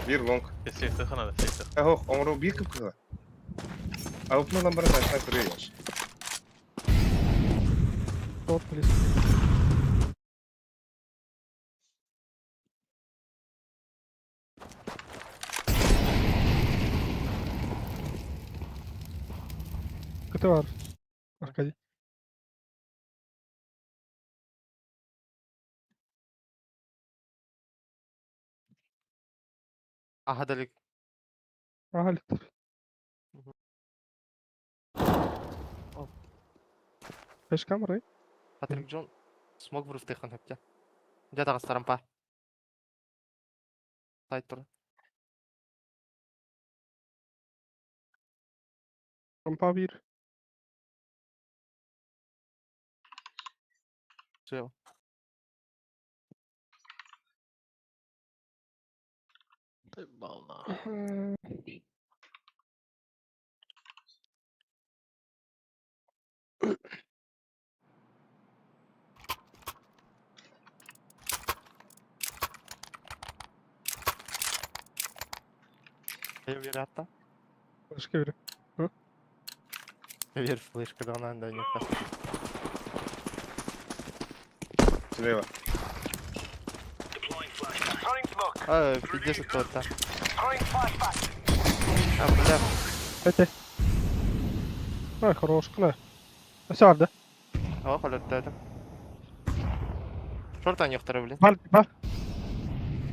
Bir long. Сектор ханада, сектор. Ах, оңру бир кып кыла. А упну нам брат, так рыешь. Шорт, близ. КТ бар. Аркадий. Ага, далек. Ага, лектор. Оп. Флеш камера, Патрик Джон смог в руфтыхан хепте. Где тағыс тарампа? Сайт тур. Рампа бир. Все. Бална. Я верю, атта. Флешка бир. Я верю, флешка да она да не Слева. А, пиздец это то. А, бля, Это. А, хорош, кына. Все, да. о, холод это. Шорт они второй, блин. Бар, бар.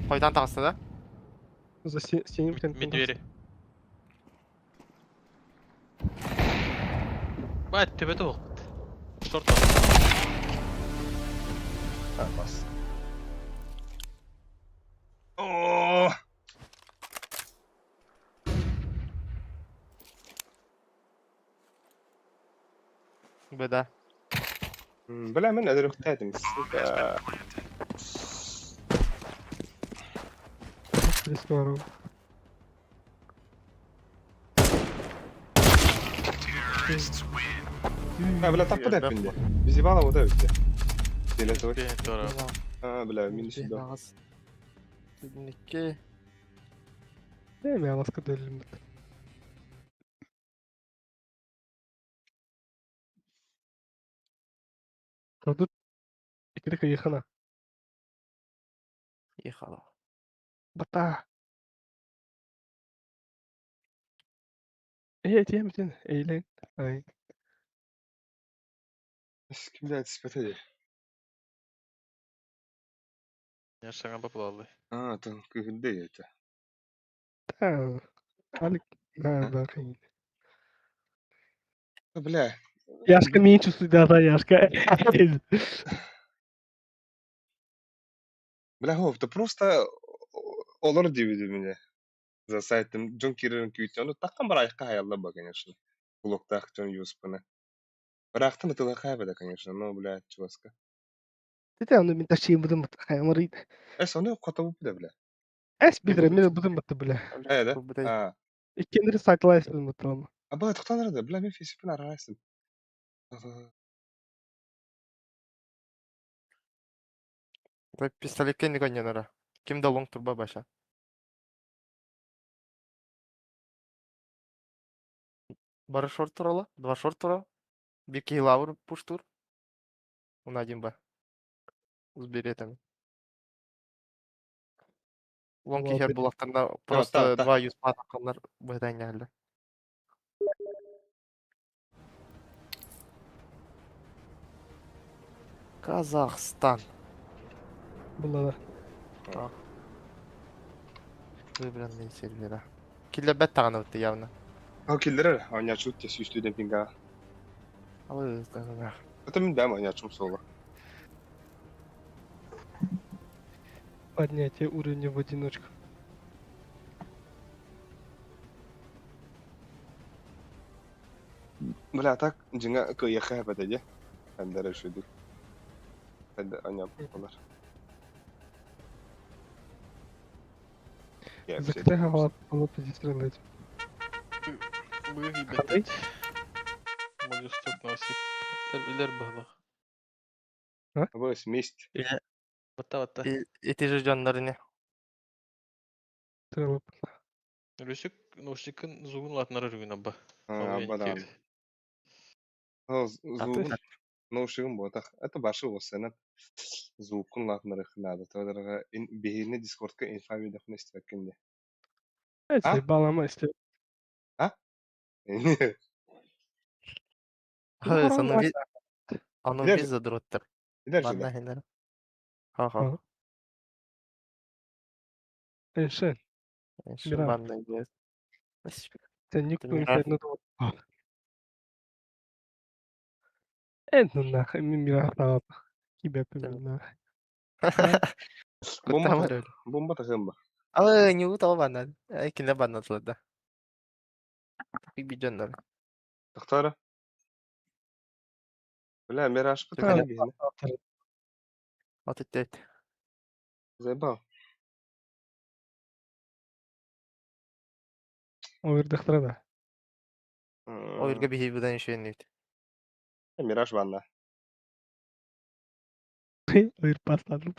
Қойдан тағысты да? За синим Мид двери. Бать, төбөтө болупт. Шорт. А, бас. О! Б, да. Бля, мен әдіріқтәдім, сука. Близко бар. А, бля, таппы да әппінде. Бизи бала ода өтті. Фиолетовый. Тура. А, бля, минус сюда. Нике. Не, мен аласка дөлүм. Тут икри кыйхана. Ехала. Бата. Эй, тем, тем, эйлен. Ай. Блядь, спятади. Я шаган бапылалы. А, там кыгды это. Та. Алик. Да, да, кыйын. Бля. Яшка меньше сюда, да, Яшка. Бля, хоп, да просто олар дивиди меня. За сайтом Джон Киррен күйті. Оны таққан бір аяққа хаялла ба, конечно. Блоктақ Джон Юспаны. Бірақтан ұтыла қайбада, конечно, но, бля, чуваска. Ты там, ну, мен тащи буду, хаймарит. Эс, оны қота бұпы да, бля. Эс билэр, мен бутун бытты бля. Э, да? Бу А. Иккиндери сайтла эс билин бытты ама. Аба тохтан да, бля, мен фейсбукпен арарайсың. Пистолетке не гонянара. Ким да лонг турба баша. Бары шорт турала, два шорт турала. Бир киһи лавр пуштур. Он один ба. С беретами. Лонг Лавр. киһи булактарына та, просто та. два юзпа таққаннар быһытан әлі. Казахстан. Буллар. Выбранные сервера. Киллер тағаны өтті явно. Ал киллер, анячу те сүйстүден пинга. Алы тағана. Это мен бәм анячум соло. Поднятие уровня в одиночку. Бля, так жиңа кыйыха бәдәде. Әндәре шүдүк. Әндә аням болар. Закрытая голова полупозиционировать. Быһый Можешь стоп на Илер быһылах. Абы месть. Батта батта. Эти же жоннарыне. Рүсүк наушникын зугун латнары жүргүн абба. Абба да. Зугун наушигын ботах. Это башы осына. Звукун латнары хнада. Тодорга бихини дискордка инфа видео истеккенде. Это балама исте. А? Аны Аны биз задроттар. Илер Банна хинер. Ха-ха. Эншен. Эншен банна идет. Sen никто не знает. Это нахуй, мира Кибе нахуй. Бомба бомба тахымба. Алы не утал банна. Кине банна тылда. Бик жоннор. Тахтара. Бля, мираж пытали бихини. От ит. Заебал. Овердахтара да. Оверге бихи будан еще не. Мираж банна. Овер пастану.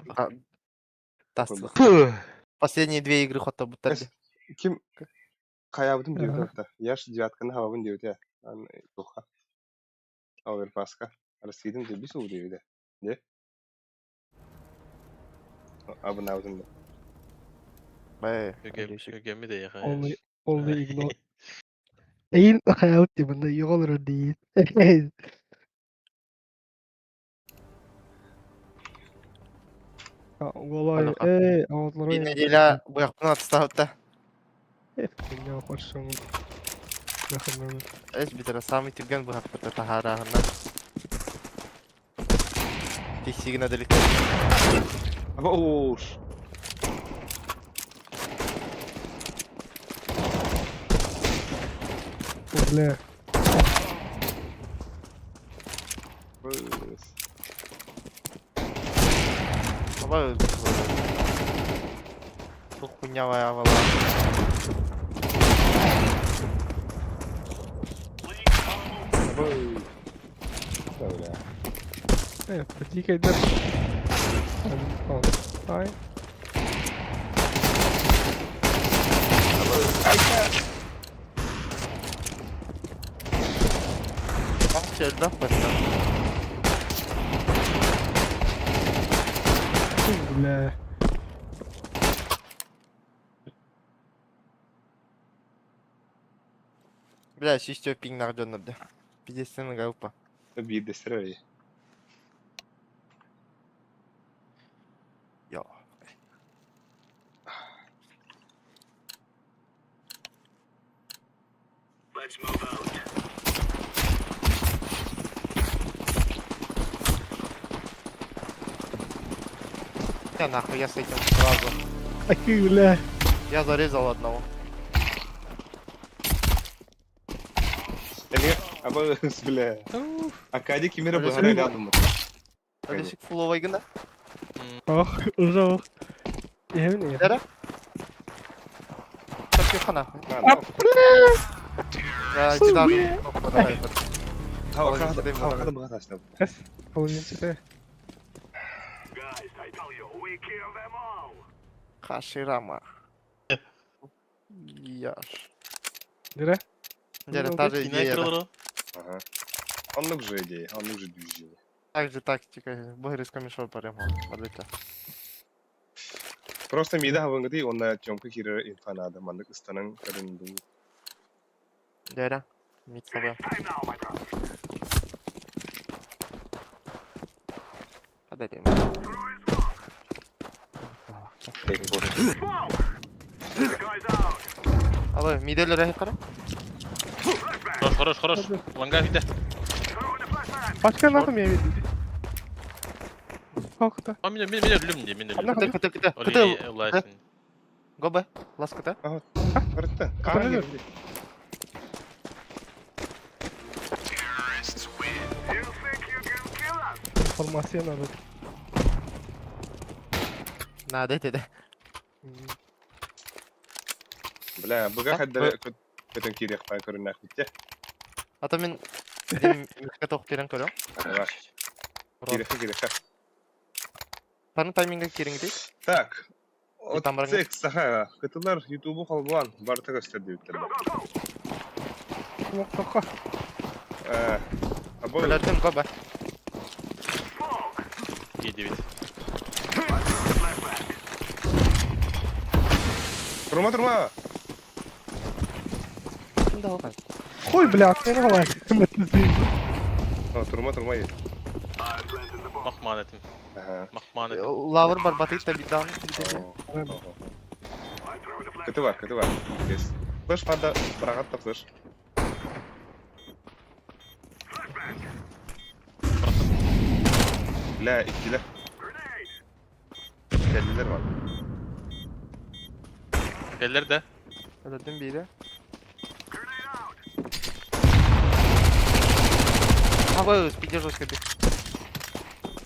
Последние две игры хотта буттар. Ким Хаябдым диюте. Яш девятканы хабабын диюте. Ан туха. Оверпаска. Арсидим де бису диюте. Не? Абын да. Бай. Өгеми де яха. Only only ignore. Eğil hayal bunda yok olur değil. Vallahi ey avutlar Bir неделя буяктан отставта. Хуйня пошел. Нахрен Эс битера самый түрген буяктар тахарахына. Тексигина деликте. Ош. Бля. Баба Бу хуйня вала. Бля. Э, поди-ка дальше. Ай. Челда патта. Бля. Бля, чисто пинг нардённорды. Пиздецтен галпа. Бир дестерей. Йо. Let's move out. Я нахуй, я с этим сразу. Акы, бля. Я зарезал одного. Эне, аба бля. Акади кимере бахара рядом. Алисик фуловый гына. Ох, уже ох. Yemin Нера? Вообще нахуй. На, на. Да, иди даже. Давай, Эс, половинчатая. Хаширама. Яш. Дире? Дядя, та же идея. да. Ага. Оннук же идея, оннук же движение. Так же тактика. Богрис камешо парема. Подлетя. Просто мида хавангати онна Тёмка кирер инфа надо, маннык ыстанан көрүндүм. Дядя. Мид собой. Подойди. Алло, миделер қара. Хорош, хорош, хорош. Ланга виде. Пачка нахуй меня видит. Как-то. А меня, меня, меня люм не, меня люм. КТ, КТ, КТ. Оли, КТ. лайсен. Го Б. Лас КТ. Барытта. Кытары Информация надо. Надо, деді. Бля, быга А, хаддары көтөн кириэх паа көрүннээх битте. А то мен михка тоқ берен көрем. Ага. Кириэхэ кириэхэ. Таны тайминга кереңдей. Так. Там баран- Отцек саха. Кытылар ютубу холбуан барыта көстөр диэбиттэр. Тоққа. Э, абой Өлөрдүм го Б. Е9. Турма турма. Да, оған. Хуй, бля, ты не давай. О, турма турма. Махман этим. Ага. Махман этим. Лавр бар батыйт та бидан. Кыты бар, кыты бар. Есть. Флеш пада, прагатта флеш. Бля, иккилер. Келдилер бар. Келлер де. Өлөрдүм бири. Абы, спиде жестко бит.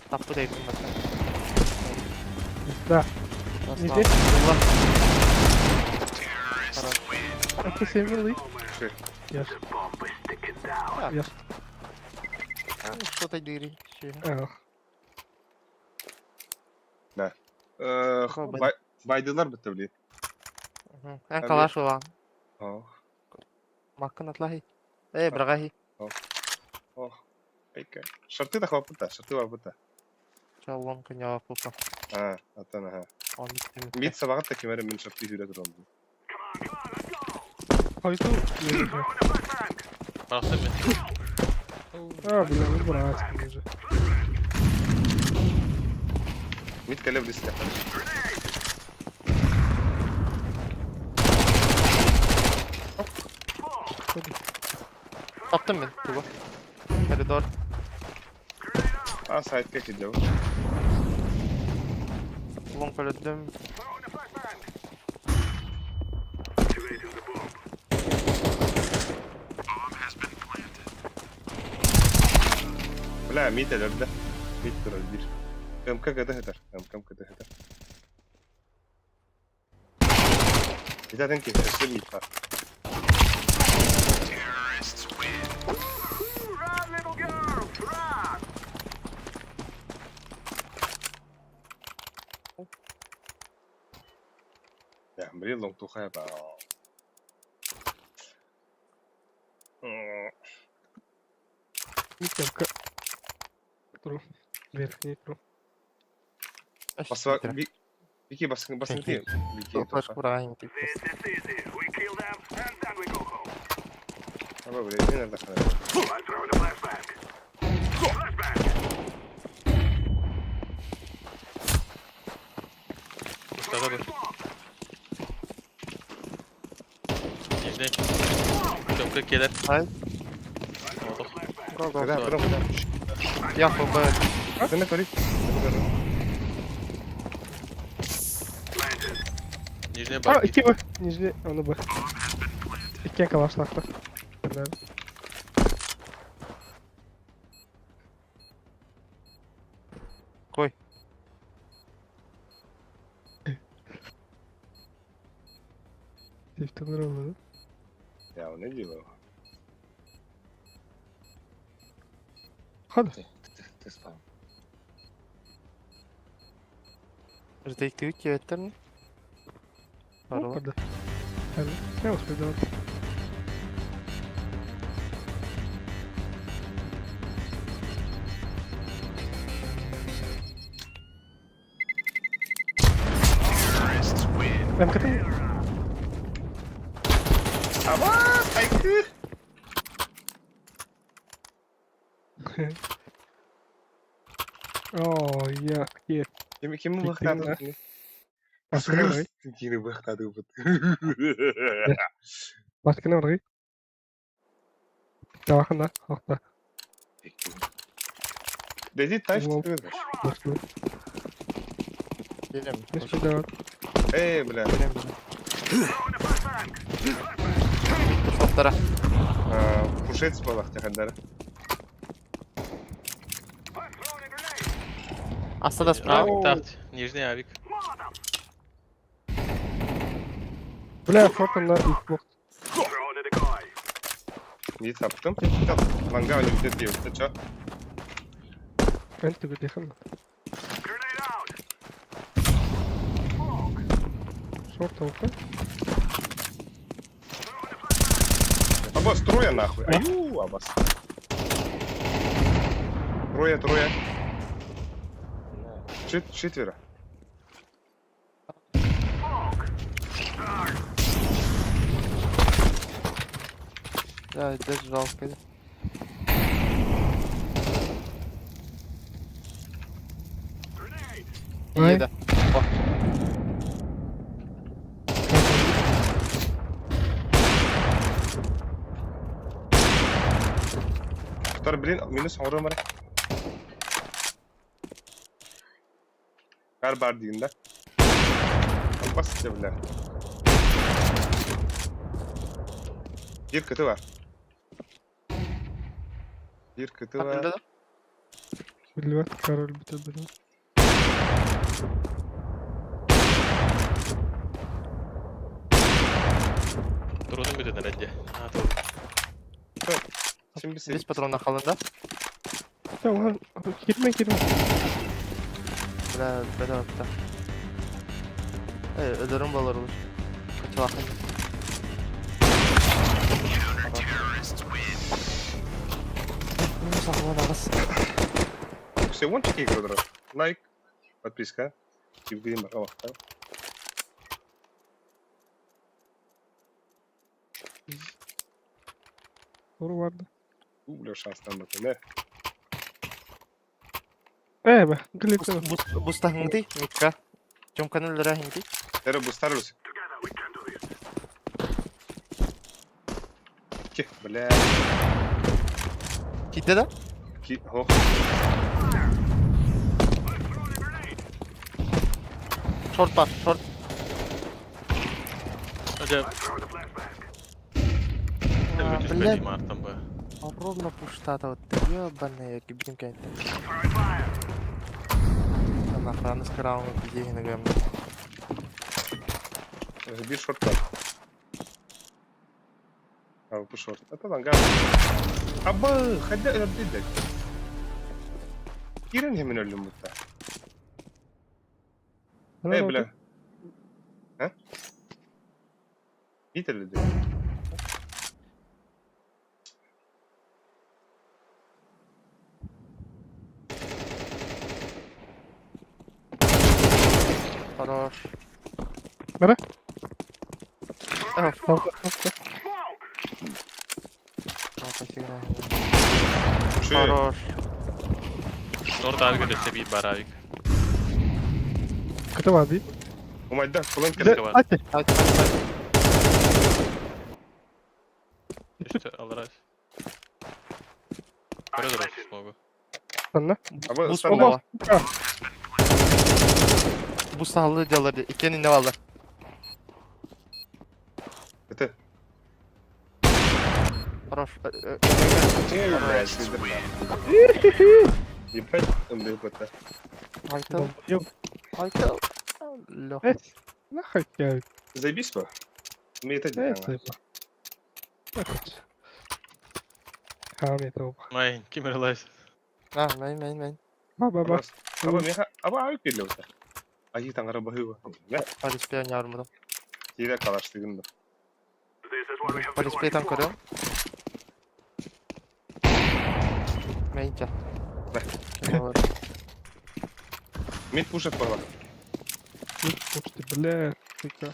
Таппы дейпин бата. Да. Не здесь? Хорош. Это 7 милый. Яш. Яш. Что-то дыри. Ах. Э, Хо, байдылар бітті, блин. Эн калаш улан. Ох, Маккын атлахи. Э, брагахи. ох. Айка. Шарты да хвапыта, шарты бапыта. Чалон коня пупа. А, аттан, ага. Он Мит сабағат та кемері мен шарты хүрет ұрам. Хойду. Барахта мен. А, бля, ну братский уже. Мит калев десте. Таптым мен, туга. Коридор. А, сайтка кидел. Лонг өлөрдүм. Бля, мит әлерді. Мит турар бир. МК кд хетер. МК кд хетер. Итатен ки, өссө мит бар. Я, блин, лонг тухай ба. Митямка. Тру. Верхний тру. Басва, Бики басың басың ти. Бики. Флешку брагахи. Аба, блин, не надо хана. Устага бір. Нижний. Тёмка келер. Ай. Отох. Го, го. Када, бро, када. Я хб. Сен көрик. Нижний А, бар. икки Б. Нижний, оны Б. Икки калашлақты. Кой. Тылыр Я не делал. Hadi. Ты спал. Ретейктибит диэбэттэр ини. Барыла. Hadi. Hadi. Не успел. МКТ. Аба, айкы! О, я е. Ким ким Киттиң быхтады? Баскына баргай. Кини быхтады бут. Баскына баргай. Табахына, хакта. Деди тайф Лол. ты Баскына. Келем. Не успел. Эй, бля. Келем. Тоқтара. Пушец балах тахандар. Астада справа. Авик тафт. Нижний авик. Бля, фотона Xbox. Не таптым. Тап. Ланга университет дип. Чо? Мен түгү дехам. Шорт алка. Абас, трое нахуй. Аю, абас. Трое, трое. Чет четверо. Да, даже жалко. Ай. Еда. Втор, блин, минус орым бар. Кар бар дейін да. Абас те, бля. Bir kıtı var. Bir kıtı var. Да? Билбет король бүтө бир. Дронун бүтүн эле. А, то. Şimdi Бес sen патрон қалында. Tamam, кирме кирме. Бля, бля, бля. Эй, өлөрүм болор olur. Качалахын. Все, вон такие игры. Лайк, подписка. Евгений Марков. Doğru vardı. Бля, шанстан бакын, Э, бе, глиттер. Бустахыңды, Микка. Чомканы өлөрө хинди. Эра бустарус. Ки, бля. Китте да? Ки, хох. Шорт бар, шорт. Ажа. Блядь, Мартан ба. ровно пуштата вот. Ебаная, гибрин кайт. Там охрана с караулом, где ногами. Bir шорт бар. А, bu шорт. Это лангар. Аба, хадда öldü Кирен hemen öldüm mutta. Эй, бля. А? Видели ли? Хорош. Бара? Эх, Алка, алка. Хорош. Шорт авик өтө бир бар авик. Кыты бар дейм. Умайда, кулан Да, керек. бар. ате. Айт, айт, айт. Үстө алар. Көрө дөрөс смогу. Санна. Аба, Бус станна. болма. Бу сахалы делали. Икени не алды. Это. Хорош. Бля, Ебать, МДП-то. Айтыл, Yok. айтыл. Леха. Эс. Нахай кел. Заебись ба? Мета Э, дии. сайба. Хаами топ. Майн, ким релайс. А, мейн, мейн, мейн. Ба ба ба. Аба меха аба ай келле ута. Айы таңара баһыба. Мә, Полиспей yarмадым. тире калаштыгын да. Полиспейтан көрөм. Мейнче. Мид пушат бала. Почти, бля, сука.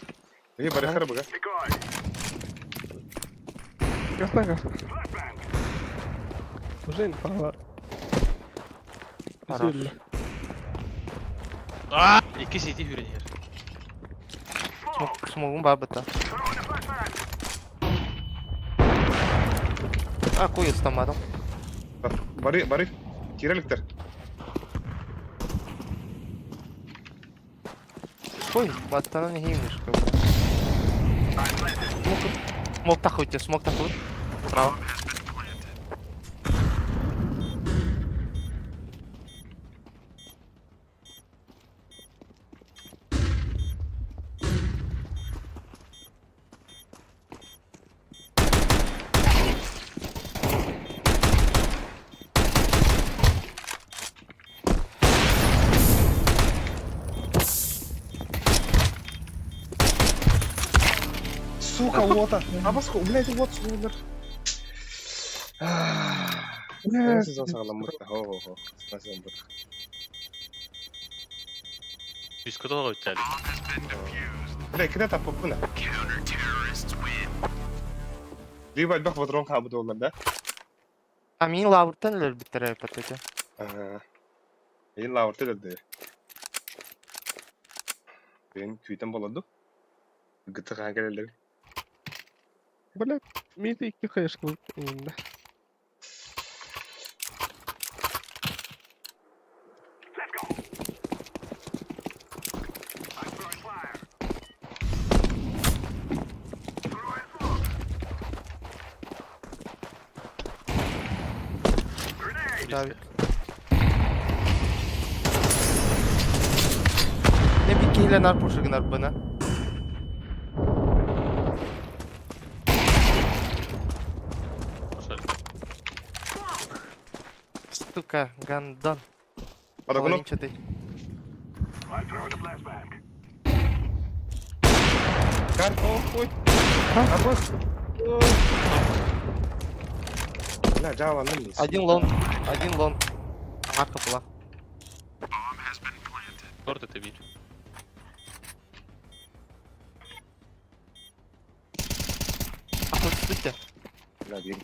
Эй, барахар бага. Гасна, гасна. Уже инфа. Хорош. Сильно. Аа, 2 CT хүрэн хэр. Смогун бар быта. А, кой ыстамадым. Бары, бары. Тиреликтер. Ой, баттанан химиш. Смок тахуйте, смок тахуй. Право. Сука, вот. Абаско, блядь, вот сулар. Бля, Сезон сагаламмыт. Хо хо хо. Сезон бут. Дискода өттәли. Бля, киде тапып буна. Либо бах патрон хабы доллар, да? А мин лавртан өлөр биттер патыты. Ага. Эйин лаврты деді. Мен күйтен болады. Гытыға келелер. Бля, мид 2 хэшка. Именно. Давид. Не бикейле нар пушыгынар бына. Ошол. Сука, гандон. Подогну. Половинчатый. Кар, ой. Арбуз. Бля, жааландым дейсің. Один лонг, один лонг. Арка была. Торт это бир. Ахуй, сути. Бля, бер.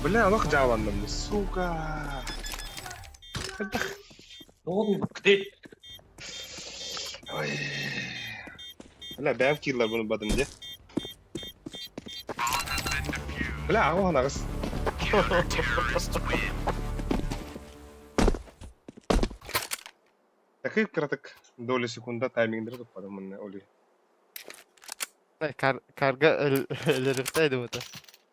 Бля, алақ жааландым, сука. Ты. Ой. Бля, бәм кирлар бұны бадым де. Бля, ағуған ағыз. Такой краток доли секунда таймингдер туппадым мына оли. Кар карга өлөрүктайды бута.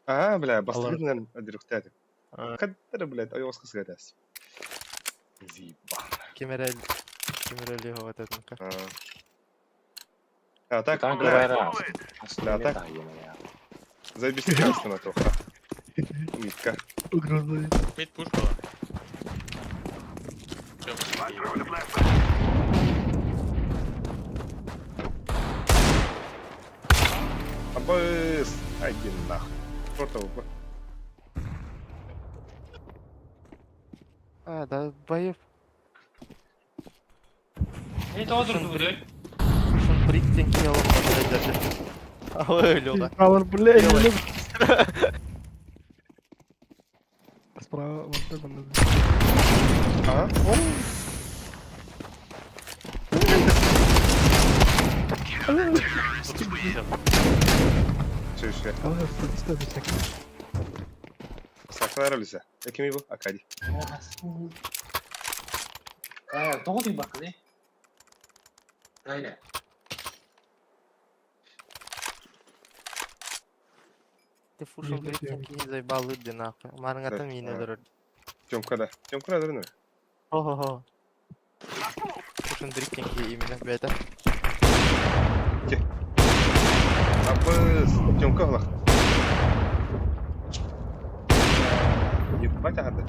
А, бля, бастыргынан адирыктады. Каддар, блядь, айоска сгадас. Зиба. Кемерел кемерели вот это. А так, Танк бля, раз. Да, так. Заебись на тоха. Митка. Угрозы. Мид пуш была. Чё? Абыс. Один нахуй. Что-то А, да, боев. Не то друг Шун приктен келом подойдет. А ой, Лёха. Алар, бля, Делай. не люблю. Справа, вот это надо. А? Все, все. Алар, стой, стой, стой. Сакалар алиса. Экими бу? Акади. Тоҕо тыйбаккыный? Айна. Ты фушун Нет, приктен нет. ки заебал лыды нахуй. Марангатан Да, мине а. өлөрөр. Тёмка да. Тёмка да, да. Хо-хо-хо. Кушандрик кенки именно бэйэтэ. Абыс, Тёмка ылах. Ебать аһарда.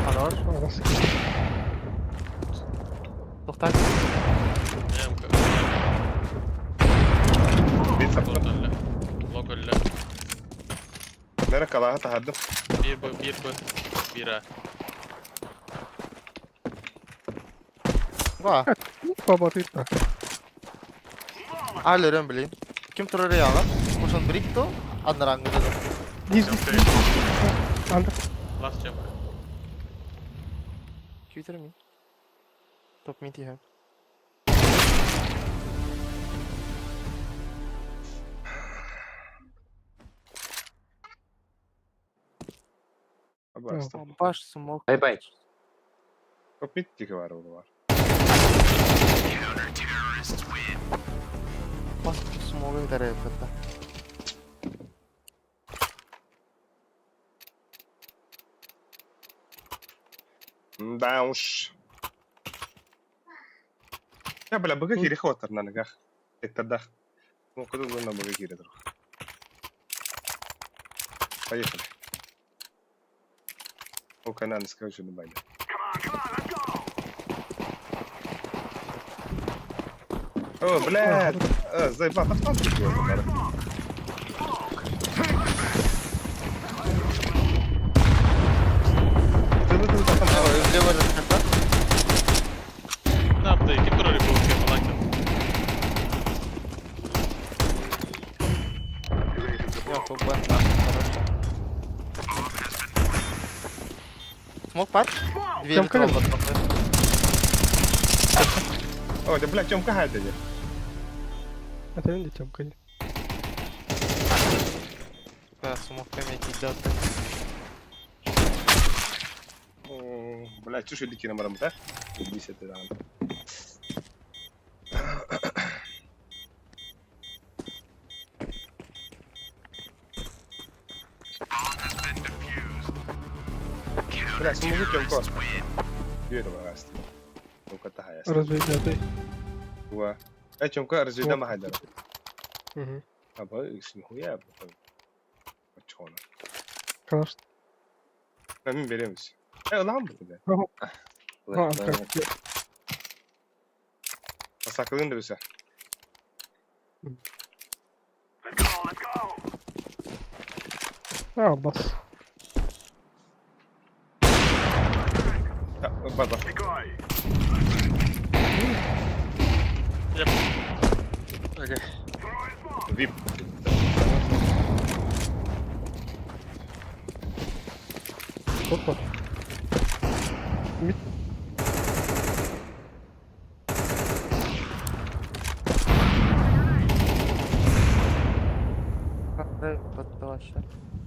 Хорош. Хорош. Тоқтар. Ямка. Бит сапта. Лог өллө. Лог өллө. Нere калаһа таһардым. 1 Б, 1 Б, 1 А. Ба. Баба ты-то. Ал өрөн билин. Ким турар яга? Кушандрик то аднараңгы деді. Низ, низ, низ. Анда. Last ямка. Күйдір ми? Топ мид иһэ. Абастым. Баш смок. Бай-бай. Топ мид тихо бар ол бар. Баш смогы дарай бата. Да уж. Я, бля, быга кири хватар на ногах. Сектордах. Ну, куда на быга кири друг. Поехали. О, канал, скажу, на байда. О, блядь! Заебал, там там Лево ракета. Напты, ким турар бу кем Я по Б, хорош. Смок пар? Две Тёмка электро О, да, блядь, Тёмка хайда же. Это не Тёмка. Да, смоками кидат. Блядь, чушь идти на марам, да? 50 да. Бля, смогу Тёмка. Две это раз. Тёмка тахая. Разведятый. Уа. Э, Тёмка разведа махайда. Угу. А, ба, нихуя, Чё Хорош. А мы беремся. Э, лампу тебе. А, как. Асакылын да бise. А, бас. Бар, бар. Yep. Вип. Опа. Мид.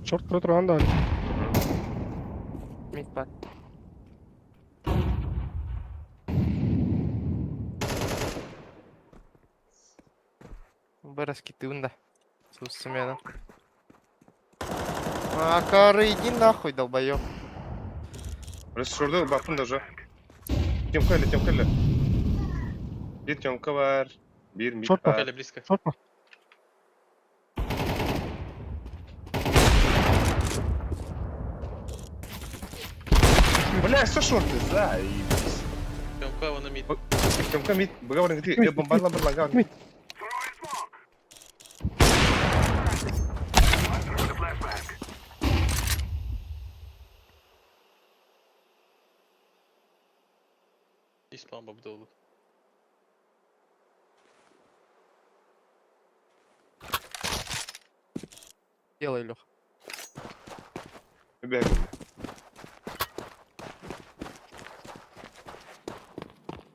Шорт против анда. Мид пар. Б раскиты да. Сус смена. А, кары, иди нахуй, долбоёб. Раз шорду бапын даже. Тёмка или Тёмка или? Bir Тёмка бар, bir мид Шорт бар. Келе близко. Шорт. Бля, что шорты? Заебись. Тёмка, вон мид. Тёмка мид, быга ты, э, бомбарла барлага. Мид. Ис бомба бдолу. Делай, Лех. Бегай.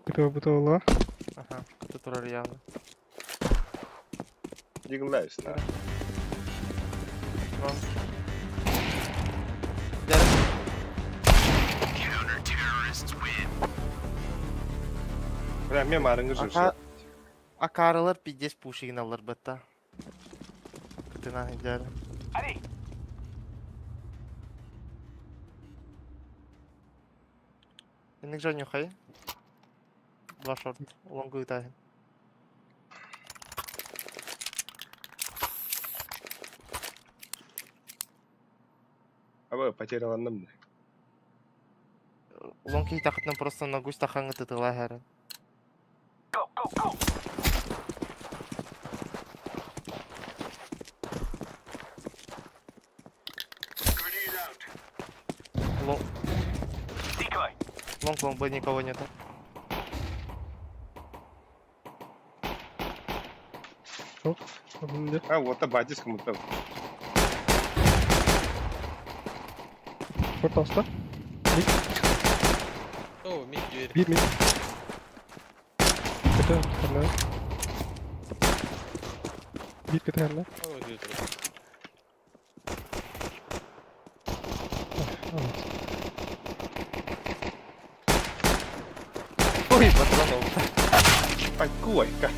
Это бутылла. Ага, это турар явно. Дигл лайфс, да. Бля, мен марыңгы Ака... жүрші. Акарылар пиздец пушигин алар бытта. Кытына идеально. Инник же нюхай. Два шорт. Лонгу ытаһын. Аба потеряланным да. Лонг киһитэххитинэ просто на гусь тахаҥҥа тытыла иһэрин. Лонг. Лонг, лонг, Б никого нету. А вот бадис кому-то. Порталста. О, мид дверь. Bir mid. Kötü ханна. Bir kötü ханна. О, дверь турар. Ой, патронов. Ай, куайка.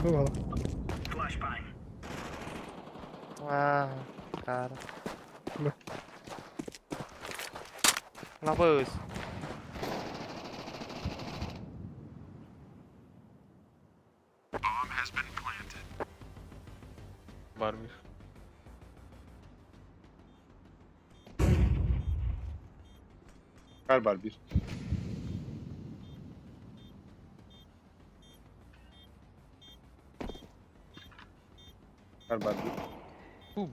Бывало. А, кара. Да. Лабысь. Бар мир. Kar var bir. Kar var bir. Бум.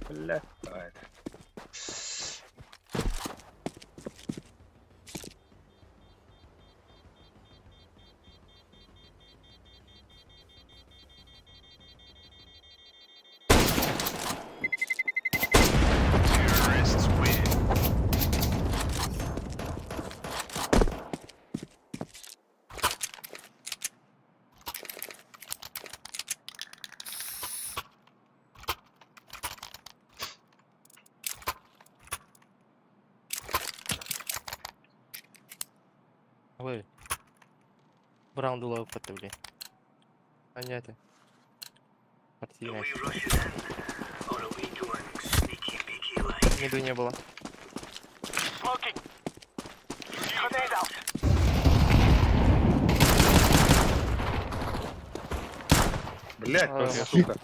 Бля. Ай. Ой. Браун опыта, блин. А не это. Партийная. Миду не было. Блять, А, сука.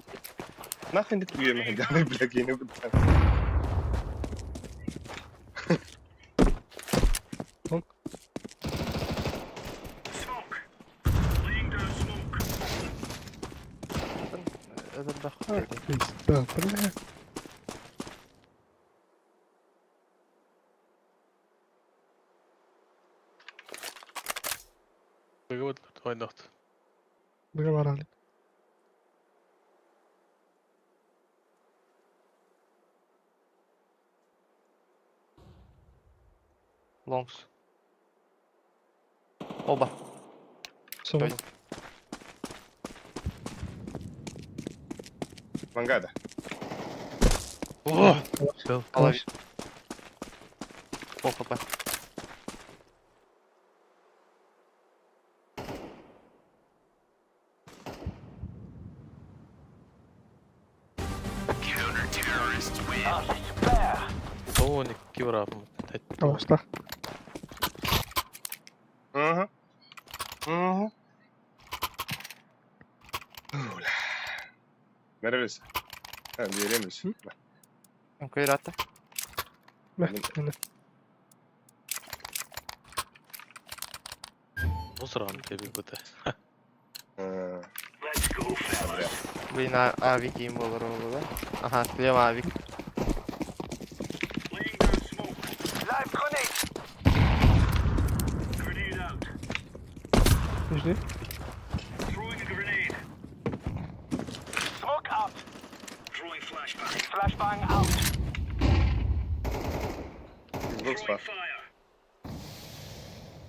Нахрен ты твою блядь, я не буду. Этот дохуй. Пизда, бля. Быгыбыт ойнохт. Договорали. Лонгс. Оба. Все. Точно. Мангада. О! Все. Половина. Пол хп. Тоник киврап. Алышта. Ага. Ага. Бля. Нравится. А, беремся. Кайрата. Мә, міне. Мусоран тебе быта. Блин, а авик им был да? Ага, слева авик. Подожди. Xbox бар.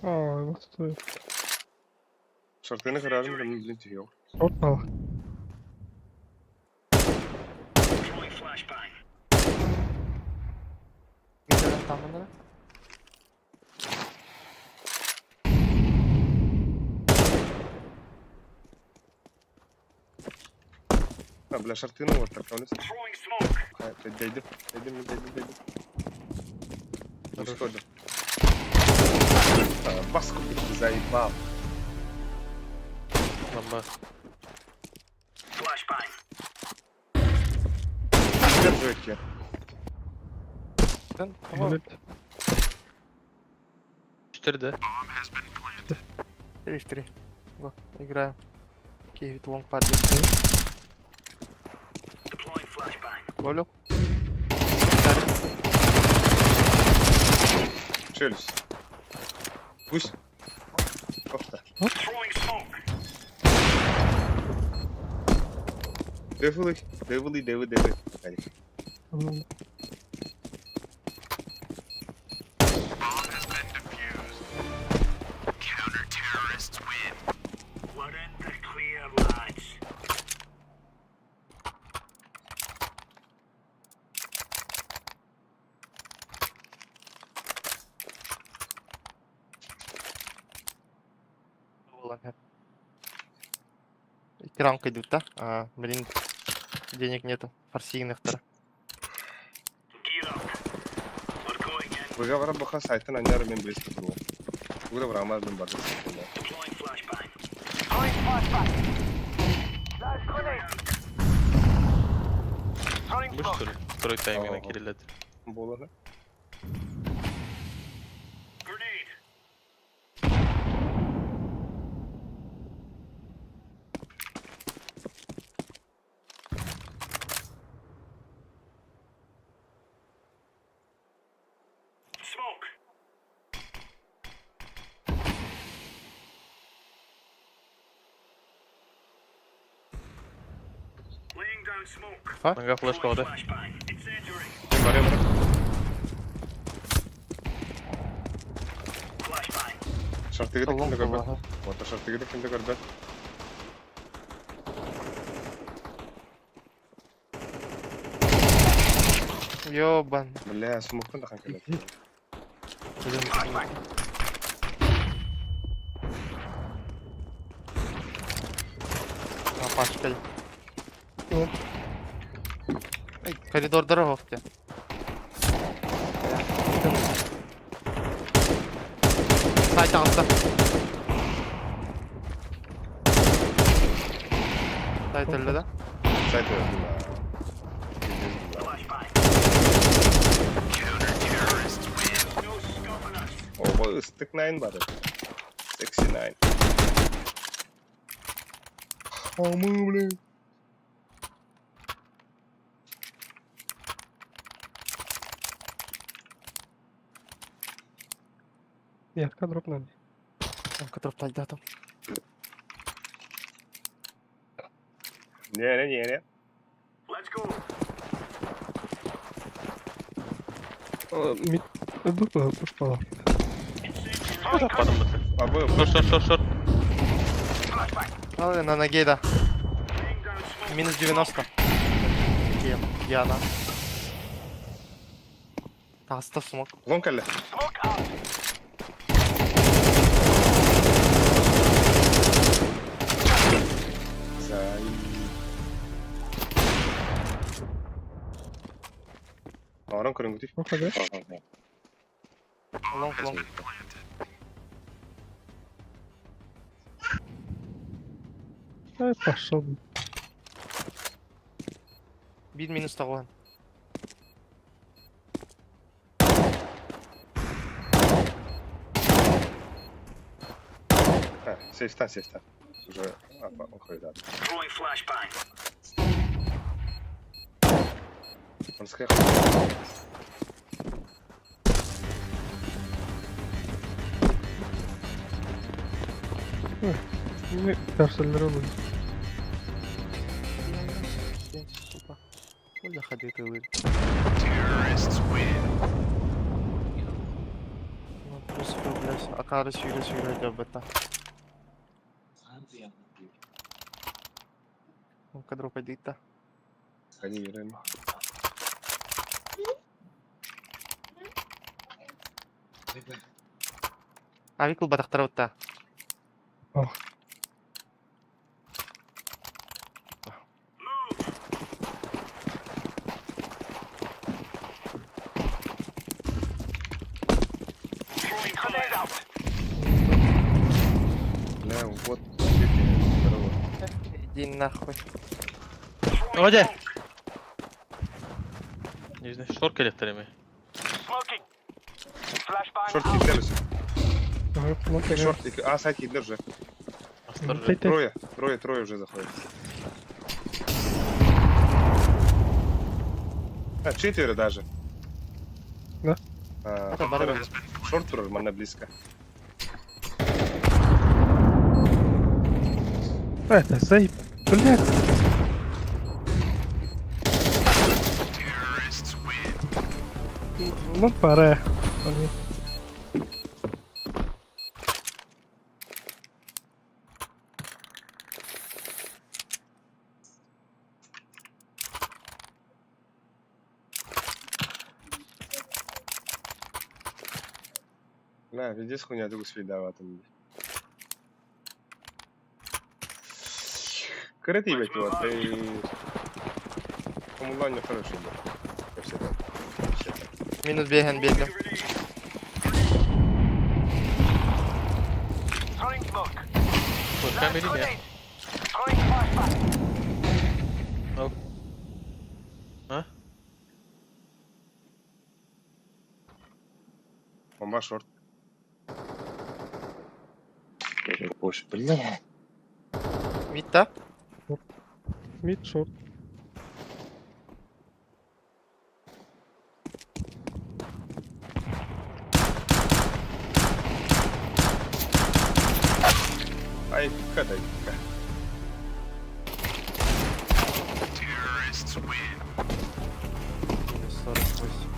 А, вот стоит. Шортыны көрөрүм да мин билин түһүөҕүм. Шорт мало. Там да? А, бля, шортыны вот так, он Дойдем, дойдем, дойдем, дойдем. Исходу. Баску заебал. Бомба. Сдерживайте. 4 да? 3 в 3. Го, играем. Киевит лонг парди. Волю. Челюсть. Пусть. Опта. Devil, devil, devil, devil. Hadi. Рамка идут, да? А, блин, денег нету. Форсийных-то. Выговора баха сайтын аньяр мен близко был. Выговора амаз мен барды. Будешь что ли? Второй тайминг на кириллет. Было, да? Нога флешка вода. Баре, баре. Шартыгы да кимде көрбөт. Вот шартыгы да кимде көрбөт. Ёбан. Бля, смоктан да ханкалат. На пачкали. Коридор дорогов тебе. Сайт алса. Сайт өлді да? Сайт өлді. Ого, ыстык 9 бары. 69. Хамы, блин. Нет, дроп надо. Там дроп да, там. Не, не, не, не. Мид. Дупа, пошла. Шорт, шорт, шорт, шорт. А, на ноге, да. Минус 90. Где она? Таста смог. Лонг әлі. Зай. Аран көрөнгү. Лонг, лонг. Ай, пошел. Бит минус того. А, сейфтан, сейфтан. Уже уходит. Он сказал. Görselleri olur. Сука. Ой, заходи ты вы. Ну, плюс, блядь, акары сүйре сүйре жабыта. Ну, кадру пойди-то. Они верим. Авикул батақтар отта. Ох. Бля, вот. Здорово. Иди нахуй. Оде! Не знаю, шорт келеттереми. Шорт кидерся. Ага, Шорт, а, сайт кидер же. Астар Трое, трое, трое уже заходят. А, четверо даже. Да? А, Это барон. Шорт турар, манна близко. Это заеб... Блядь. Ну пора. Они... Бля, везде хуйня, только свидава там. Кырыты ебать вот, и... Коммунальный хороший был. Я всегда. Минус беген бегем. Көркән берейм я. Ау. А? Бомба шорт. Больше, бля. Мид-та? Мид, шорт. Ай, кадай. Минус 48.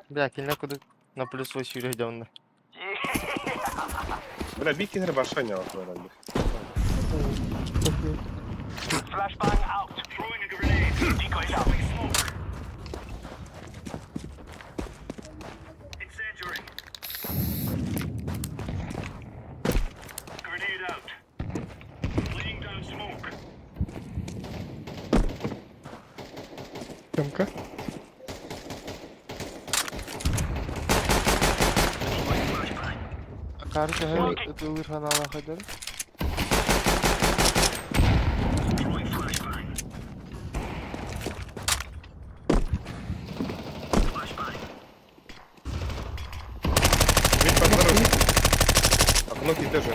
Бля, кильна куда на плюс 8 регионна. Бля, бикинер башня алып Темка. Акары төһө ылырхан ала хадыр. Мид поздоровый. Окно кидер же.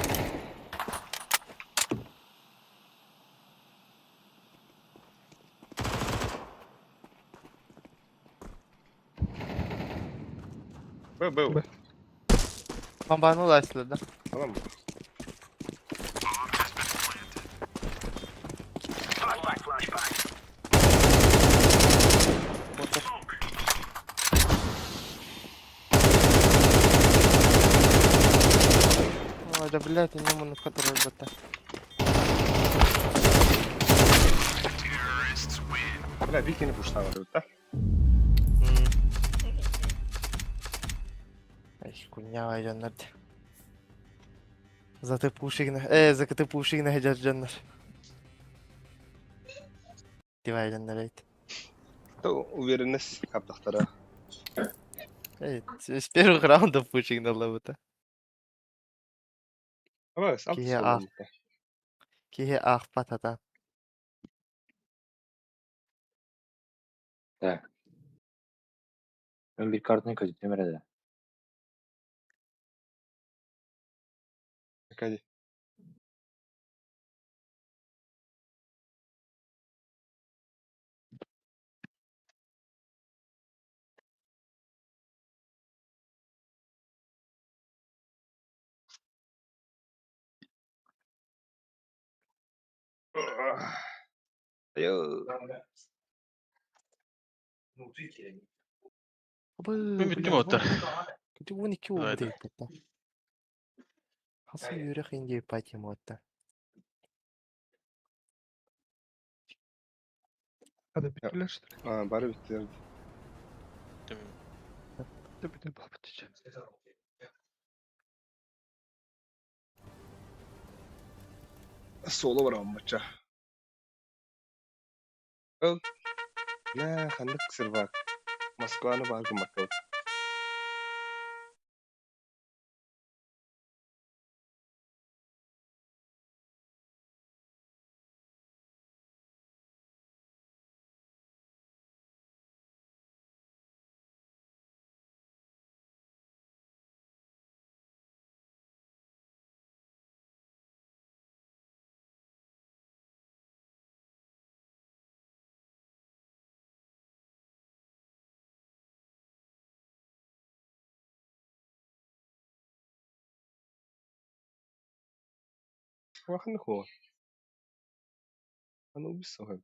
Б, Б. Б. Бомбаны лайсылар да. Tamam mı? Отыр. Ой, да блядь, я не могу который бата. Бля, бикини пуштава, да? Ай, хуйня айданнар. Заты пушигна. Э, закаты пушигна хеджар Дива айданнар айт. То уверенность каптахтара. Эй, с первых раундов пушигна лабыта. Ama sap Киһи ах. Киһи ах патата. Так. Мен bir картаны көтүтүм эрэ. Аркадий. Айыы. Мин бүттүм оттар. Кити 12 Давай, ол дейбит. Хасы үрэх инде пати мотта. Hadi bittiler işte. А, бары бүттүлэр. Бүттүм. Bitti bitti bitti. Соло бар аммача. Ол. Нэ, ханнык сервак. Москваны бар гыммакка. Ханнык ол? Анубис оҕо.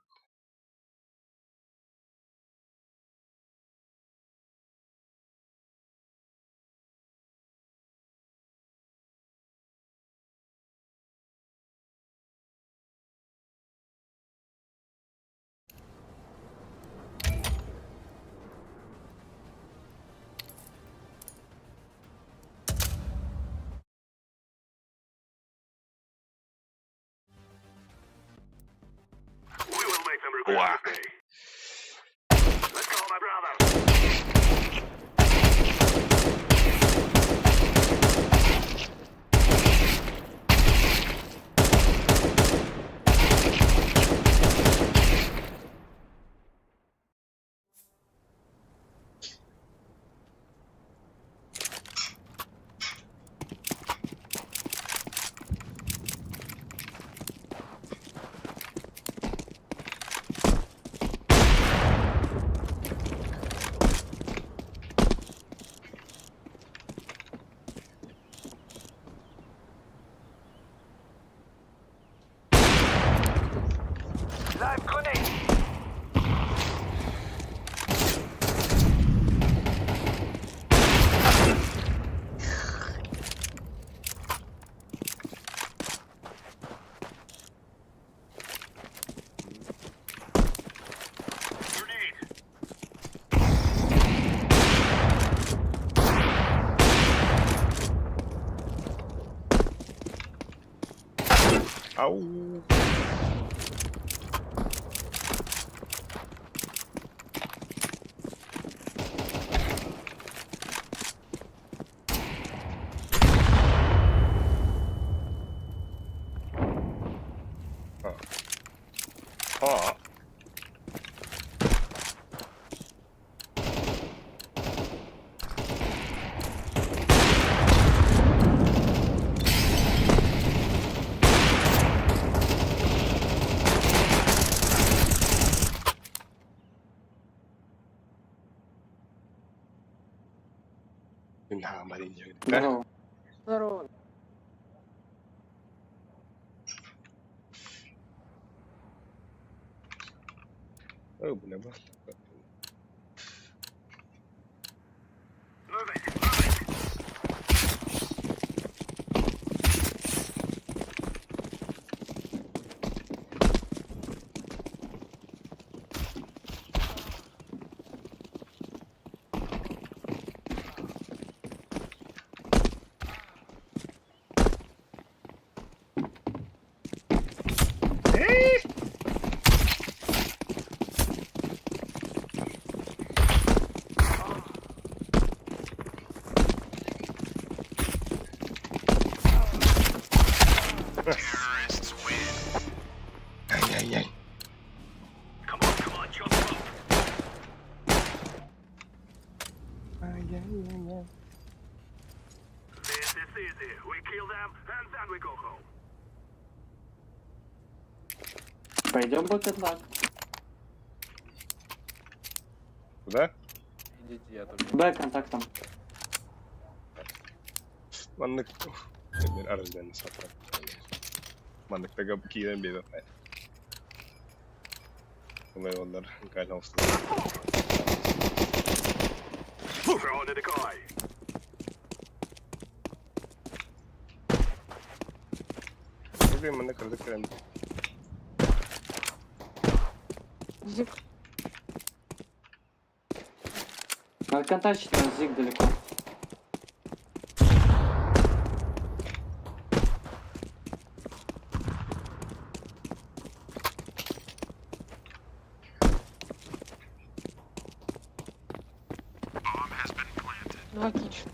Ау. А. А. Здорово. Здорово. Ой, бля, бах. Ай-яй-яй. Ай-яй-яй-яй. Пойдем бэкэтлак. Куда? Идите, я тоже. Б контактом. Маннык арызден сатар. Маннык тага киирэн биэрэр. Олай олар кайлаустар. Бүгүн маннык кырдык кэлэн Зик. Надо контактить, но зиг далеко. Два кич.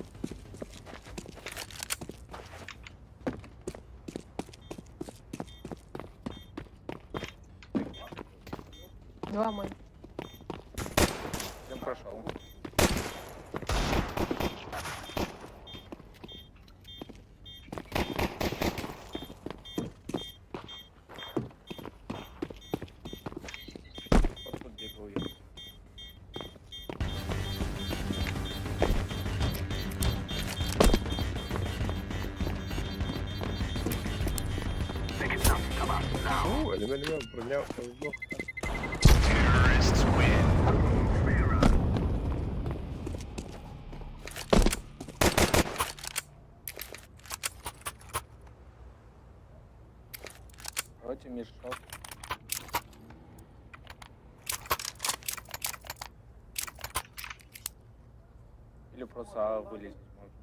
Два мой. Всем прошел. Вот тут бегал я. Уу, элеме элеме броня. Давайте мешок. Или просто А вылезть можно.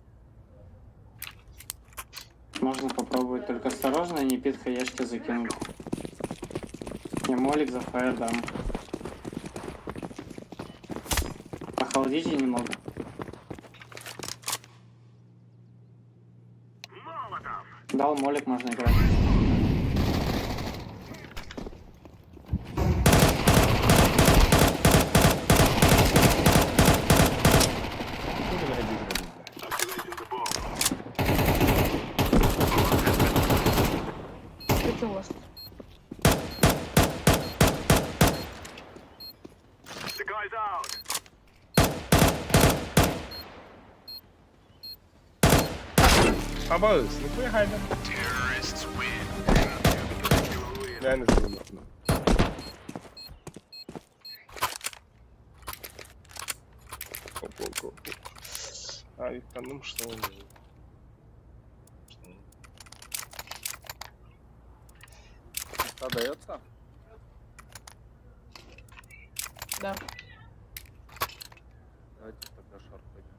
Можно попробовать, только осторожно, не пит хаешки закинуть. Я молик за фаер дам. Охолодите немного. Дал молик, можно играть. Это ласт. Абыз, ну хуй хайда. Я не знаю. Оп, оп, оп, оп. А, ну что он? Продается? Да. Давайте тогда шар пойдем.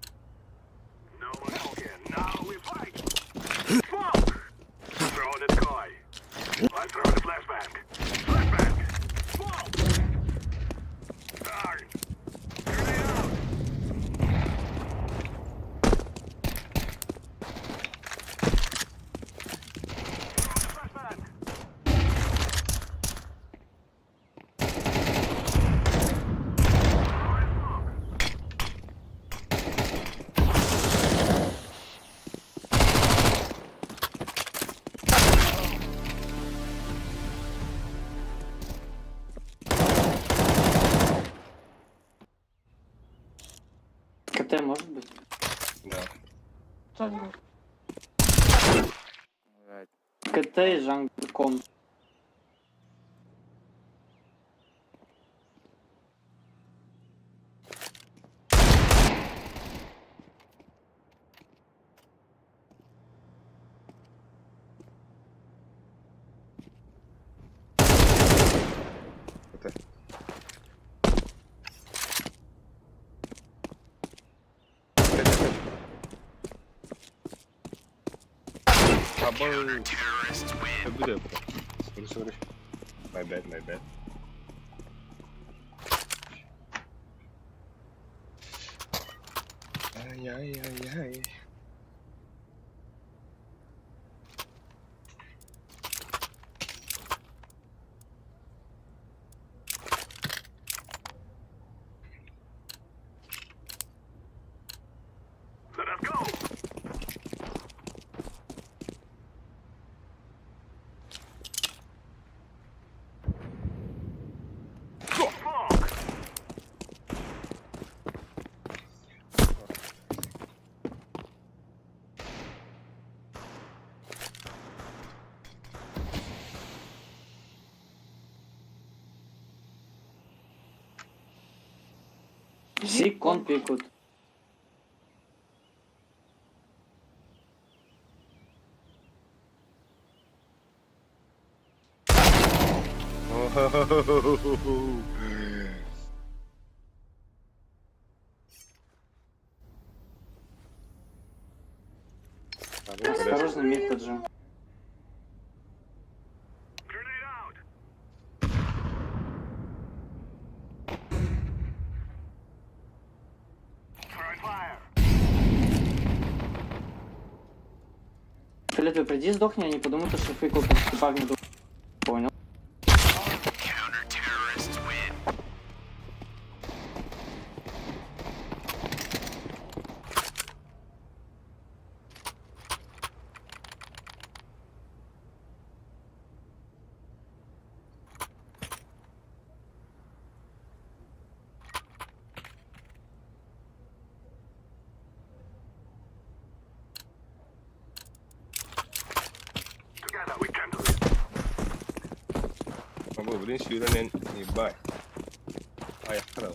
КТ может быть? Да. Jungle. Блядь. КТ и jungle con. Это. Абы. Буде. Sorry, sorry. My bad, my bad. Ай-яй-яй-яй. Зик, кон пикут. Осторожно, мид поджим. Фиолетовый, приди, сдохни, они подумают, что фейкл типа в миду. Понял. Бу блин сүүрэн эн ебать. Айахтар.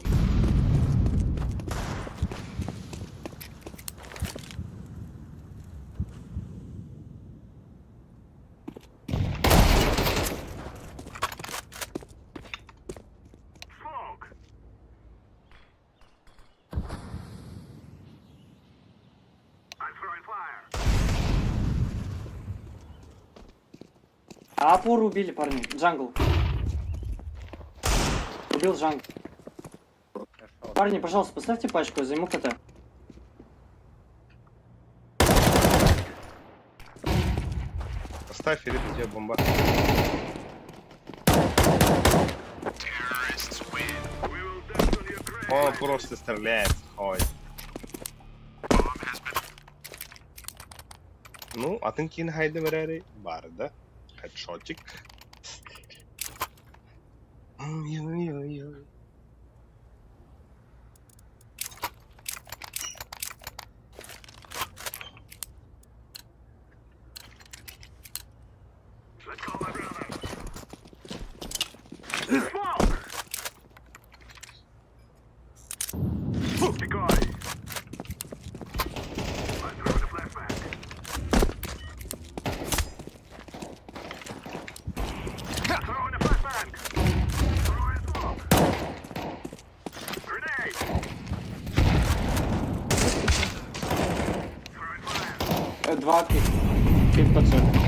А опору убили, парни. Jungle. Убил jungle. Парни, пожалуйста, поставьте пачку, я займу КТ. Поставь или у тебя бомба. Он просто стреляет. Ой. Ну, атын кин хайды берәри бар да. Хедшотик. Ой-ой-ой. Два пик. Пик по цели.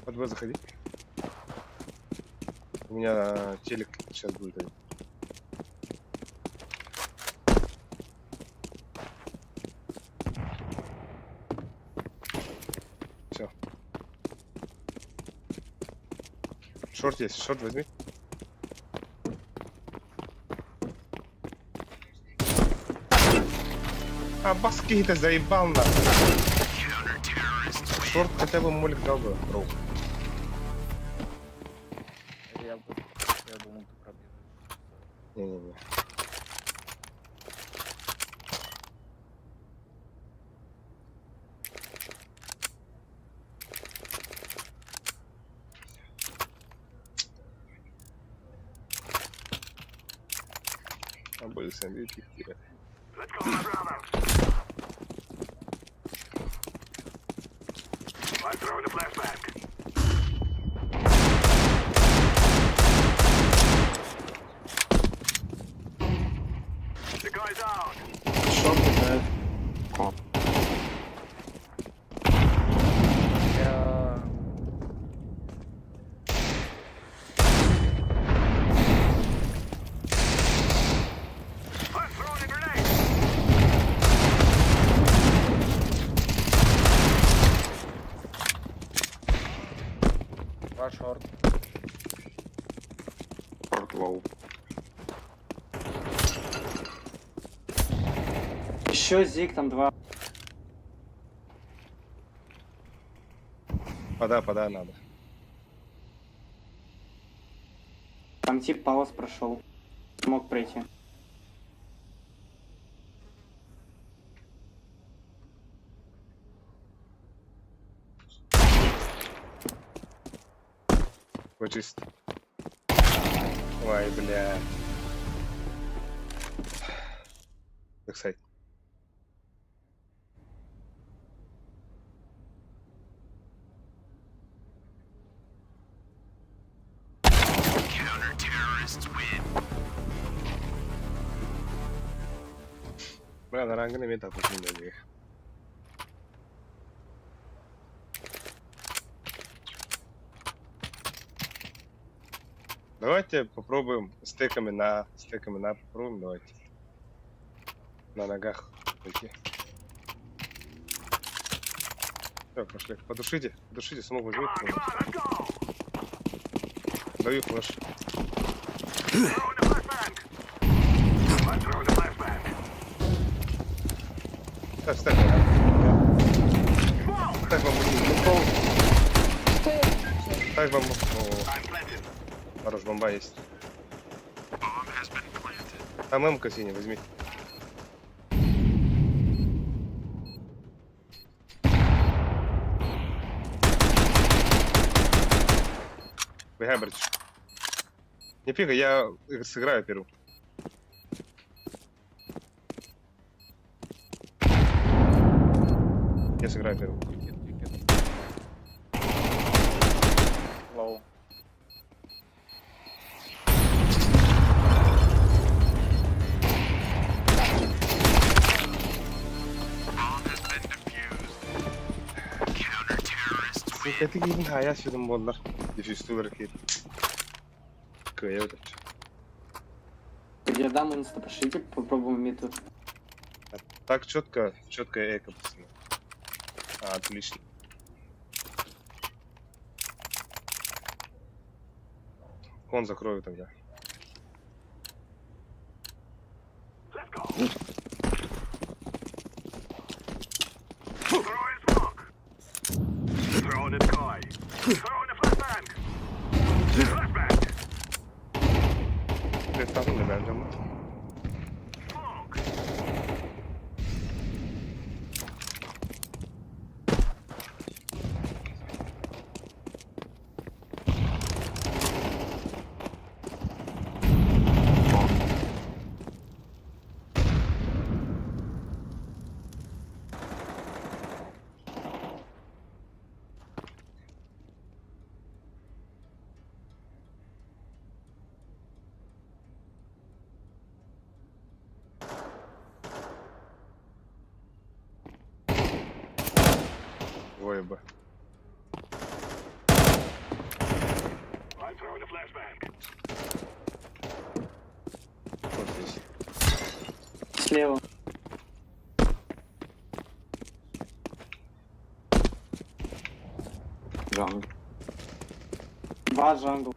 Под Б заходи. У меня телек сейчас будет. Все. Short есть, short возьми. А баски-то заебал нахуй. Short хотя бы молик дал бы, бро. Я думал, ты пробьешь. Не-не-не. А будет сэндвич их тира. Шорт играет. Я... Лоу. Еще зиг там два. Пода, пода надо. Там тип палас прошел. Мог пройти. Вот чисто. Ой, бля. Бэксайд. Бля, на рангы на мета пошли. Давайте попробуем стеками на попробуем, давайте. На ногах пойти. Все, пошли. Потушите, потушите, смог возьмите, пожалуйста. Даю флеш. Ставь, ставь. Ставь бомбу. Ставь бомбу. О, хорош, бомба есть. Там М-ка синяя, возьми. Бегай, братишка. Не пикай, я сыграю первым. Я сыграю первым. Лоу. Сука, ты не знаю, я сюда боллар. Дефюз тугар кит. Кое вот Я дам инста, пошлите, попробуем мид тут. Так четко, четко эко, пацаны. А, отлично. Он закрою тогда. Представлю, наверное. Двое Б. Вот здесь. Слева. Jungle. Два jungle.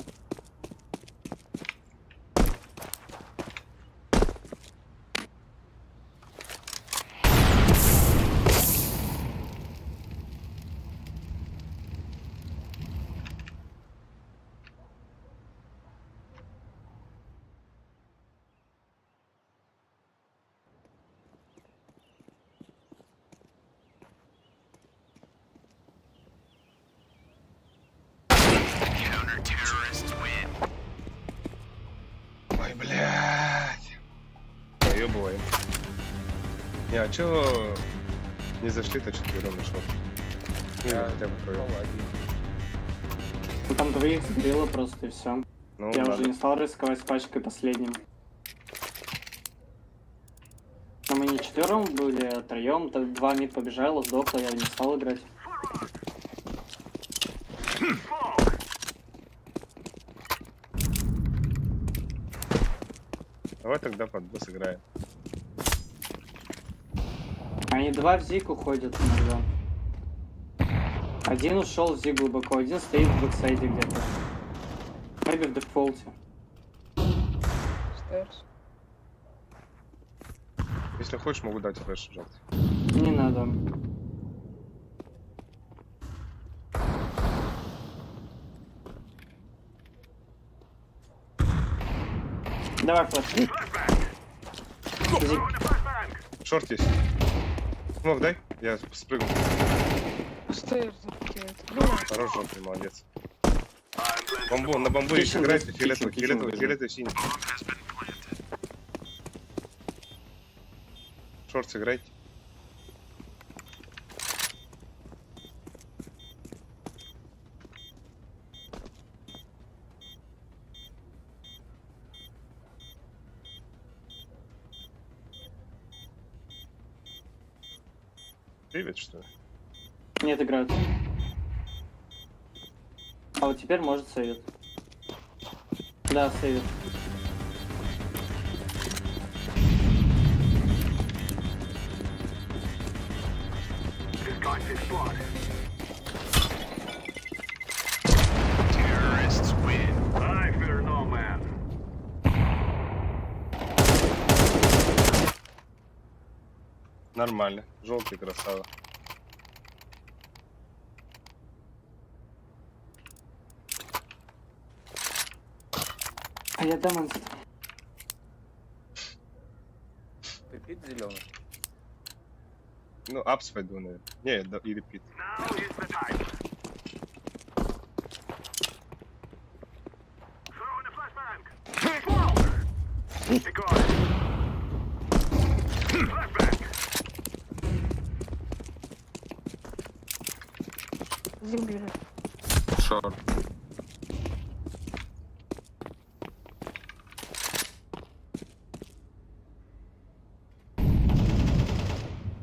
Ой, блядь. Поебываем. Не, а чё не зашли-то четвером нашел? Ну, или хотя бы втроем. Ну там двоих сгорело просто и все. Ну, Я ладно. уже не стал рисковать с пачкой последним. Но мы не четвером были, а троем. Так два мид побежало, сдохло, я не стал играть. Давай тогда под Б сыграем. Они два в зиг уходят иногда. Один ушел в зиг глубоко, один стоит в бэксайде где-то. Maybe в дефолте. Stairs. Если хочешь, могу дать flash, желтый. Не надо. Давай flash. Зиг. Short есть. Smoke дай, я спрыгну. Stairs запикивает. Блин, Хорош, желтый, молодец. Бомбу, на бомбу если Kitchen, играйте, kitchen, фиолетовый, kitchen фиолетовый, возьми. фиолетовый, синий. Short сыграйте. Привет, что ли? Нет, играют. А вот теперь может сейвит. Да, сейвит. Нормально. Желтый красава. А я дам инст. Ты pit зеленый? Ну, apps пойду, наверное. Не, да, или pit. Зиг бежит. Short.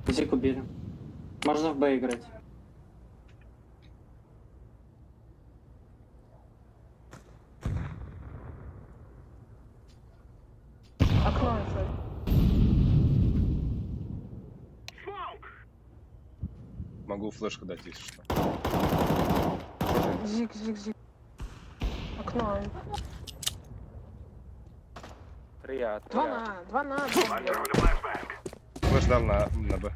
Зиг убили. Можно в Б играть. Окно еще. Могу флешку дать, если что. Зиг, зиг, зиг. Окно. Три А, три Два А. на, два на, два на. Flash дал на Б.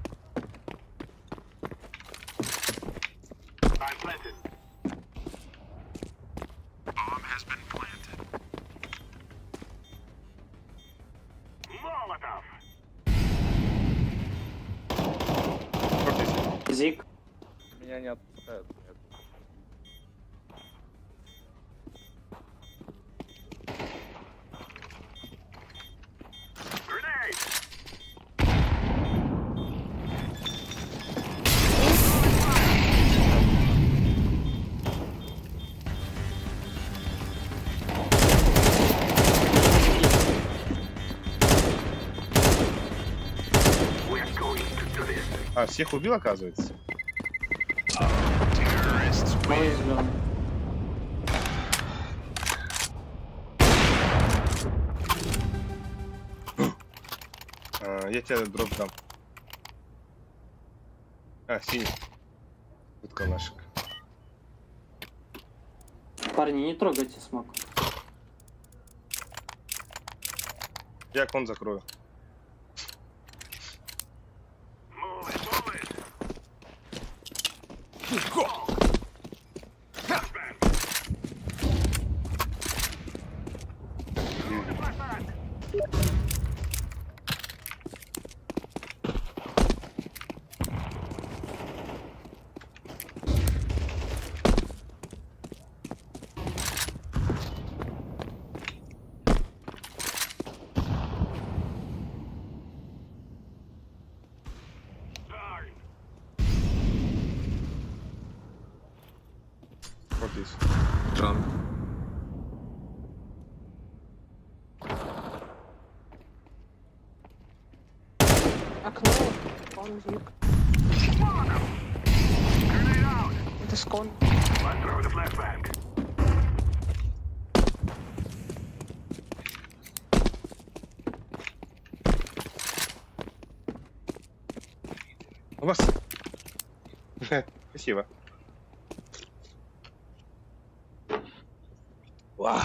Short есть. Зиг. Меня не отпускают. Нет. А, всех убил, оказывается? Малый зеленый. А, я тебе дроп дам. А, синий. Тут калашик. Парни, не трогайте smoke. Я con закрою. Вот здесь. Джан. Окно, он зиг. Это скон. У вас. Спасибо. Ва.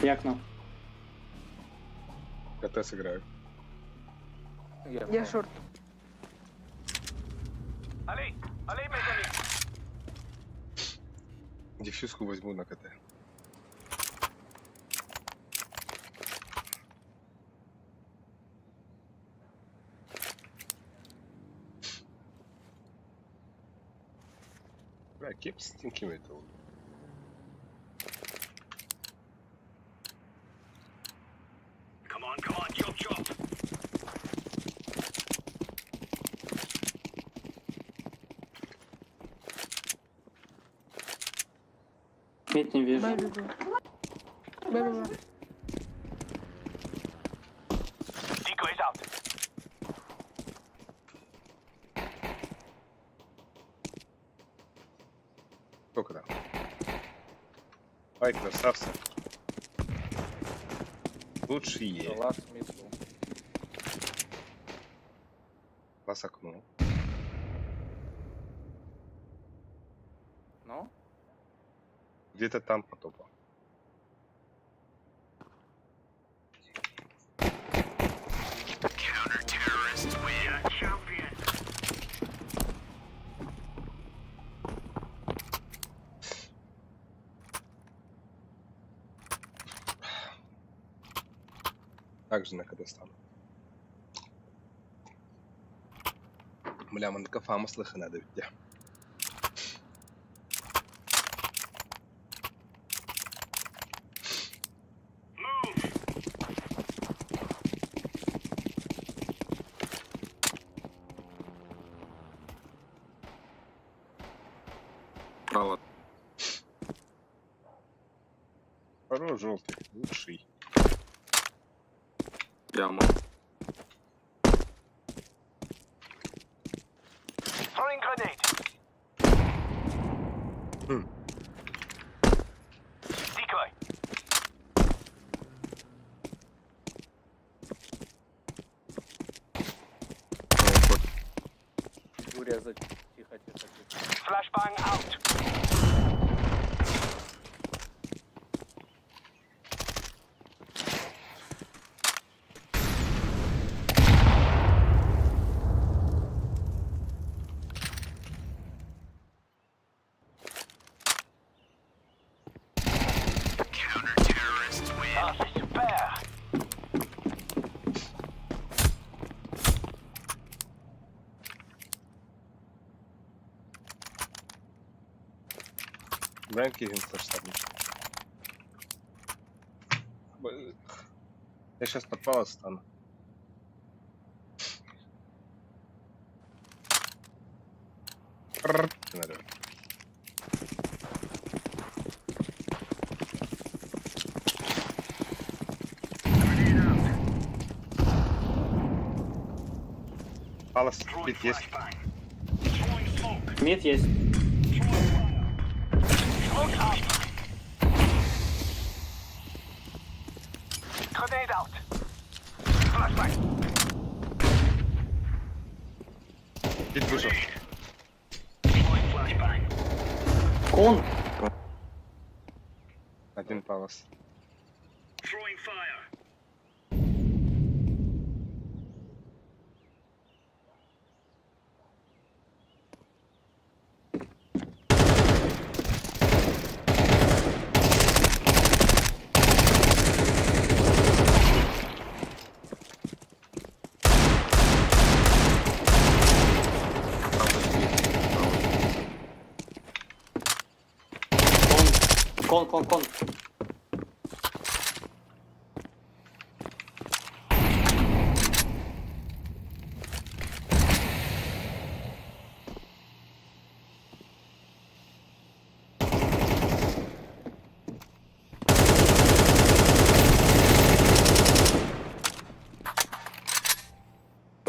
Я окно. КТ сыграю. Я шорт. Дефьюзку возьму на КТ. Бля, кеп стинки это. Мид не вижу. Б бегу. Б бегу. Сколько там? Ай, красавцы. Лучшие. Вас окно. Ну? Где-то там потопа. Также на КД стану. Бля, манка фама слыха надо ведь. Право. Хорош желтый, лучший. Яма. Урезать. Тихо, тихо, тихо. Бля, кигин флеш Я сейчас под палас стану. Наверное. Палас пит есть. Мид есть. Пит вышел. Кон. Один палас. Кон. Кон, кон, кон.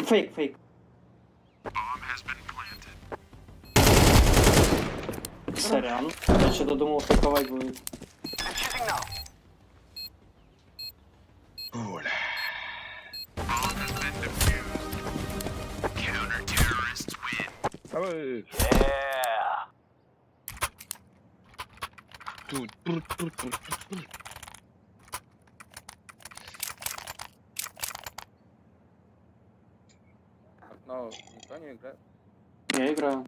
Фейк, фейк. Сорян. Я что-то думал, фейковать будет. Оля. Давай. Тут, тут, тут, тут, тут. Но никто не играет. Я играю.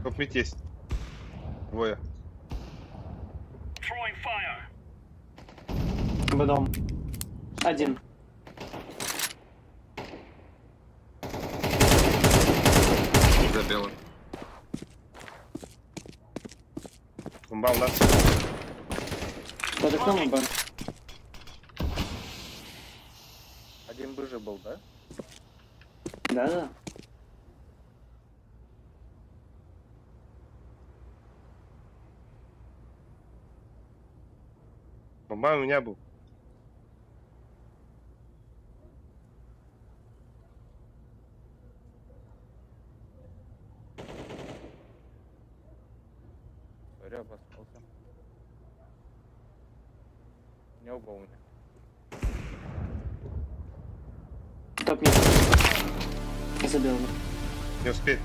Топ мид есть. Двое. Б дом. Один. За белым. Бомба у нас. Под окном Б. Один бы же был, да? Да-да. Бомба у меня был. Сори, обосрался. Не оба у меня. Топ мид. Забил. Не успеет.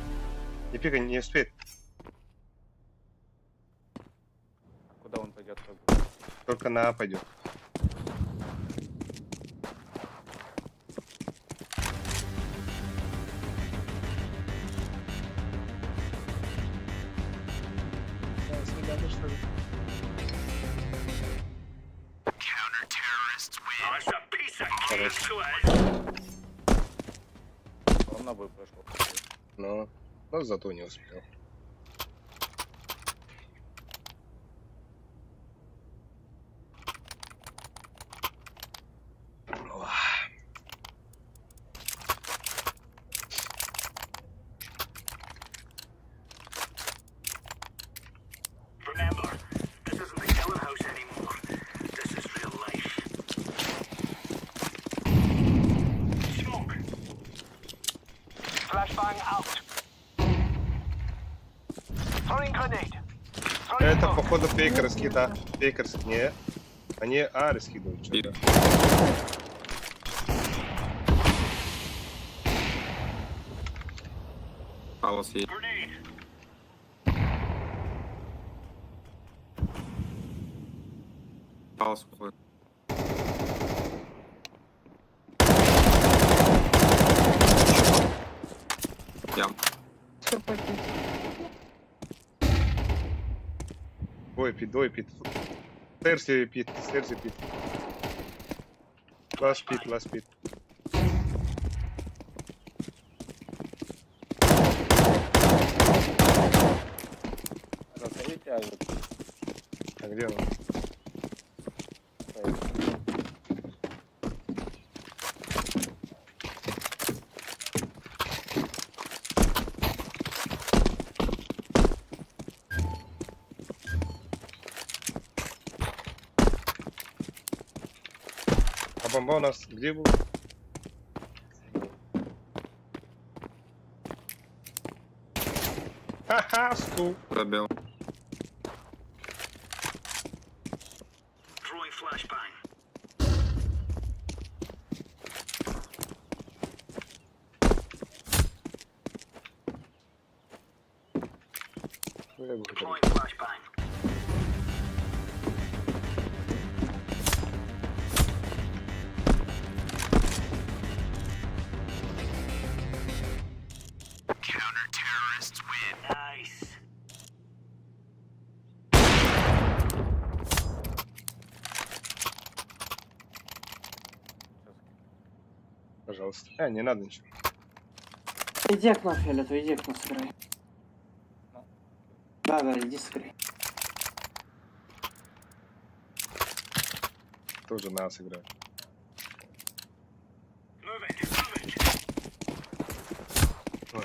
Не пикай, не успеет. А куда он пойдет? как бы? Только на А пойдет. Хорош. Он на бой пошел. Но зато не успел. Это походу фейкерские, да. Фейкерские, не. Они А раскидывают что-то. Палас есть. Палас уходит. Ям. Все пойти. Двое пит, двое пит. Стерси пит, стерси пит. Лast пит, лast пит. Разовите авик. А где он? А бомба у нас где был? Ха-ха, стул. Забил. Ну, я бы хотел. Пожалуйста. А, не надо ничего. Иди окно, фиолетовый, иди окно сыграй. Да, да, иди сыграй. Тоже нас играет. Ой, ой.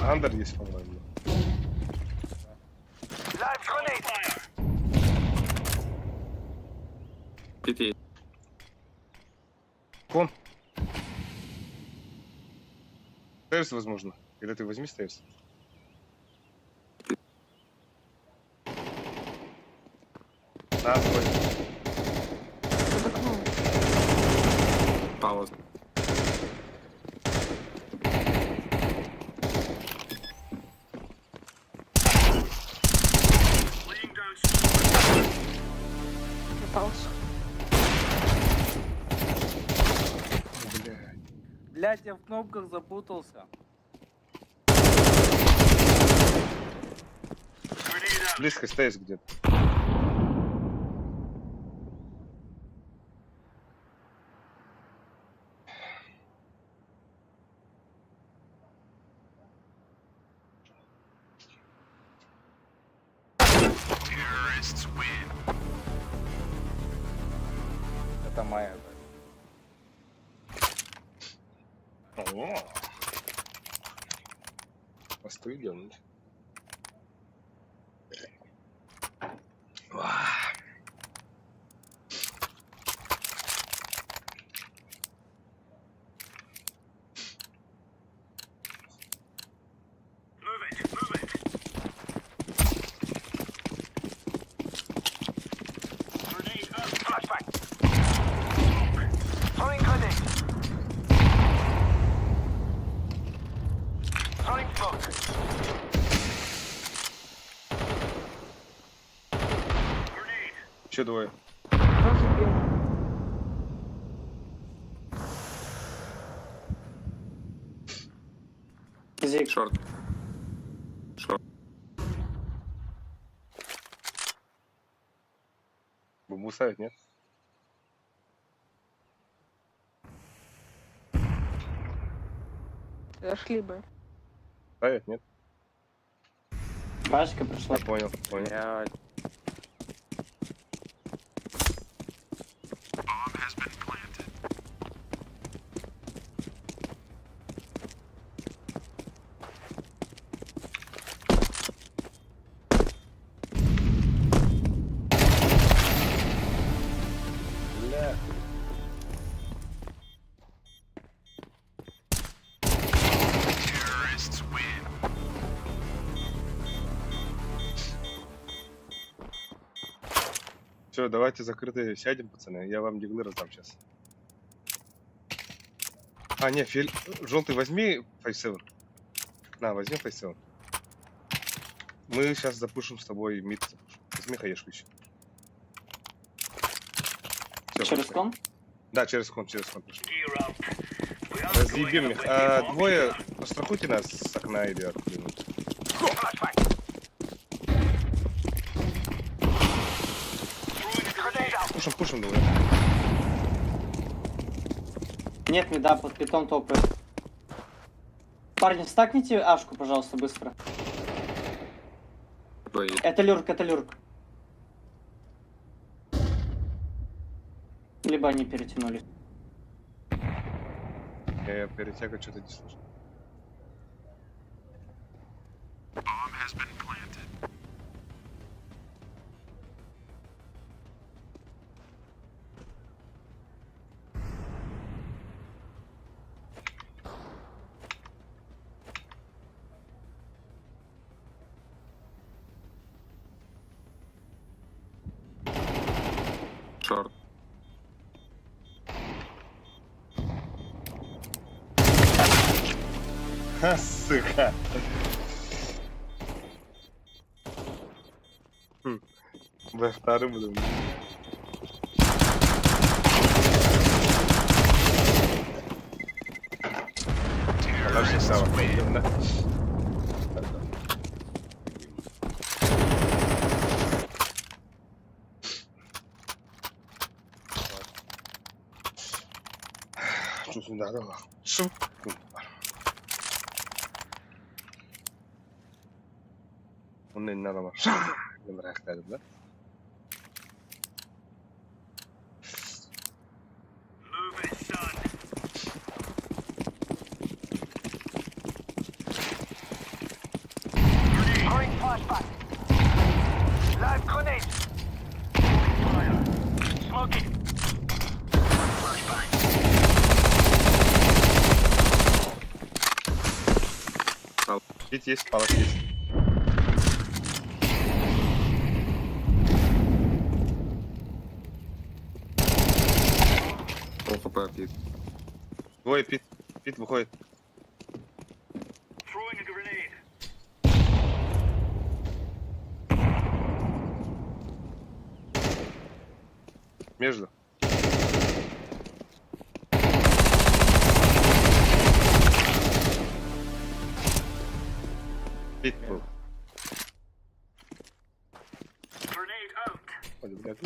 Андер есть, по-моему. Пяти. Кон. Stairs, возможно. Когда ты возьми stairs. На, свой. Под окном. Пауза. На паузу. Блядь. Блять, я в кнопках запутался. Близко stairs где-то. Это моя. О. Остыден. Еще двое. Тоже белый. Зиг. Short. Short. Бомбу ставить, нет? Зашли бы. Ставить, нет? Пачка пришла. Я понял, понял. Блядь. Бля. Все, давайте закрытые сядем, пацаны. Я вам диглы раздам сейчас. А, не, фил... Желтый возьми 5-7. На, возьми 5-7. Мы сейчас запушим с тобой mid запушим. Возьми хаешку еще. Всё, Через пошли. con? Да, через con, через con пошли. Разъебем их. А, двое, пострахуйте нас с окна или откуда-нибудь. Пушим, пушим двое. Нет, мида под питом топает. Парни, стакните ашку, пожалуйста, быстро. Б. Это lurk, это lurk. Либо они перетянулись. Я перетяга что-то не слышу. Short. Ха, сука. Быһахтаары булум. Хороший сава. Onun eline alamam. Bıraklarım da. Пить есть, палок есть. Пол хп пит. Двое пит. Пит выходит. Между. Пит был. Ой, блядь.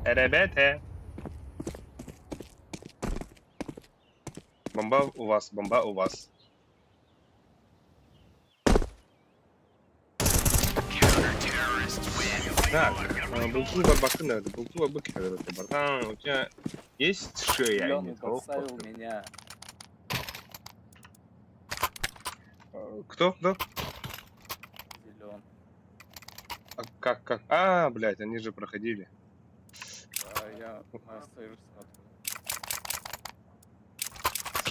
Ребята. Бомба у вас, бомба у вас. Так, булту барбакы надо, булту барбаки надо, братан, у тебя есть шея? Зеленый Нет, подставил меня. Кто? Кто? Зелен. А как? А, блядь, они же проходили. Да, я на сейв смотрю.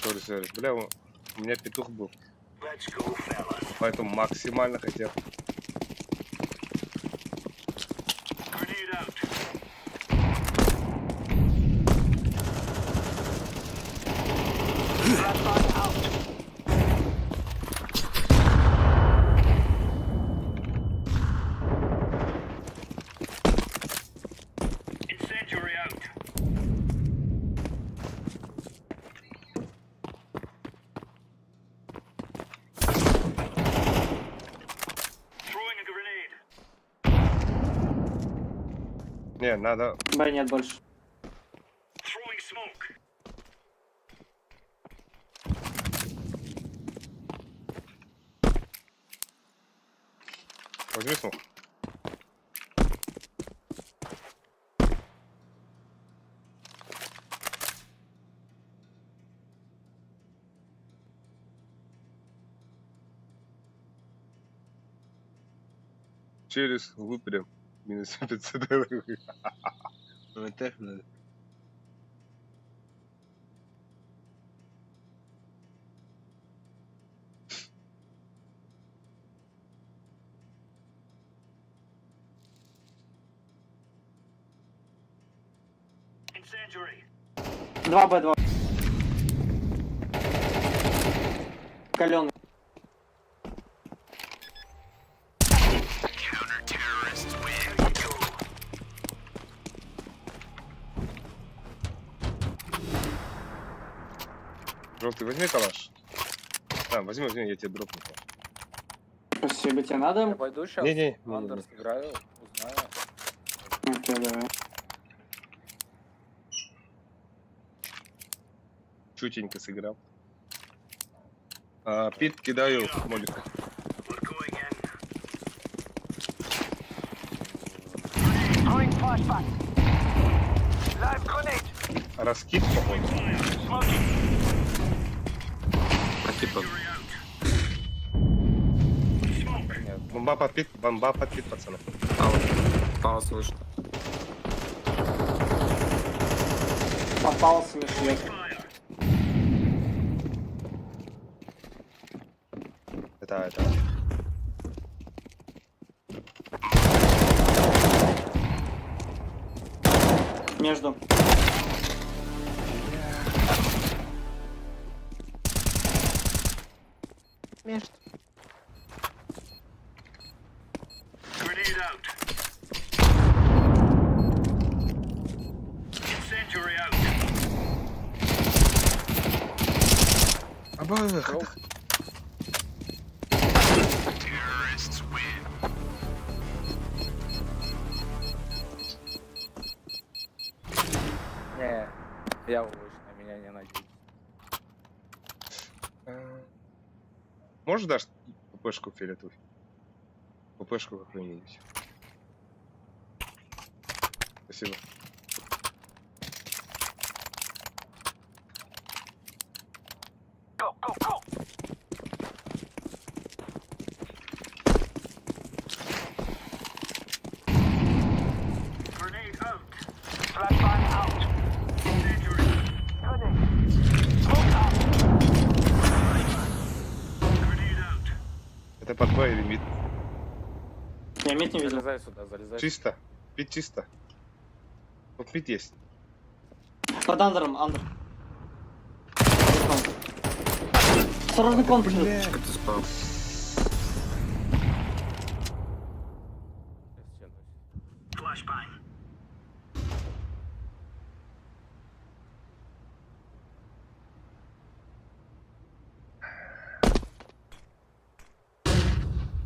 Сори, сори. Бля, у меня петух был. Поэтому максимально хотел. Не, надо. Б нет больше. Возьми смок. Через выпрям. Минус 500 долларов. Ну, так надо. 2 Б, 2. Каленый. Желтый, возьми калаш. Да, возьми, возьми, я тебе дропну. Спасибо, тебе надо? Я пойду сейчас. Не-не, Андер сыграю, узнаю. Окей, давай. Чутенько сыграл. А, пит кидаю молик. Раскид, походу. А типа, Бомба под пит, бомба под пит, пацаны. пауз слышно. Попался швед. Это. Между. Между. Аба, Шел. Не, я овощ, на меня не надейтесь. Можешь дашь ППшку фиолетовую? ППшку какую-нибудь. Спасибо. Это под Б или мид? Я мид не видел. Залезай сюда, залезай. Чисто. Мид чисто. Вот мид есть. Под андером, андер. Осторожно, контр. Это спал. Сейчас стянусь.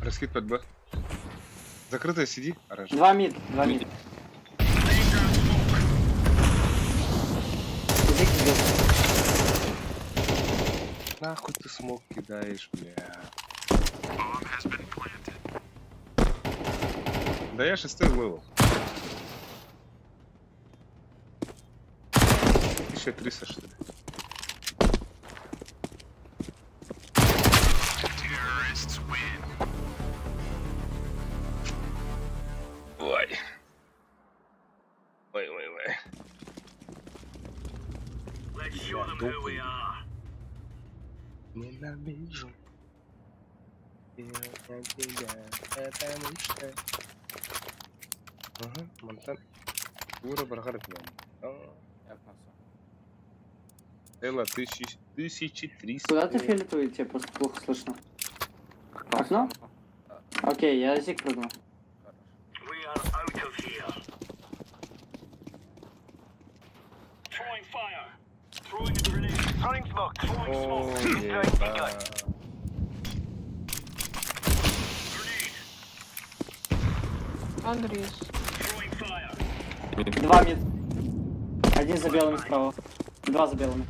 Раскид под Б. Закрытая сиди. Оранжевый. Два мид, два мид. Зиг идет. Нахуй ты смог кидаешь, бля. Да я шестой level. 1300, что ли? Ой. Ой, ой, ой. Я дохлый. Ненавижу. Я тебя, потому что... Ага, мантан. Ура, бархар Я к носу. Элла, 1300. Куда ты фиолетовый? Тебе просто плохо слышно. Окно? Окей, я зиг прыгну. Хорошо. О, еба. Андер есть. Два мид. Один за белыми справа. Два за белыми.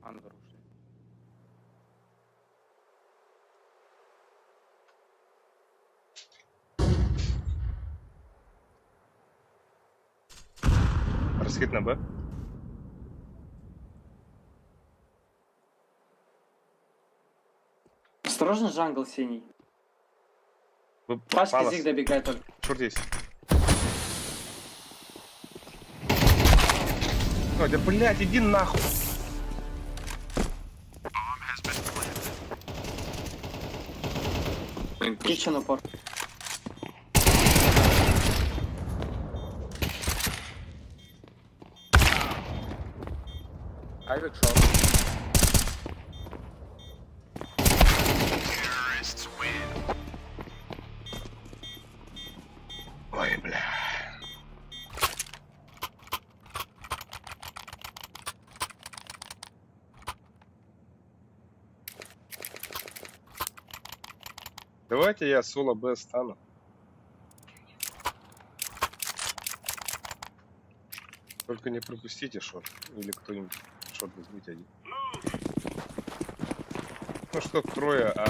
Андер ушли. Раскид на Б. Осторожно, jungle синий. Б- Пачка Palace. зиг добегает только. Short есть. Ой, да блядь, иди нахуй. Kitchen упор. Авик short. Ой, бля. Давайте я соло Б стану. Только не пропустите short. Или кто-нибудь short возьмите один. Ну что, трое А.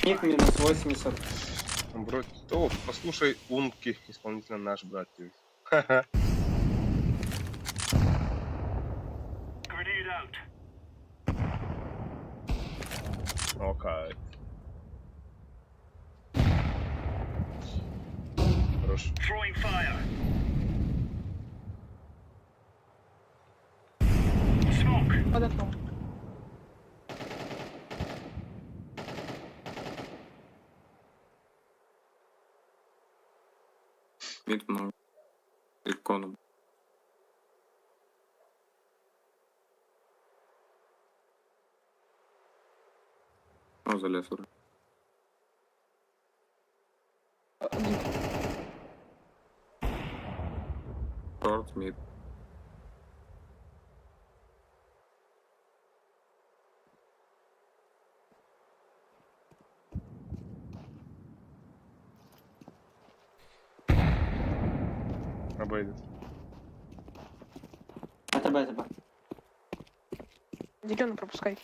Ник минус 80. Бро, о, послушай Унки, исполнительно наш брат. Ха-ха. Окей. Хорош. Под окном. Мид много. Икону. Он залез уже. Short, mid. Обойдет. Это Б, это Б. Зеленый пропускай.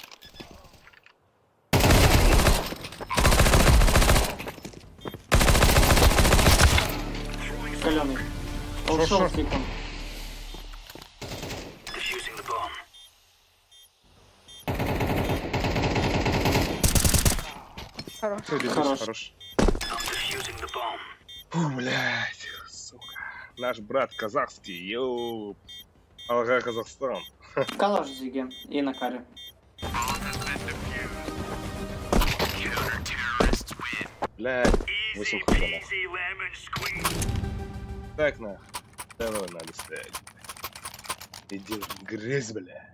Каленый. Он Шо, шел шо? с тиком. Хорош. Все, дефьюз, Хорош. хорош. Фу, блядь, сука. Наш брат казахский, йоу. Алга Казахстан. Калаш в зиге и на каре. Блядь, 8 хп нахуй. Так нахуй. Второй надо ставить. Иди в грязь, бля.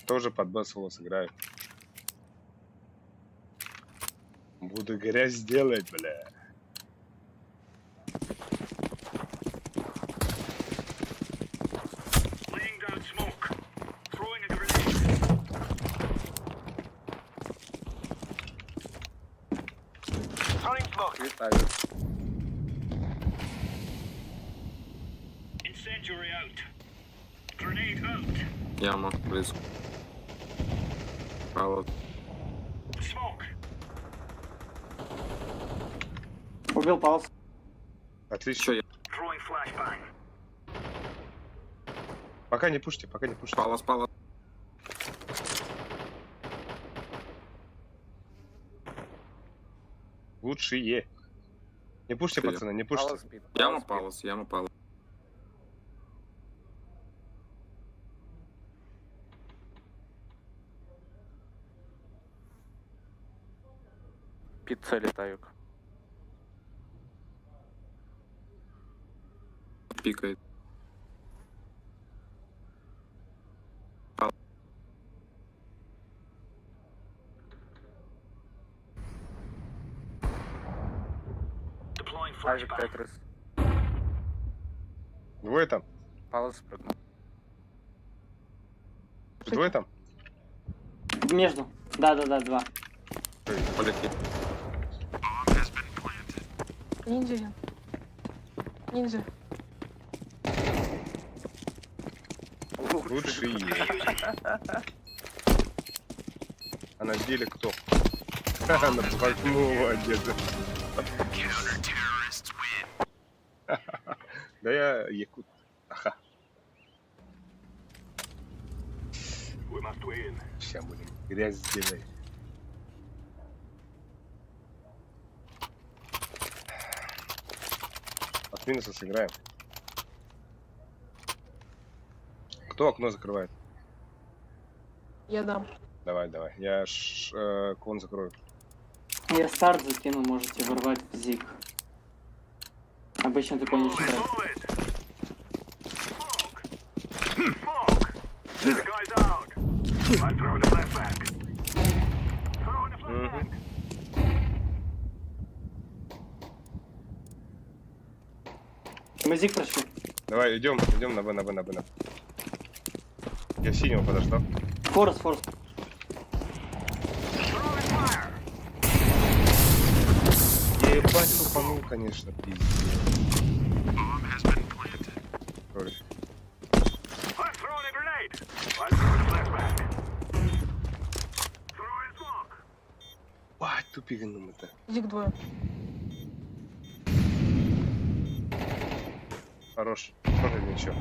Тоже под Б соло сыграю. Буду грязь делать, бля. Летаю. Яма, близко. Право. Убил палс. Отлично. Еще я. Пока не пушьте, пока не пушьте. Палас, палас. Лучшие. Не пушьте, Ты. пацаны, не пушьте. Палас бит. Яма, палас, яма, палас. Пицца летаю. Пикает. Авик Тетрис. Двое там? Палас спрыгнул. Двое там? Между. Да-да-да, два. Полетели. Ниндзя. один. Ниндзя. Лучшие. А на деле кто? Ха-ха, на портного одета. Да я якут. Аха. Сейчас будем грязь делать. От минуса сыграем. Кто окно закрывает? Я дам. Давай, давай. Я кон закрою. Я старт закину, можете ворвать в зиг. Обычно такое не читают. Мгм. Мы зиг прошли. Давай, идем, идем на Б, на Б, на Б, на Б. Я синего подождал. Форс, форс. Ебать, тупанул, конечно, пиздец. Сори. Бать, тупигным это. Зиг двое. Хорош. Тоже ничего.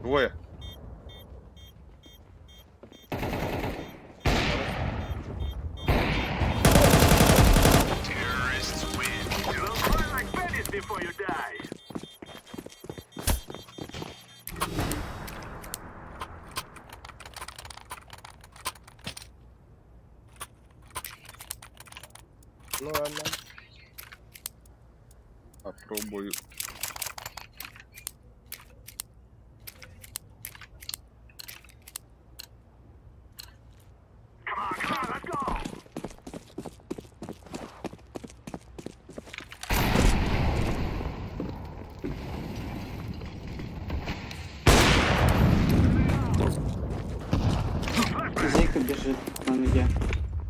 Двое. Ну ладно. Попробую.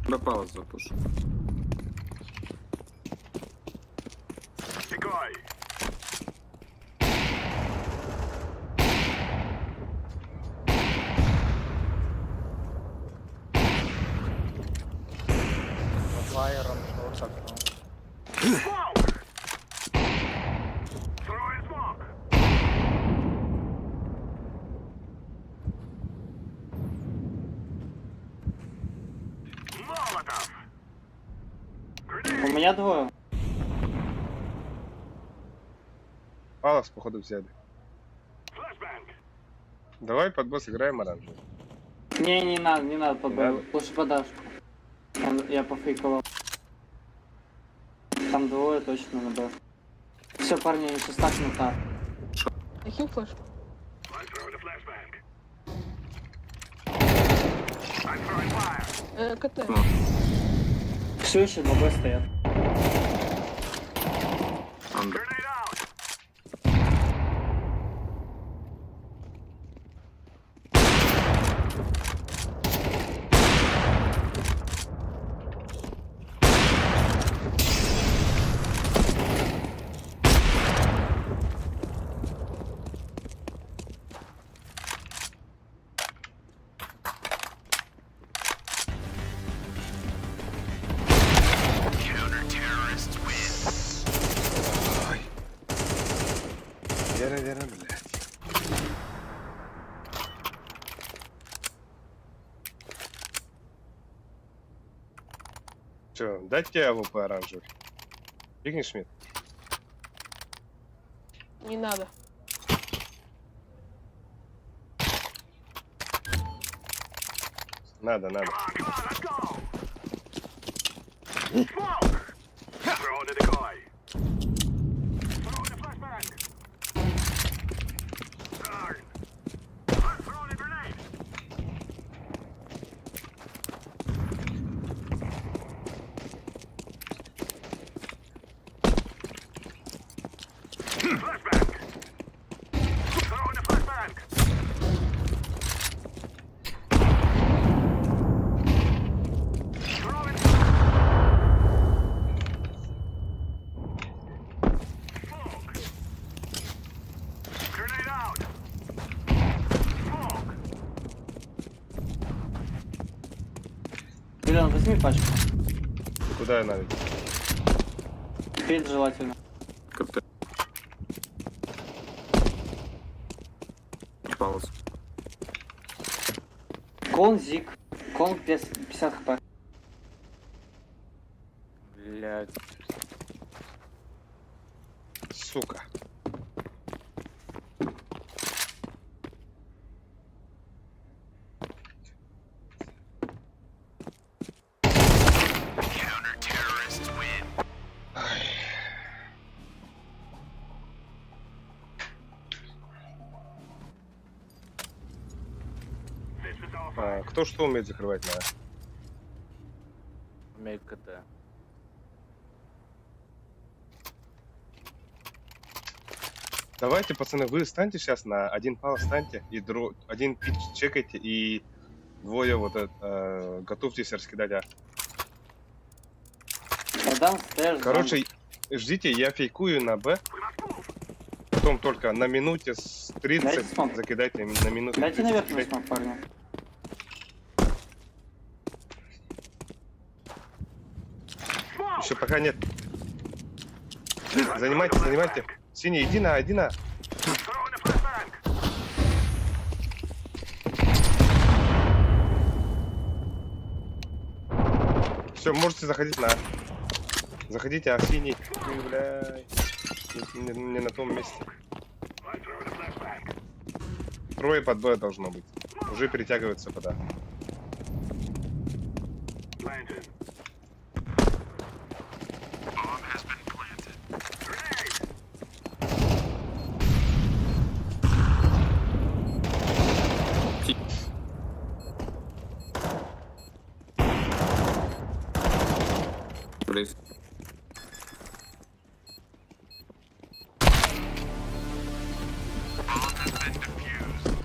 На паузу запушу. Флайером, что так, У меня двое. Палас, походу, взяли. Давай под босс играем оранжевый. Не, не надо, не надо под Не Б. надо? Лучше подашку. Я пофейковал. Там двое точно на Б. Все, парни, они сейчас так на А. Накинь флешку. КТ. Все еще 2 Б стоят. Андер. Вера, Вера, блядь. Че, дать тебе АВП оранжевый? Пикнешь мид? Не надо. Надо, надо. Юлиан, возьми пачку. Куда надо? Пить желательно. КТ. Паузу. Кон зик. Кон 50 хп. Блять. Сука. Ай. А, кто что умеет закрывать на? Умеет КТ. Давайте, пацаны, вы станьте сейчас на один пал, станьте и один пич чекайте и двое вот это, готовьтесь раскидать. А. Продам флеш. Короче, ждите, я фейкую на Б. Потом только на минуте с 30 Дайте smoke. закидайте, на минуту Дайте 30 наверх закидайте. на smoke, парни. Еще пока нет. Занимайте, занимайте. Синий, иди на, иди на. Все, можете заходить на. Заходите, а синий. Ты, бля, не на том месте. Трое под Б должно быть. Уже перетягиваются под А. Близ.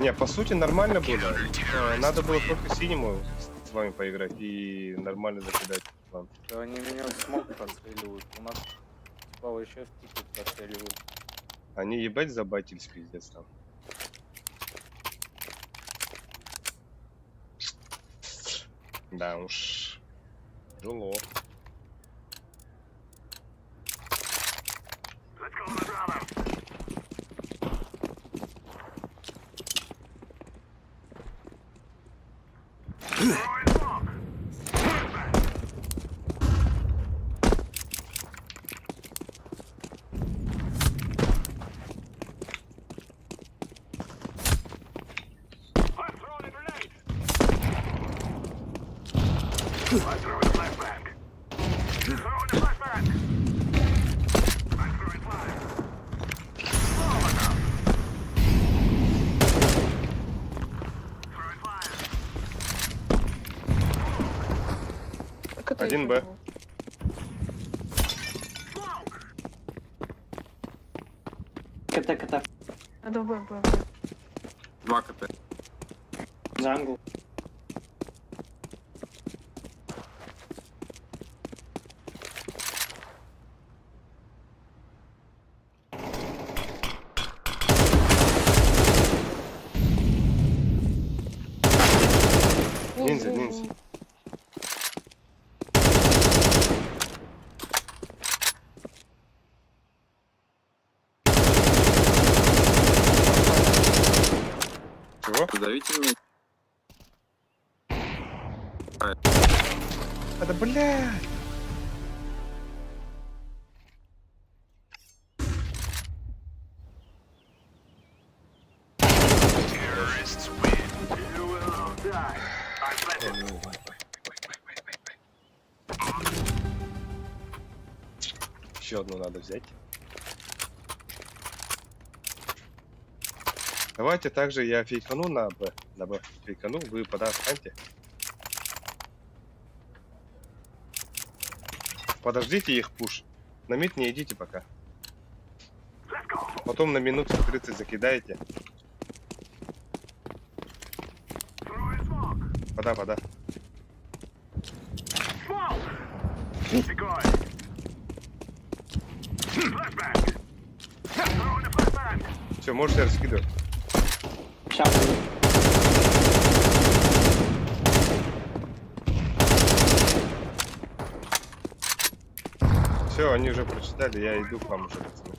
Не, по сути нормально было. Надо было только синему вами поиграть и нормально закидать вам. Да они меня в smoke простреливают. У нас типа вообще в ticket простреливают. Они ебать забайтились, пиздец там. Да уж. Тяжело. КТ Один ещё Б. был. КТ, КТ. Надо Б, Б, Б. 2 КТ. Jungle. Ниндзя, ниндзя. Чего? Позовите меня. А да блядь! Еще одну надо взять. Давайте также я фейкану на Б. На Б фейкану, вы пода встаньте. Подождите их пуш. На мид не идите пока. Потом на минуту 30 закидаете. Пода, пода. Все, можете раскидывать. Сейчас. Все, они уже прочитали, я иду к вам уже, пацаны.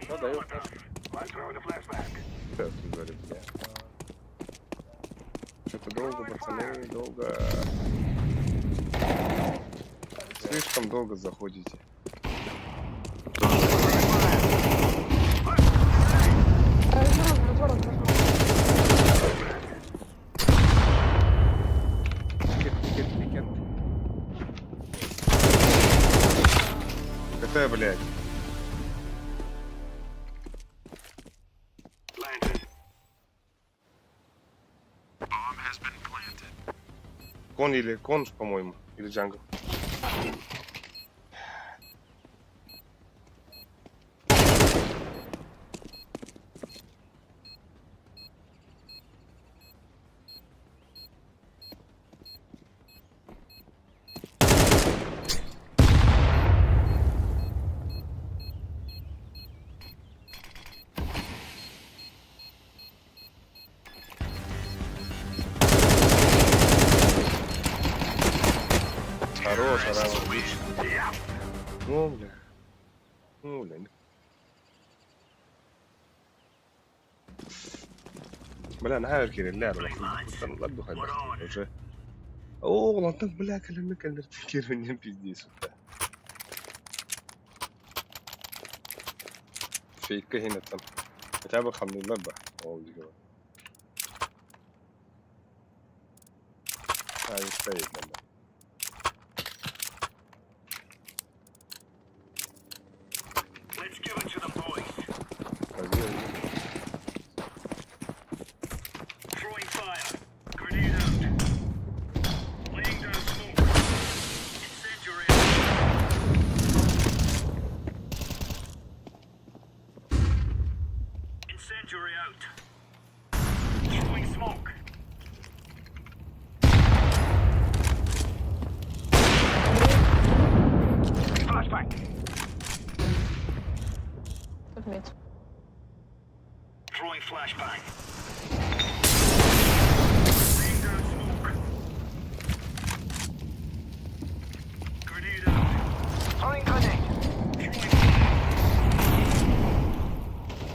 Да, даю флешку. Да, тут говорит, бля. Что-то долго, пацаны, долго. Слишком долго заходите. Разворот, разворот, разворот. Ticket, ticket, ticket. Какая, блядь? Con или con, по-моему, или jungle. Хорош, хорош. Ну, бля. Ну, бля. Бля, наһаа өр киирэллэр, улахан уже. Оо, лантан, бля, кэлэммэ кэллэртэн киирэннэн пиздец. Фейка хинаттан. Хотя бы хамныылар ба. Ол дигэр. А, не стоит, да. Возьми.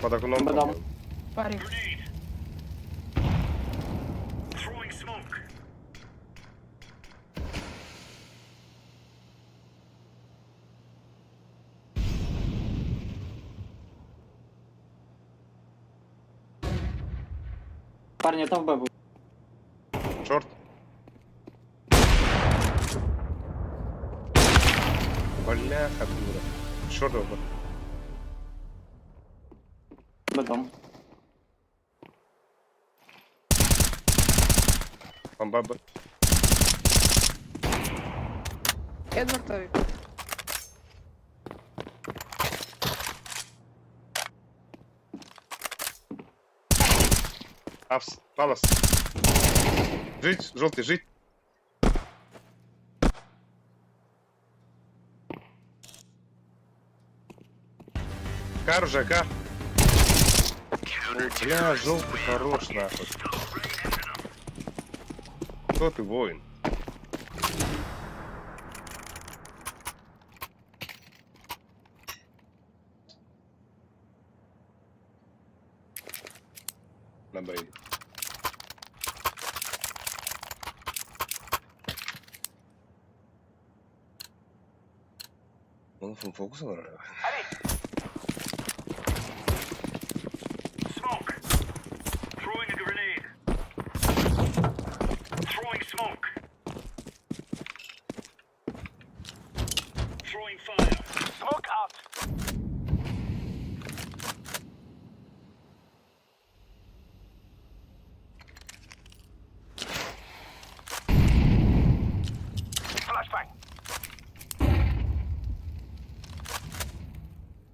Под окном, Бадам. по-моему. Парень. Парни, это в Б был. Шорт. Бляха, дура. Шорт оба. Б дом. Бомба Б. Эдвард Авик. Апс. Палас. Жить, желтый, жить. Кар уже, кар. Бля, желтый хорош, нахуй. Кто ты, воин? На Б. Он фокус олорор.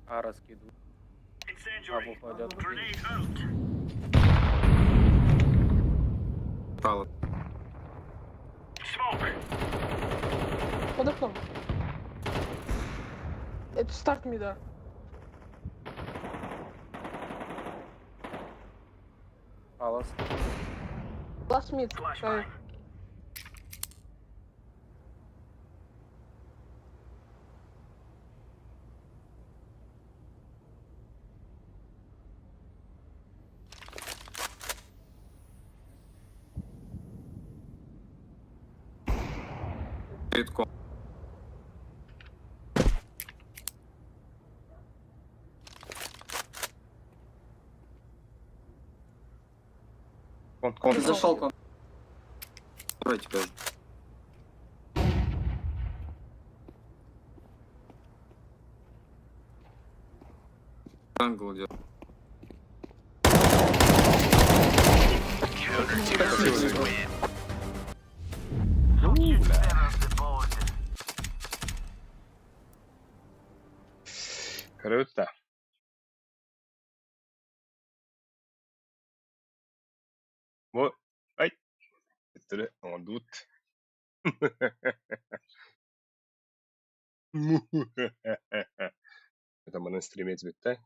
А раскидываю. А попадет. Под окном. Это старт мида. Палас. Ласт мид. Авик. Кон, кон. Зашел кон. Спасибо. Круто. Вот. Ай. Это он тут. Это мы на стриме цвета.